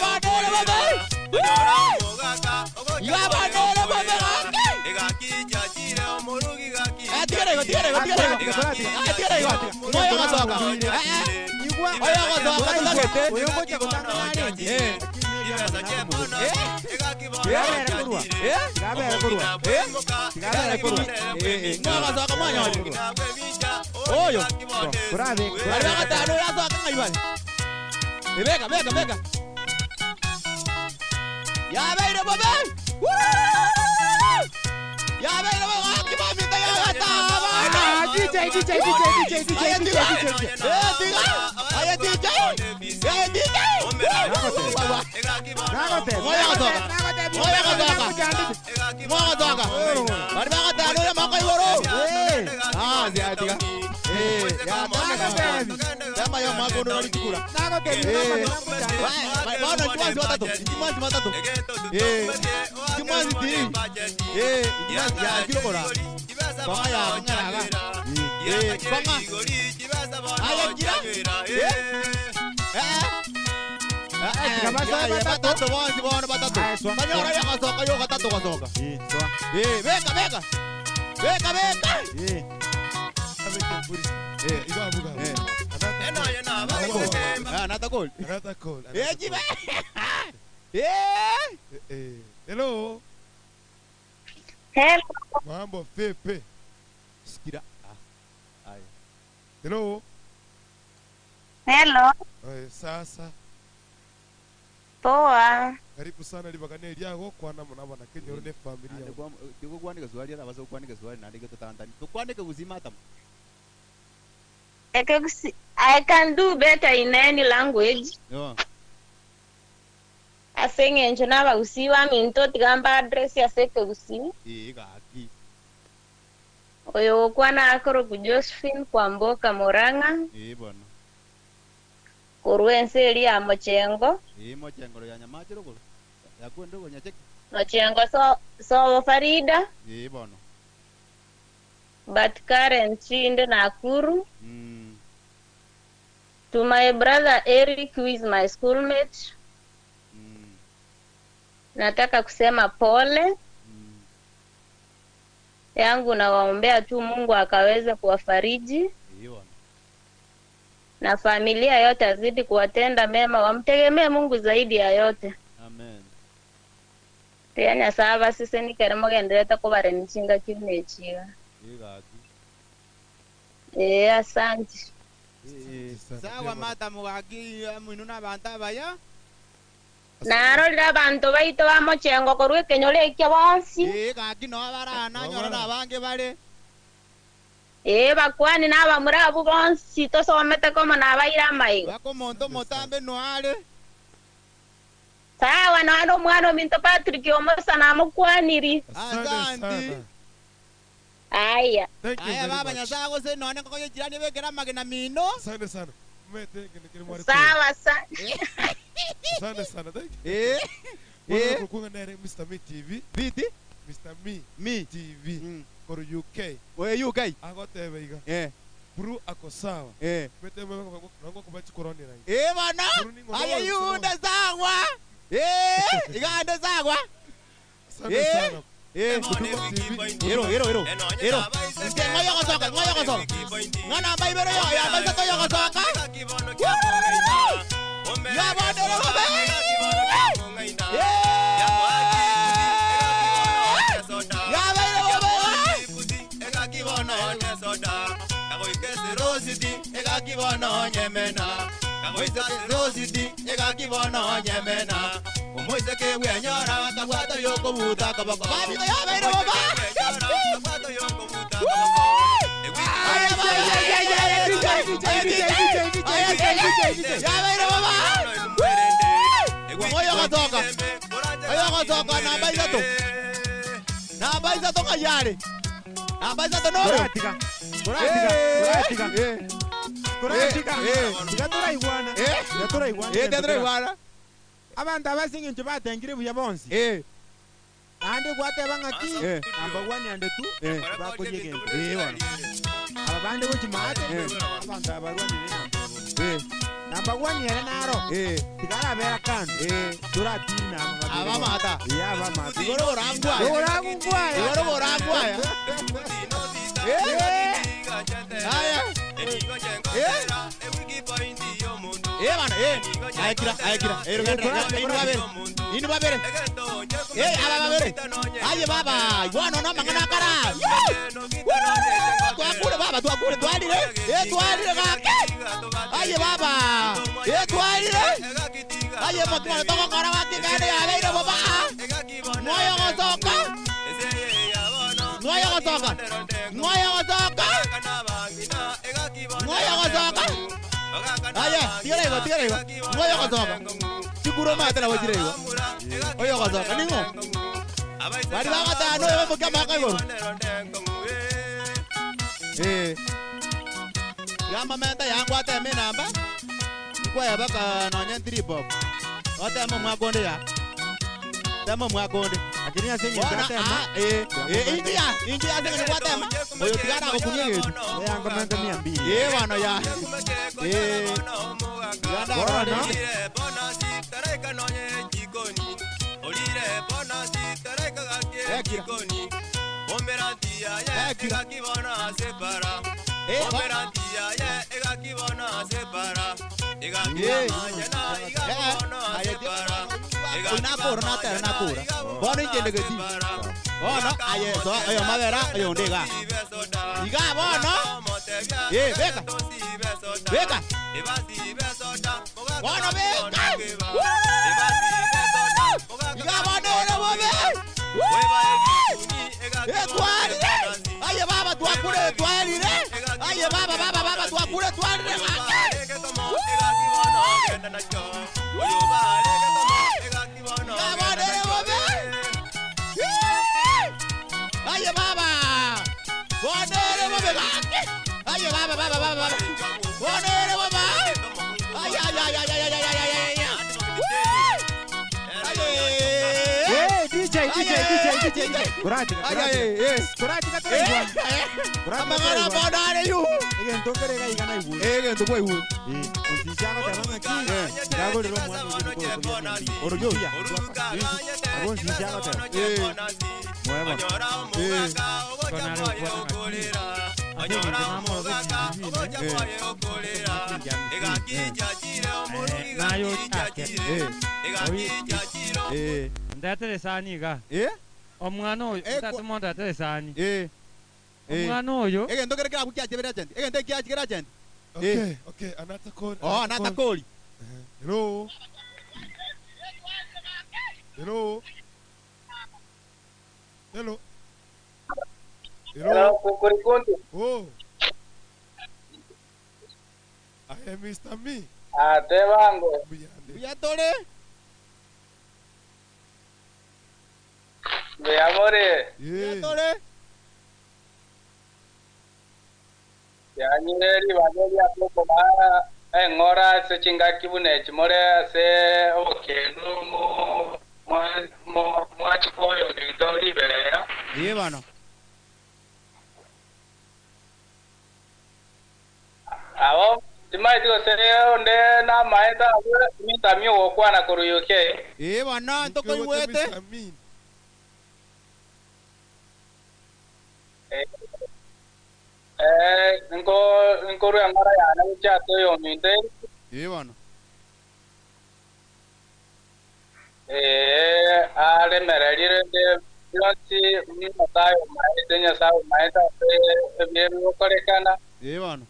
banere babe. Ya banere babe gake. Tigara igo, tigara igo, tigara igo. Tigara igo. Ng'oyo gosoka. Oyo gosoka totagete. Oyo ngocha gotanga narenge. Tigabere korwa. Tigabere korwa. Ng'oyo gosoka mwanyori. Oyo. Kurabe. Bari bagatano yasoka ng'ai bari. Beka beka beka. Yabeire bobe. Yabeire bobe akibamita yagataba. Ah, DJ, DJ, DJ, DJ, DJ, DJ, DJ. Eh, tiga. Aye DJ. Eh, DJ. Nagote. Ngoya gosoka. Ngoya gosoka. Ngoya gosoka. Bari bagatano ya mako igoro. Ah, zia tiga. Eh, ya tanga. Tema yo mako ndo nalichukura. Nagote. Eh. Bono chimwanzi watatu. Chimwanzi watatu. Eh. Chimwanzi tiri. Eh, chimwanzi ya kirokora. Banga ya ngaraga. Eh, banga. Aya kira. Eh. Eh. Eh, batatu bonzi bono batatu. Banyora ya kasoka yo katatu kasoka. Eh, beka beka. Beka beka. Eh. Eh, igo abuga. Eh. Another goal. Another goal. Eh, jibe. Eh. Eh. Hello. Hello. Mambo vipi? Sikira. Ah. Aya. Hello. Hello. Eh, sasa Poa. karibu sana libagane lyago kwana munaba na kenyoro ne familia. Tigo kwandika swali ara basa kwandika swali nandike tutandani. Tukwandike uzima tam. I can do better in any language. Yo. Ase eng'encho nabagusi baminto tigamba address ase ekegusii. Eh, gaki. Oyo okwana akoroku Josephine Kwamboka Murang'a Eh, bwana. korwa ense eri ya Mochengo. Eh, mochengoro ya nyamachero goro. Yakwende go nyacheki. Mochengo so sobo Farida Eh, bwana. but currently inde Nakuru. To my brother Eric who is my schoolmate. Nataka kusema pole yangu, nawaombea tu Mungu akaweze kuwafariji Eh, bwana. na familia yote azidi kuwatenda mema, wamtegemee Mungu zaidi ya yote. Amen. Tiga Nyasaye abaseseni kere mogenderete kobaremi chingaki buna echiga. Eh, gaki. Ee, asante. Sawa mata mugaki mwinu n'abantu abaya. Narorire abanto baito ba mochengo korwa ekenyoro ekio bonsi. Eh, gaki no abarana nyora nabange bare. Ee, bakwani n'abamura abwo bonsi tosomete komo nabaire amaiga. Bako omonto motambe no are. Sawa, noana omwana ominto Patrick omosa namokwaniri. Asante. Aya. Aya baba nyasaye gose none ngoko yechirani bekera amagena mino. Asante sana. Mete ngene mwari. Sawa sa. Asante sana. Thank you. Eh. Eh. Kukunga nere Mr. Me TV. Biti? Mr. Me. Me TV. Koru UK. We UK. Agotebe iga. Eh. Bru ako sawa. Eh. Mete mwe nango kubachikoroni rai. Eh bana. Aya yunda sawa. Eh, igande sawa. Asante sana. Eh, ero ero ero. Ero. Nke ngoyo gosoka, ngoyo gosoka. Ngana baibero yo, ya baisa to yo gosoka. Ya bandero babe. Ya bairo babe. Omoiseke bwenyora akabwata yokobuta akaboko. Babito yabeire boba. Yabeire boba. Oyo gotoka. Oyo gotoka namba isato. Namba isato ng'ayare. Namba isato noyo. Koratiga. Koratiga. Koratiga. Koratiga. Tiga toraigwana. Tiga toraigwana. Eh, tiga toraigwana. Abanto abase eng'encho batengire buya bonsi. Naende gwateba ng'aki namba one and two bakoria egento. bono. Aba bande gochi maate abanto aba barwanire namba ebo. Namba one ere naro. Tiga arabera kando. Toratiri naba babere. Aba mata. Eh, aba mata. Igoro borangwaya. Borangwaya. Igoro borangwaya. Aya. Eh. Eh bana, eh. Ayakira, ayakira. Eh, rugenda, inu babere. Inu babere. Eh, aba babere. Aye baba, iguano no mangana kara. Twakure baba, twakure twalire. Eh, twalire gake. Aye baba. Eh, twalire. Aye motwana toko kara waki kane ya beire baba. Moyo gosoka. Moyo gosoka. Moyo gosoka. Moyo gosoka. Aya, tigara igo, tigara igo. Moyo gosoka. Chikuro mate na wachire igo. Oyo gosoka ningo. Bari bagatano ebe mukia maka igoro. Eh. Yamba menta yangu ateme namba. Nkwaya baka nonye trip up. Otema mwakonde ya. Tema mwakonde. Lakini ase eng'encho Bona, atema. ah, eh, eh, inji ya, inji ya ase eng'encho gwatema. Oyo tigara gokunia getu. Yango menta mia mbili. Eh, bano ya. Eh. Uganda Bono. Nakura natera nakura. Bono inje ndegeti. Bono aye so ayo mabera ayo ndega. Iga bono. Eh, beka. Beka. Bono beka. Iga bono ore bobe. Eh, twarire. Aye baba twakure twarire. Aye baba baba baba twakure twarire. Iga bono ore bobe. Aye baba. Bono ore bobe gake. Aye baba baba baba baba. Bono ore bobe. Ay ay ay ay ay ay ay ay ay. Eh, DJ, DJ, DJ, DJ. Kuratiga, Ay, kuratiga. ay, eh. Kuratiga toraigwana. Kuratiga Amang'ana toraigwana. bono are yu. Egento nkere iga iga naigure. Eh, egento kwaigure. Eh, osisi agoteba ng'aki ndagorera omwana oyo ebikoroto bia mia mbili. Oro yo. Buya, abo nsisi agoteba. Eh. Moe bono. Eh. Nayo ake. Eh. Ndetere sani iga. Eh? Omwana oyo, Eh, tata omonto atere sani. Eh. Omwana oyo. Egento kere kerabu kiachebere agent. Egento kiachikere agent. Okay, okay, another call. Oh, another call. Hello. Hello. Hello. Hello, Kukurikunti. Oh. I am Mr. Me. Ate bango. Buyatore. Buyamore. Buyatore. Yanyire ribaga riakokoma eng'ora ase chingaki buna echi more ase obokendu mwachikoyo nito riberera. Iye bano. Abo timaiti gose onde namaete abwo mitami ogokwana korwa UK. Iye bano ntokoigwete. Eh, nko nkorwa eng'ora yane gochia ase oyominto Iye bano. Eh, aremererire nde bionsi Nyasaye omaete Nyasaye omaete ase ebire bigokorekana Iye bano.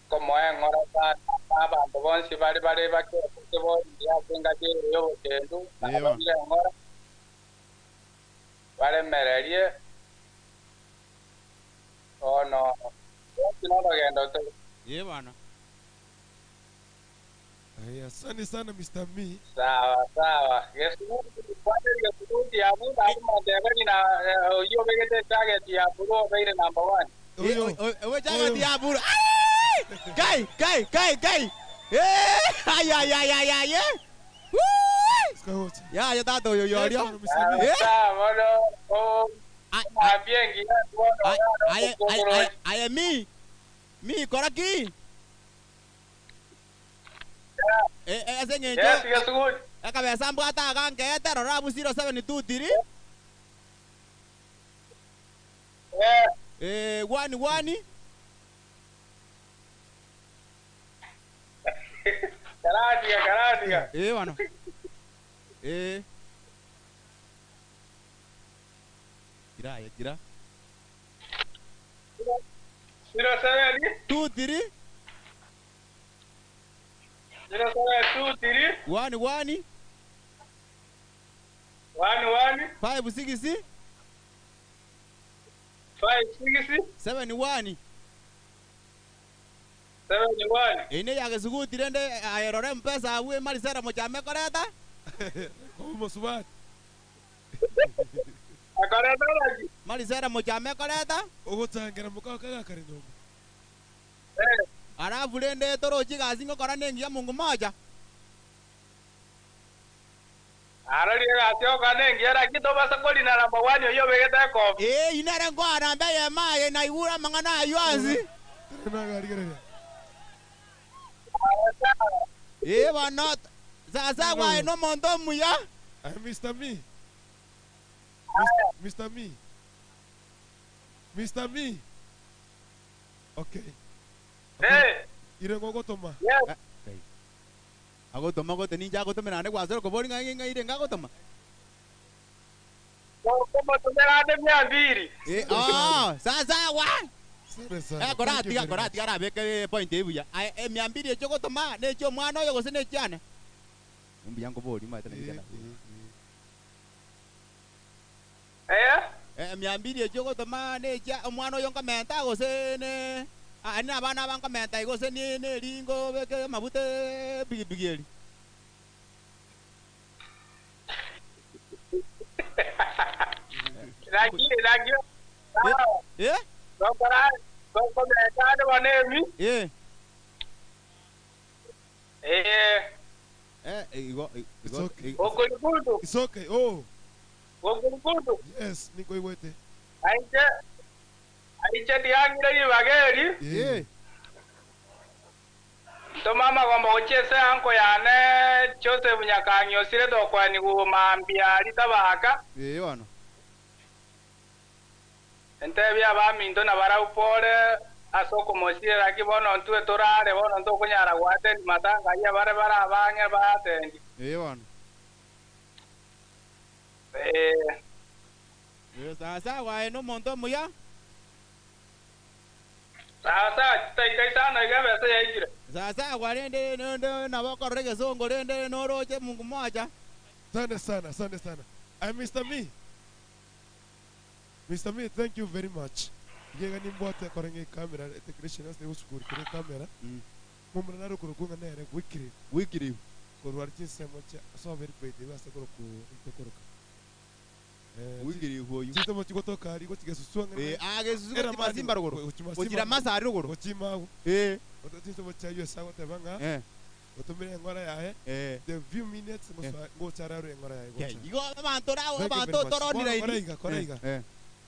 komoa eng'ora sana Abanto bonsi bare bare bakebete boria ase engaki eye y'obokendu, na Ewa. abarire eng'ora, baremererie bono bonsi norogendo tore. Ee bono. Aya, asante sana Mr. Me. Sawa sawa. Gesuguti, kwaneri gesuguti abwo nari monteberi na eh, oyio obegete ejacket ya blue obeire number one. Oyo jacket ya blue. Ai! Kai, kai, kai, kai. Eh, ay ay ay ay ay. eh. Woo! Ya, ya tata oyo yorio. Eh. Sawa bono o ambie ngiya bono Aye, aye, aye, aye mi. Mi kora ki? Eh, eh, ase eng'encho. Yes, Gesuguti. Akabesa mbwate agankeete rora abu 0723. Eh, gwani gwani. Karatiga, karatiga. Eh, bano. Eh. Gira, eh, gira. 07 23 0723 1 1 1 1 5 6 5 6 7 1 7 1 Ine yagesuguti rende ayerore mpesa abwe marisera mochame koreta. Komo subat. Akoreta raki. Marisera mochame koreta. Ogochangera mukao kagakare nyomba. Alafu rende torochi gasi ngokora nengiya Mungu moja. Arorie gasi okane ngiya raki tobasa korina number one oyio obegete ekobi. Eh, inere ngwana mbe maye na igura mang'ana ayo ansi. Eh, bono sasa gwae no monto omuya. Ay, Mr. Me. Mr. Me. Mr. Me. Okay. Eh. Ire ngogotoma. Yes. Agotoma gote ninja agotomera ande gwasoro kobori ng'ai ng'ai ire ngagotoma. Komotomera ande mia mbiri. Eh, ah, sasa wa. Eh, kora Thank you tiga very kora tiga rabeke point ebuya. Ai eh, mia mbiri echo gotoma necho omwana oyo gose nechiane. Mbuya nkobori maete na Eh? Eh, mia mbiri echo gotoma necha omwana oyo nkomenta gose ne Ah, ni abana bankomenta gose ni ne ringo beke mabute bigibigi eri. Raki raki. Eh? Gokora gokomenta ande bono emi. Eh. Eh. Eh, igo igo. Okurikudu. It's okay. Oh. Okurikudu. Yes, niko iwete. Aiche aiche tiangire ribageri. Eh. Ntoma magombo gochiese anko yane Joseph Nyakangi osire tokwani gumambia ritabaka. Eh, bono. Entebia abaminto na baraupore ase okomosire raki bono ntwe torare bono ntokonyara gwatendi matanga aria bare bare abang'e batendi. Eh, bono. Eh, Eh, sasa gwae no monto omuya. sasa chitaika isano iga ebesa yaikire. Sasa gwarende nende nabokorora egesongo rende noroche Mungu moja. Asante sana, asante sana. I'm Mr. Me. Mr. Me, thank you very much. Yega nimbwate korenge camera technician ase gusukuru kure camera. Mumuna naro kurukunga nere wikiri. Wikiri. Korwar chinsemo cha so very bad basa koroku ikoroka. Eh, Wikiri huyu. Chitomo chigotoka ari gochigesuswa ngene. Eh, ah, gesusu gochimasimba ruguru. Gochira masa ari ruguru. Gochimagu. Eh. Chinsemo cha yo sago tebanga. Eh. Gotumire engora yae. Eh. The few minutes ngochara engora yae. Okay, igo abanto rao Thank you abanto very much. toronire Kora ini. kora iga, kora iga. Eh.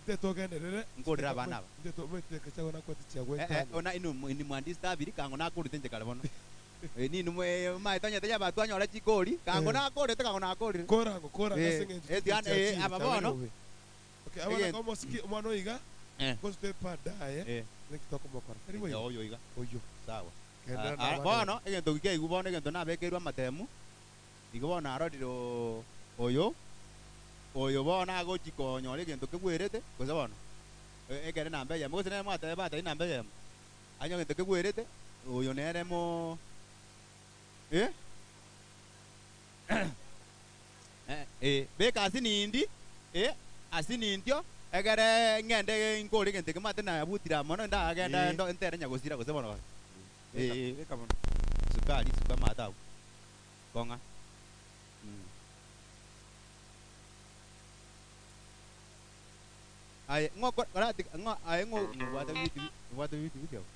Ite togenderere. Nkorera abana aba. Ite to mete kachago na kwati chia Eh, eh, gwetano. ona inu ni mwandista abiri kango nakurite nje kare bono. Eh, ninu mwe maetonyete ya batu anyora chikori kango Eh. nakorete kango nakorire. Korango korango Eh, ase ng'encho eh, tiana, eh, aba bono. Okay, abana Again. kama siki omwana oiga. Eh. Koste padaye. Eh. Nekitokomokora. Anyway. Eh, oyo iga. Oyo. Sawa. Kendera Ah, na ah, abana. bono egento gikeigu bono egento nabekeirwe amatemu igo bono arorire oyo oyo bono agochi konyora egento kegwerete gose bono E- ekere namba eyemo gose nere mwatebe batari namba eyemo anyo egento kegwerete oyo nere mo Eh? Eh, eh, beka ase nindi, eh, ase nintio, egere ng'ende nkore egento eke mate nabutire amo mono, ndagenda Eh. ndo ntere nyagosira gose bono gose. Beka- Eh, beka bono. Sukari, suka amato abwo. Kong'a. Mm. Aye, ng'o korati ng'o aye ng'o ng'obwate bitu ng'obwate bitu bitu abwo.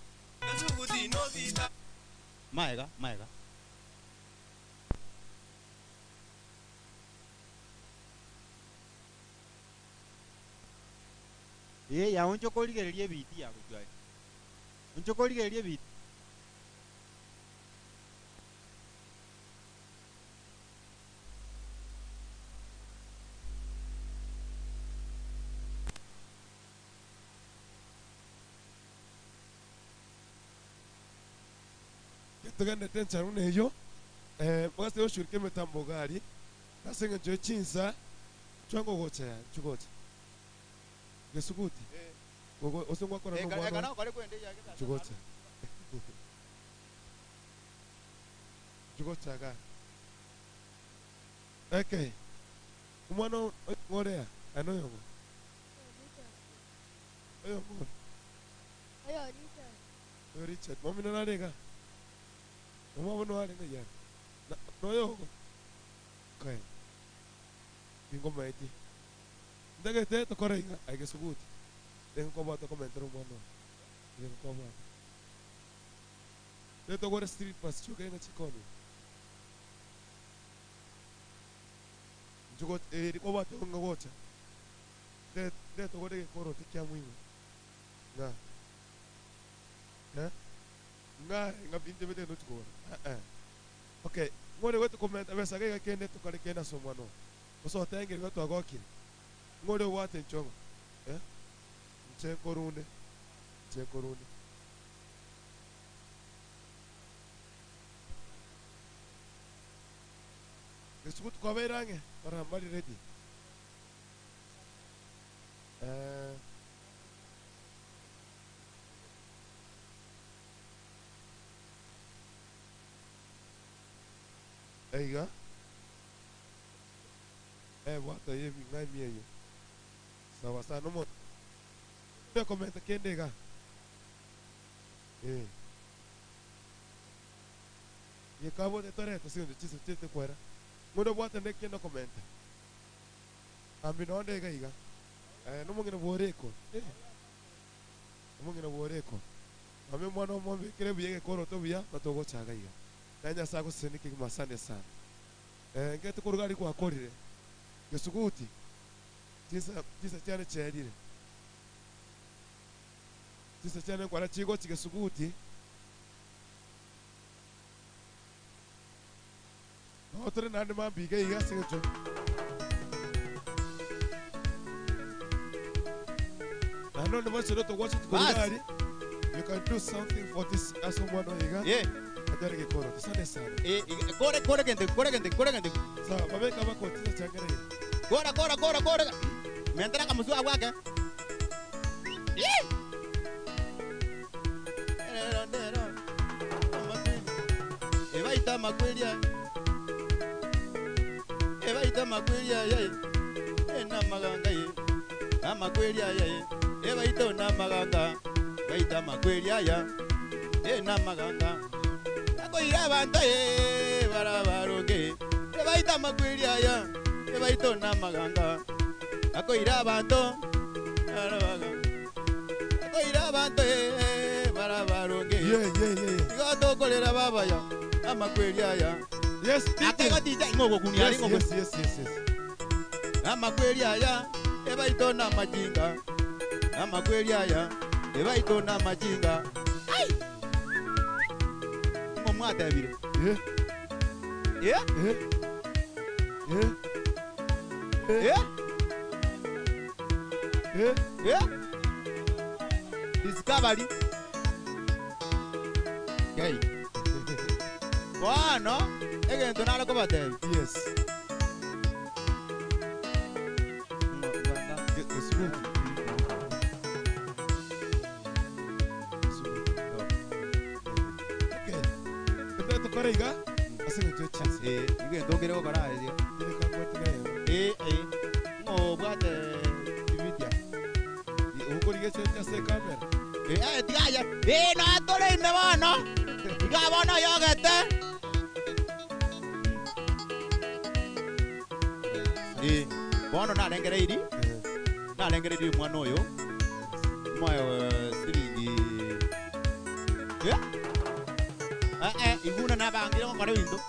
Maega, maega. Eh, ya oncho korigereria ebiti ya gochwa. Oncho korigereria ebiti. Tugendete enchara buna eyo eh, mogase goshugurika emitambo gari ase eng'encho ya chinsa chwango gocha ya nchugocha gesuguti gogo ose ngwakora Eka- n'omwana eka nokore kwende ya gesa- nchugocha nchugocha ga okay omwana ng'orea ano yongo oyo ng'ore Oyo Richard. oyo Richard momino narega omwabo noarenge yara noyogo okay ningomaeti ndagete tokore iga aige suguti nengokobwata komentera omwana oyo nengokobwata tetogore street pass chiokenga chikoni njugo eri kobwata onga gocha ndetogore gekorote kia mwing'o ng'a eh ng'a ng'a binte bete nochikora eh eh okay ng'ore gwetu komenta besa gaiga kende tokore kende ase omwana oyo osotengeri gwetwagokire ng'ore obwate enchong'o eh nche nkorunde nche nkorunde gesuku twabeire ang'e bara mbari ready eh eiga eh bwata ye ng'ai mieyo sawa sawa nomo komenta kende iga eh yekabo torete sinto chiso chete kwera ngono bwata ne kendo komenta ambi nonde iga iga eh nomong'ina bworeko eh omong'ina bworeko mame mwana omombe kere buya gekoroto buya batogochaga iga na nyasaye agoseseneke masane sana eh ngete korugari gwakorire gesuguti chisa chisa chiane cherire chisa chiane kwara chigo chigesuguti notore nande mambige iga ase nanone bachero togwacha tukorugari you can do something for this ase omwana oyo iga Yeah. atare gekoro tusane sana Eh, kore kore kente kore kente kore kente. Sawa, babeka bakotisa changere. Kora kora kora kora. Mentera kamusu agwake. Eh. Ndero ndero. Ebaita makwelia. Ebaita makwelia ye. Ena maganga ye. Amakwelia ye. Ebaita na maganga. Baita makwelia ya. Ena maganga. Akoira abantu ye barabaroge. Ebaita makwelia ya. Ebaita na maganga. Akoira abantu barabaga. Akoira abantu ye barabaroge. Yeah yeah yeah. Igatokorera babaya amakwelia ya. Yes, Akego DJ ngoko kunia Yes, ngoko. yes, yes, yes, yes. Amakweli aya ebaito na majinga. Amakweli aya ebaito na majinga. Ai. Ngo mwatebire. Yeah. Yeah? Yeah. Yeah. Yeah? Yeah. Yeah? Discovery. Okay. Bono, egento naro kobatebi. Yes. Okay. Tokore iga Ase eng'encho echinse. Egento nkere gokora aye. Eh eh. Ng'o obwate ibitia. Okorigia echenche ase ekamera. Eh tiga aye. Eh natore ime bono. Tiga bono yogete. Eh bono narengereiri. Narengereiri omwana oyo. Moyo siringi. Eh? Eh eh iguna nabangire gokora ebinto.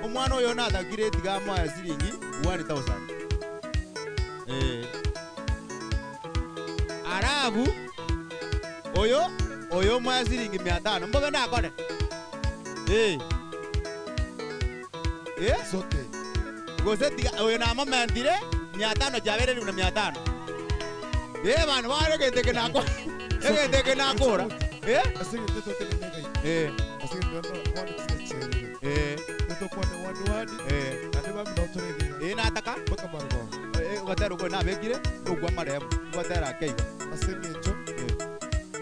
Omwana oyo natakire tiga moyo siringi 1000. Eh. Arabu oyo oyo moya siringi 500 mbobe ndakore. Eh. Eh? Sote. Gose tiga oyo namomentire 500 chabere na 500. Eh bana bare gete ke nako. Egete ke nakora. Eh? Ase eng'encho totenene gai. Eh. Ase eng'encho wani tigacherire. Eh. Tokwane wani wani. Eh. Ande bamina otoregera. Eh nataka. Mpaka margo. Eh gatero ko nabekire ogwa maremo. Gatera keigo. Ase eng'encho. Eh.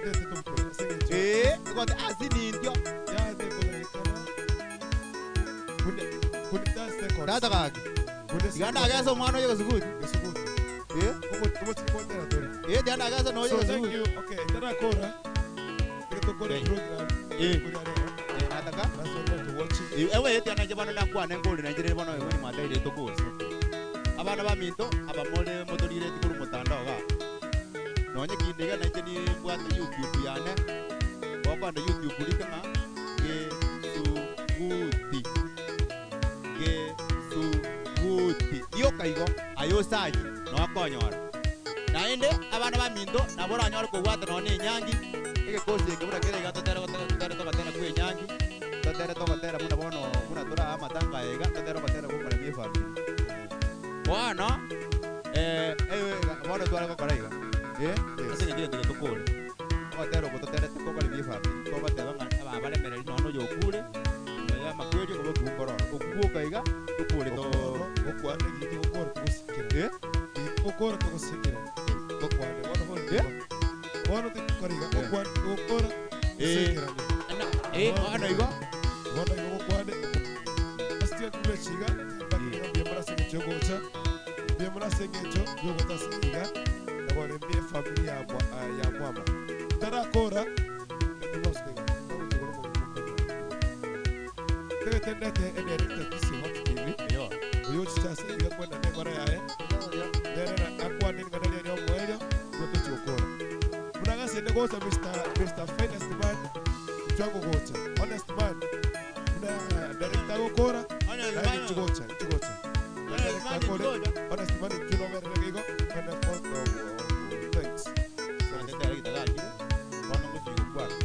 Ndete tomukore ase eng'encho. Eh gote asinintio. Yaze korekana. Kunde kunde seconds. Tata kaki. Kunde Tiganda agesa omwana oyo gesuguti. Gesuguti. Eh? Omochikotera tori. Eh tiganda agesa noyo So thank gesuguti. you. Okay, tarakora. Tokore program. Eh. Kuria rero. Eh nataka. That's all to watch. Ewe etiana nje bono nakwane ngori na njire bono ewe ni mwataire tokosi. Abana ba minto abamore motorire tikuru mutandao ga. Nonye kindiga na nje ni mbwate YouTube yane. Bokwanda YouTube rikanga Gesuguti. Gesuguti. Iyo kaigo ayo saji no akonyora. Naende abana ba minto nabo ranyora kobwata nonye enyangi. Egekosi eke buna kere gatotera gotera togatera kwe enyangi. Totere togotera buna bono buna tora amatanga ega totere gotera gokora mie family. Bono eh bono tware gokora iga. Eh ase ng'encho gento tokore. Ogotera oko totere tokora mie family. Togoteba ng'a aba baremereri nono yokure. Ya makweri okobo kukorora. Okuboka iga tokore to okwane gito gokora togosikira. Eh? Gokora togosikira. Gokwane bono bono. Eh? Bono tikora iga okwane gokora. Eh. Gosikira. Eh bono igo. Bono igo gokwane. Astia kubechiga. Bakira byemura sengecho gocha. Byemura sengecho yogota sengiga. Nagore mbie family ya mwa ya mwama. Tarakora. Ndimosika. Tegetendete edirector Kisii Hot TV. Yo. Oyo chichase iga kwenda negora yaye. Nerera akwane ngana rya omwerio gotochi gokora. Munagase gocha Mr. Finest Man. Chwango gocha. Honest man. Muna director gokora. Honest man. Chigocha, chigocha. Honest man, chigocha. Honest man chuno merere gigo. Kwenda photo. Thanks. Tetera gitagakire. Bono ngochi gokwana.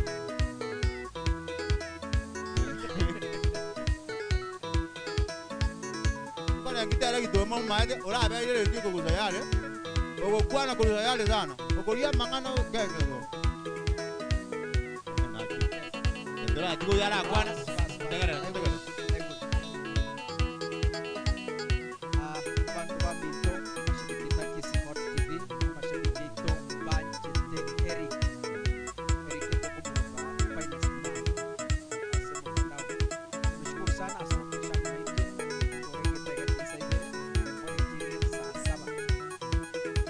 Kore ngitera gitoma maete orabeire riko gusa yale. Ogokwana kurusa yale sana. Okoria mang'ana kekego. Ndora tigo yara kwana. Tegere tegere. Abantu ba minto mashabiki ta Kisii Hot TV mashabiki to banchete Eric Eric tokumbuka finest man ase mtandao. Nashukuru sana asante sana naije koreketega chisaibere korekire saa saba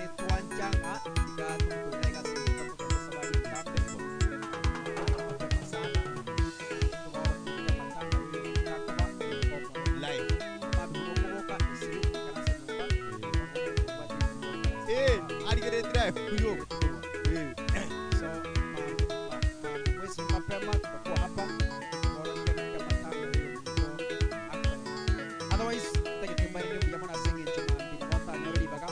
etwanchanga tiga tumutorega sikuta sabari tambe mapema sana tubawakiria matanga yoyo takoba Live. mabigokoboka esiri kanasa nyumba. Eh arigere drive kuyo. Eh. So mwezi mapema tutakuwa hapa kuorokera matanga yoyo mito akore. Otherwise tegetembarire buya mona senge chomambi na motanyore ribaga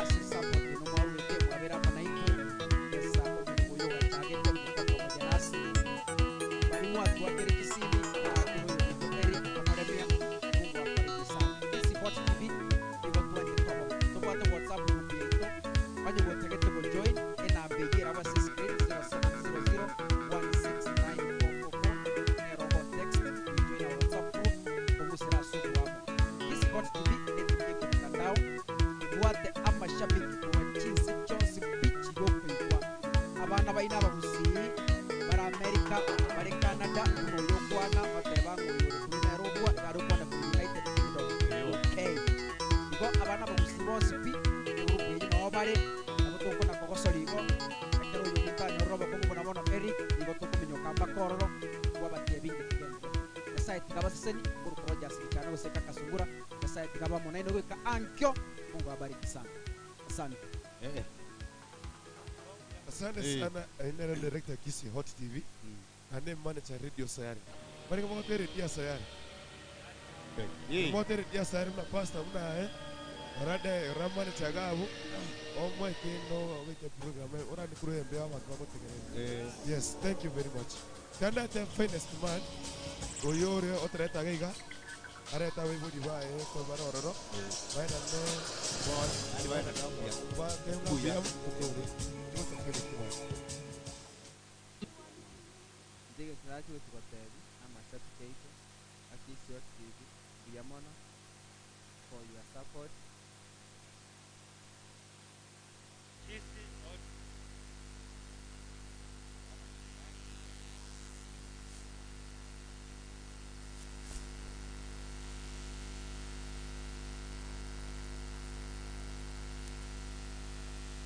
ase support ino mwarwete mwabera hapa naitwe esa omulimu oyo gachagete muka pamoja nasi bali mwatwakire kisimi akiro yo mito Eric omoremia Mungu afariji sana. Kisii Hot TV igo twanje tobo tobwate WhatsApp group yetu banye gotegete go join enamba egira abase screen 0700 169444 erogo text we join our WhatsApp group ogusira suku wamo. Kisii Hot TV etuye ku mtandao ibwate amashabiki kuba chinsi chonsi bichi yokuigwa abana baina abagusii bari America bari Canada muno yokwana bateba ng'oyore kuri Nairobi. bare nabo tokona kogosora igo ekero oyo ominto anyorire obokongu buna bono Eric nigo tokominyoka mpaka ororo twabatia ebinge tigenderere. Nyasaye tiga abaseseni korwa Rogers Gichana gose Kaka Sungura Nyasaye tiga abe amo nainwe goika ankio Mungu awabariki sana. Asante. Asante Eh. sana ainere director Kisii Hot TV ane manager Radio Sayari. Barika mote Radio Sayari. Eh. Mote Radio Sayari mna pastor mna eh. Orade ora manager gabo. Omwe kendo ogeche program ora ni kurembe abantu bagotegerera. Yes, thank you very much. Kanda the finest man. Oyore otreta geiga. Areta webudi bae ko barororo. Baena ne bon. Ba tenga Buya. buya. Ntige kirachi gotugotebi amashabiki aito a Kisii Hot TV mbuya mono for your support.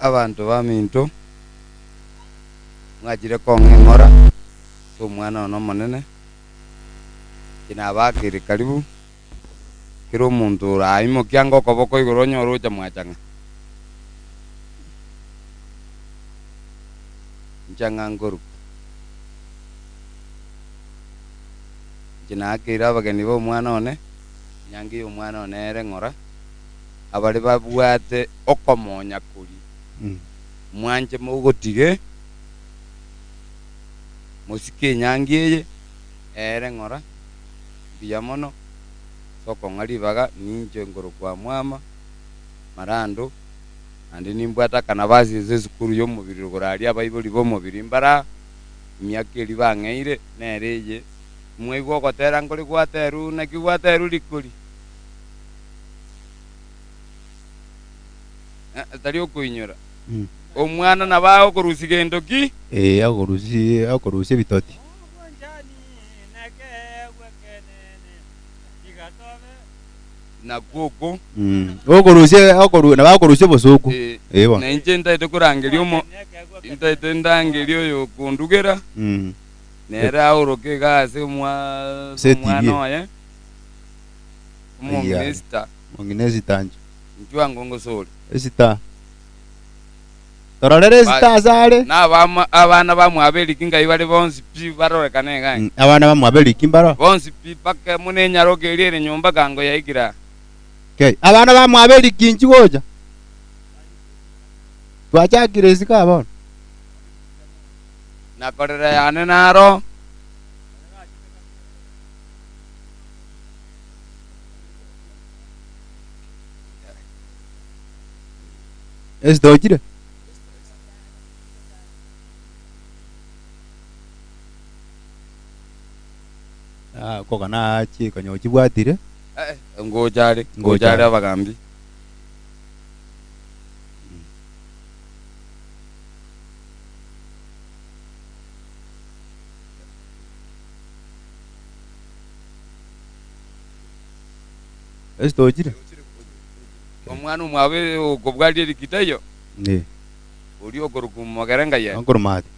Abanto baminto mwachire kong'eng'ora ase omwana one omonene, kinabakire karibu, kera omonto oraimokia anga okoboko igoro onyore ocha mwachang'a. Nchang'a nkoruka. Inche nakeire abageni ba omwana one, nyangi ya omwana one ere ng'ora, abare babwate okomonya koria. Mwanche mogotige, mosike enyangi eye, ere ng'ora, mbuya mono, ase okong'a ribaga, ninche nkorokwa mwama, marando, naende nimbwate akanabasi ase esukuru ya omobiri rogoro aria abaibori ba omobiri mbara, emiaka eria bang'eire, nere eye, mwaigwa ogotera nkore gwaterwa naki gwaterwa rikori. Eh, tari okoinyora. Omwana nabo agokorusia gento ki? Eh, agokorusia agokorusia ebitoti. Nakwo oko. Okorusia okoru nabo agokorusia obosuku. Eh bono. Na inche ntaete korangeria omo ntaete ndangeria oyo okondugera. Nere aoroke iga ase omwa Ase omwana TV. oye. Omong'ina Esther. Omong'ina Esther ncho. Inchuo ango ngosore. Esther. Tororere Esther ase are. Na abama abana bamwabo eriki ngai bare bonsi pi barorekane iga. Abana bamwabo eriki mbaro. Bonsi pi mpaka muna enyaroka eria ere nyomba kango yaikire aa. Okay. Abana bamwabo eriki inchi gocha. Twachakire isiko aa bono. Nakorera yane naro. Esther ochire? Ah, okogana achie konya ochibwatire. Eh, ngocha are, ngocha are abagambi. Esther ochire? Omwana omwabo okobwaria erikita eyo. Eh. Oria okorokwa Mogere ngai are. Okoromati.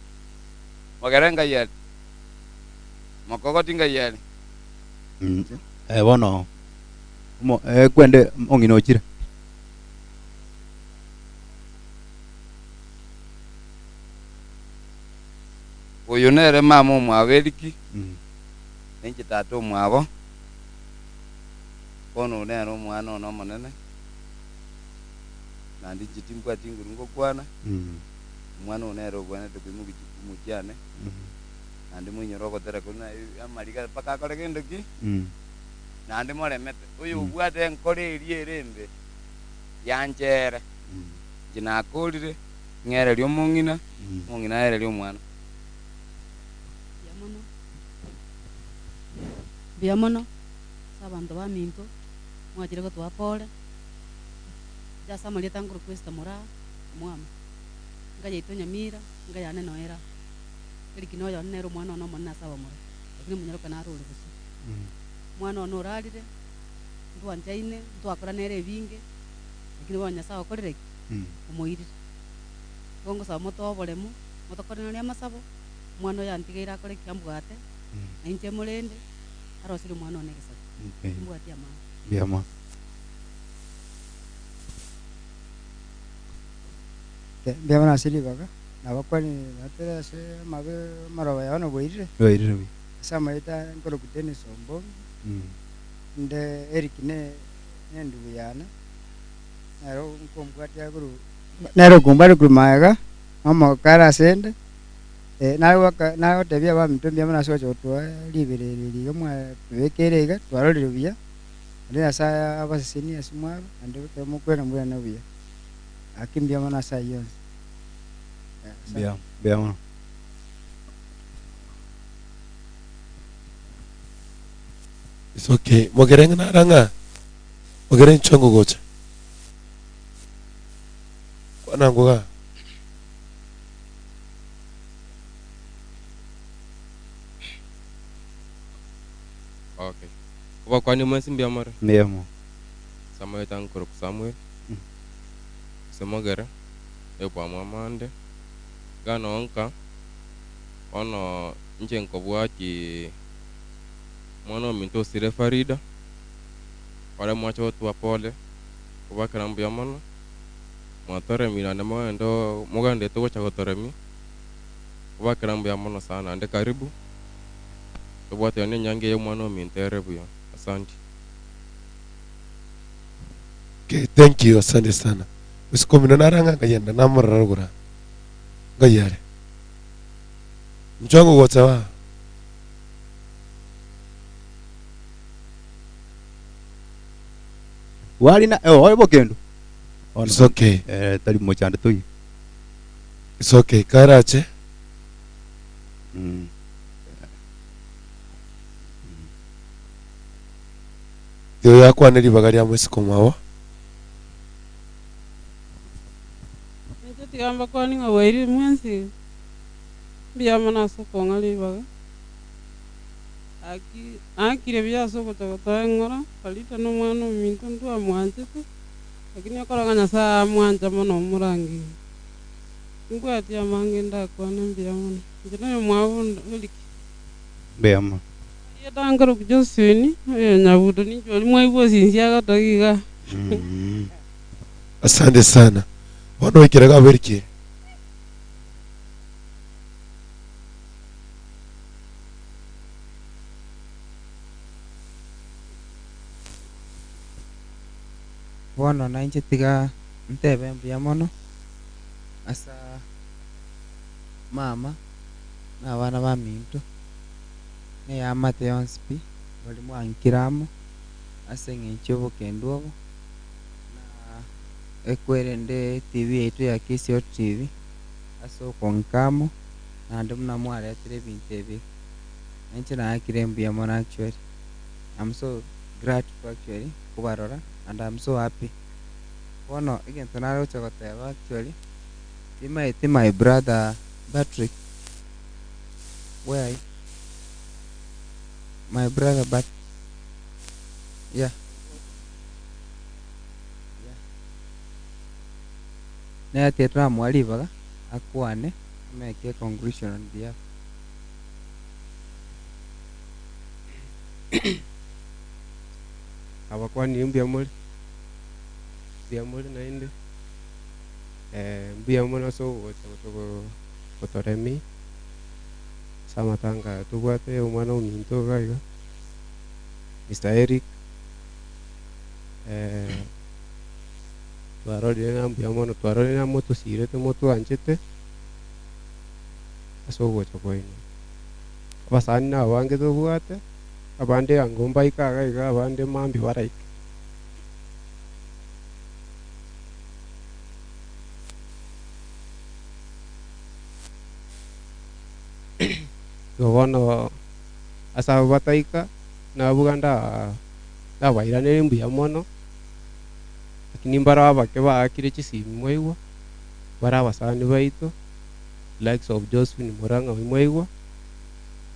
Mogere ngai are. Mokogoti ngai are. Eh, bono omo eh, kwende omong'ina ochire. Oyo nere mama omwabo eriki. Ninche tata omwabo. Bono oyo nere omwana one omonene. Naende inche timbwati nguru ngokwana. Omwana oyo nere obwenerete koimokia chikumu chiane. Naende moinyore ogotera koria na amariga mpaka akore gento ki? Naende moremete. Oyo obwate enkoro eria ere embe, yanchere. Inche nakorire, ng'ererie omong'ina, omong'ina aererie omwana. Mbuya mono. Mbuya mono, ase abanto baminto, mwachire gotoa pore. Inche ase amarieta nkorokwa Esther Moraa, omwama. Enka yaito Nyamira, enka yane noera. Eric na oyone nere omwana one omonene ase abamura, lakini omonyaroka naro ore bosio. Omwana one orarire, ntwanchaine, ntwakora nere ebinge, lakini bono Nyasaye okorire ki? Omoirire. Igo ngosaba motoe oboremo, motokorererie amasabo, omwana oyo antigeire akore ki? Ambwate, na inche morende, aroserie omwana one egesaku. Okay. Timbwati amang'ana. Mbuya mono. Mbuya mono ase ribaga, nabakwanire natere ase amabe amaroba yao naboirire. Bwairire buya. Ase amaete nkorokwa Dennis Ombongi, inde Eric ne nendugu yane, nere nkombwatia korwa nere okombwatia korwa magega, omokare ase inde, nagoaka nagotebia abaminto mbuya mono ase gocha gotoa riberera eri iga mwatubekeire iga, twarorire buya, naende Nyasaye abasesenie ase mwarwa, naende ekero mokwera mbwene buya. Gaki mbuya mono ase ayio onsi. Mbuya, mbuya mono. It's okay. Mogere ng'a nara ng'a mogere inchwe ngogocha. Kwana ngoga. Okay. Obakwani mwensi mbuya more? Mbuya mono. Samuel tankoroku Samuel. Ase mogere, ebwamwamande, iga nonka, bono inche nkobwati omwana ominto osire Farida, ore mwacha gotwa pole, kobakera mbuya mono, mwatoremire naende mogende mogenderete gocha gotoremia, kobakera mbuya mono sana naende karibu, tobwatane enyangi eye omwana ominto ere buya, asanti. Okay, thank you, asante sana. Usiku mino narang'a nkayenda namorora rogora. Ngayare. Mchwango gocha wa. Warina eh, oyo bokendo. It's okay. Eh, tari mochando toiyo. It's okay. Karache. Igo yakwane ribaga ria moiseke omwabo. Inche tiga mbakwanie ng'a bwairire mwensi, mbuya mono ase okong'a ribaga. Gaki naakire buya ase ogocha gotoa eng'ora, Farida na omwana ominto ntwamwanchete, lakini okora ng'a Nyasaye amwancha mono omorangerie. Timbwati amange ndakwane mbuya mono. Inche na oyomwabo onde Eric. Mbuya mono. Erieta nkorokwa Josephine, oyo Nyabuto ninche oria mwaigwa osinsia agatogi igaa. Asante sana. Bono oikere iga abwo Eric. Bono nainche tiga ntebe mbuya mono asa mama na abana baminto, na eamate yonsi pi, baria mwankire amo ase eng'encho y'obokendu obo, na ekwerende etv yaito ya KCO TV ase okong'ika amo, naende buna mwaretire ebinto ebi. Nainche naakire mbuya mono actually, I'm so grateful actually kobarora and I'm so happy. Bono egento naroche goteba actually, timaeti my brother Patrick, where are you? My brother Pat, yeah. Yeah. Nere twamoa ribaga akwane ameke a conclusion on behalf. Abakwanire mbuya more, mbuya more naende, mbuya mono ase ogocha gotogo gotoremia, ase amatanga aya tobwate omwana ominto iga iga, Mister Eric, twarorire ng'a mbuya mono, twarorire ng'a motosirete motwanchete, ase ogocha kwaino. Abasani na abange tobwate, abande ango mbaike iga iga, abande mambia baraike. Igo bono ase abwo bataika, nabuga nda ndabairanere mbuya mono, lakini mbare abake baakire chisimi mwaigwa, bare abasani baito, likes of Josephine Murang'a oyio mwaigwa,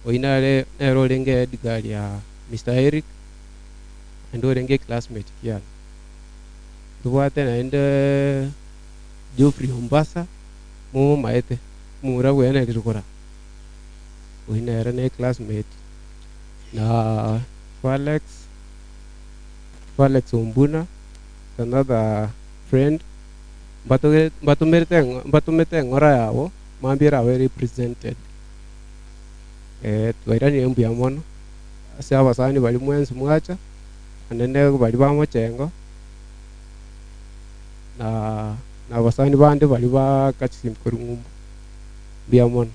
oyio nare nere orenge head girl ya Mister Eric, naende orenge eclassmate kiane. Ntobwate naende. Geoffrey Ombasa, momomaete, omomura bwene ririgora, oyio nere ne classmate, na Falex, Falex Ombuna, is another friend, mbatogere mbatomerete eng'o mbatomete eng'ora yabo, mambia erabe represented. Twairanire mbuya mono, ase abasani baria mwensi mwacha, anene baria ba mochengo, na na abasani bande baria ba kachisimbi korwa ng'umbu. Mbuya mono.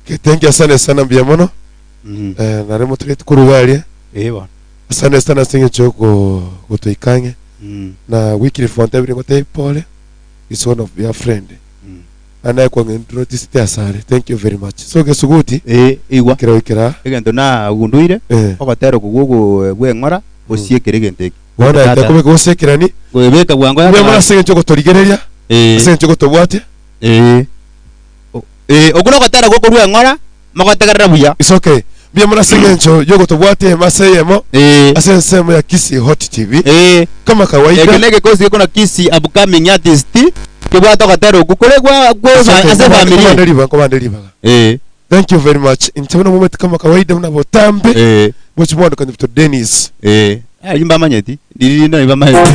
Okay, thank you asante sana mbuya mono. Eh, nare motureti koruga aria. Eh bono. Asante sana ase eng'encho yoko gotoika ang'e. Na Wycliffe Fontebire ngotebi pole is one of your friend. Naende kwang'introducete asare. Thank you very much. So gesuguti Eh, igwa. kera goikera Egento nagunduire, Eh. ogotera okwo gwogo bw'eng'ora, osiekere egento eke. bono Tata. ekobeka gosekerani. Goebeka bwango Mbuya mono ase eng'encho yogotorigereria. Eh. Ase eng'encho yogotobwatia. Eh. O- Eh, okwo nogotera gokorwa eng'ora, mogotegerera buya. It's okay. Mbuya mono ase eng'encho yogotobwatia emo ase eyemo ase ensemo ya Kisii Hot TV. Kama kawaida. Eke negekosi gekona Kisii upcoming artist kebwate ogotera okwo kore gwa gwa It's okay. ase Nkobande- efamily. nkobande ribaga, nkobande ribaga. Eh. Thank you very much. Inche buna momanyete kama kawaida buna botambe. Eh. Mochi mwandukani to Dennis. Eh. Aye mbamanyeti. Ndiri rinde mbamanyeti.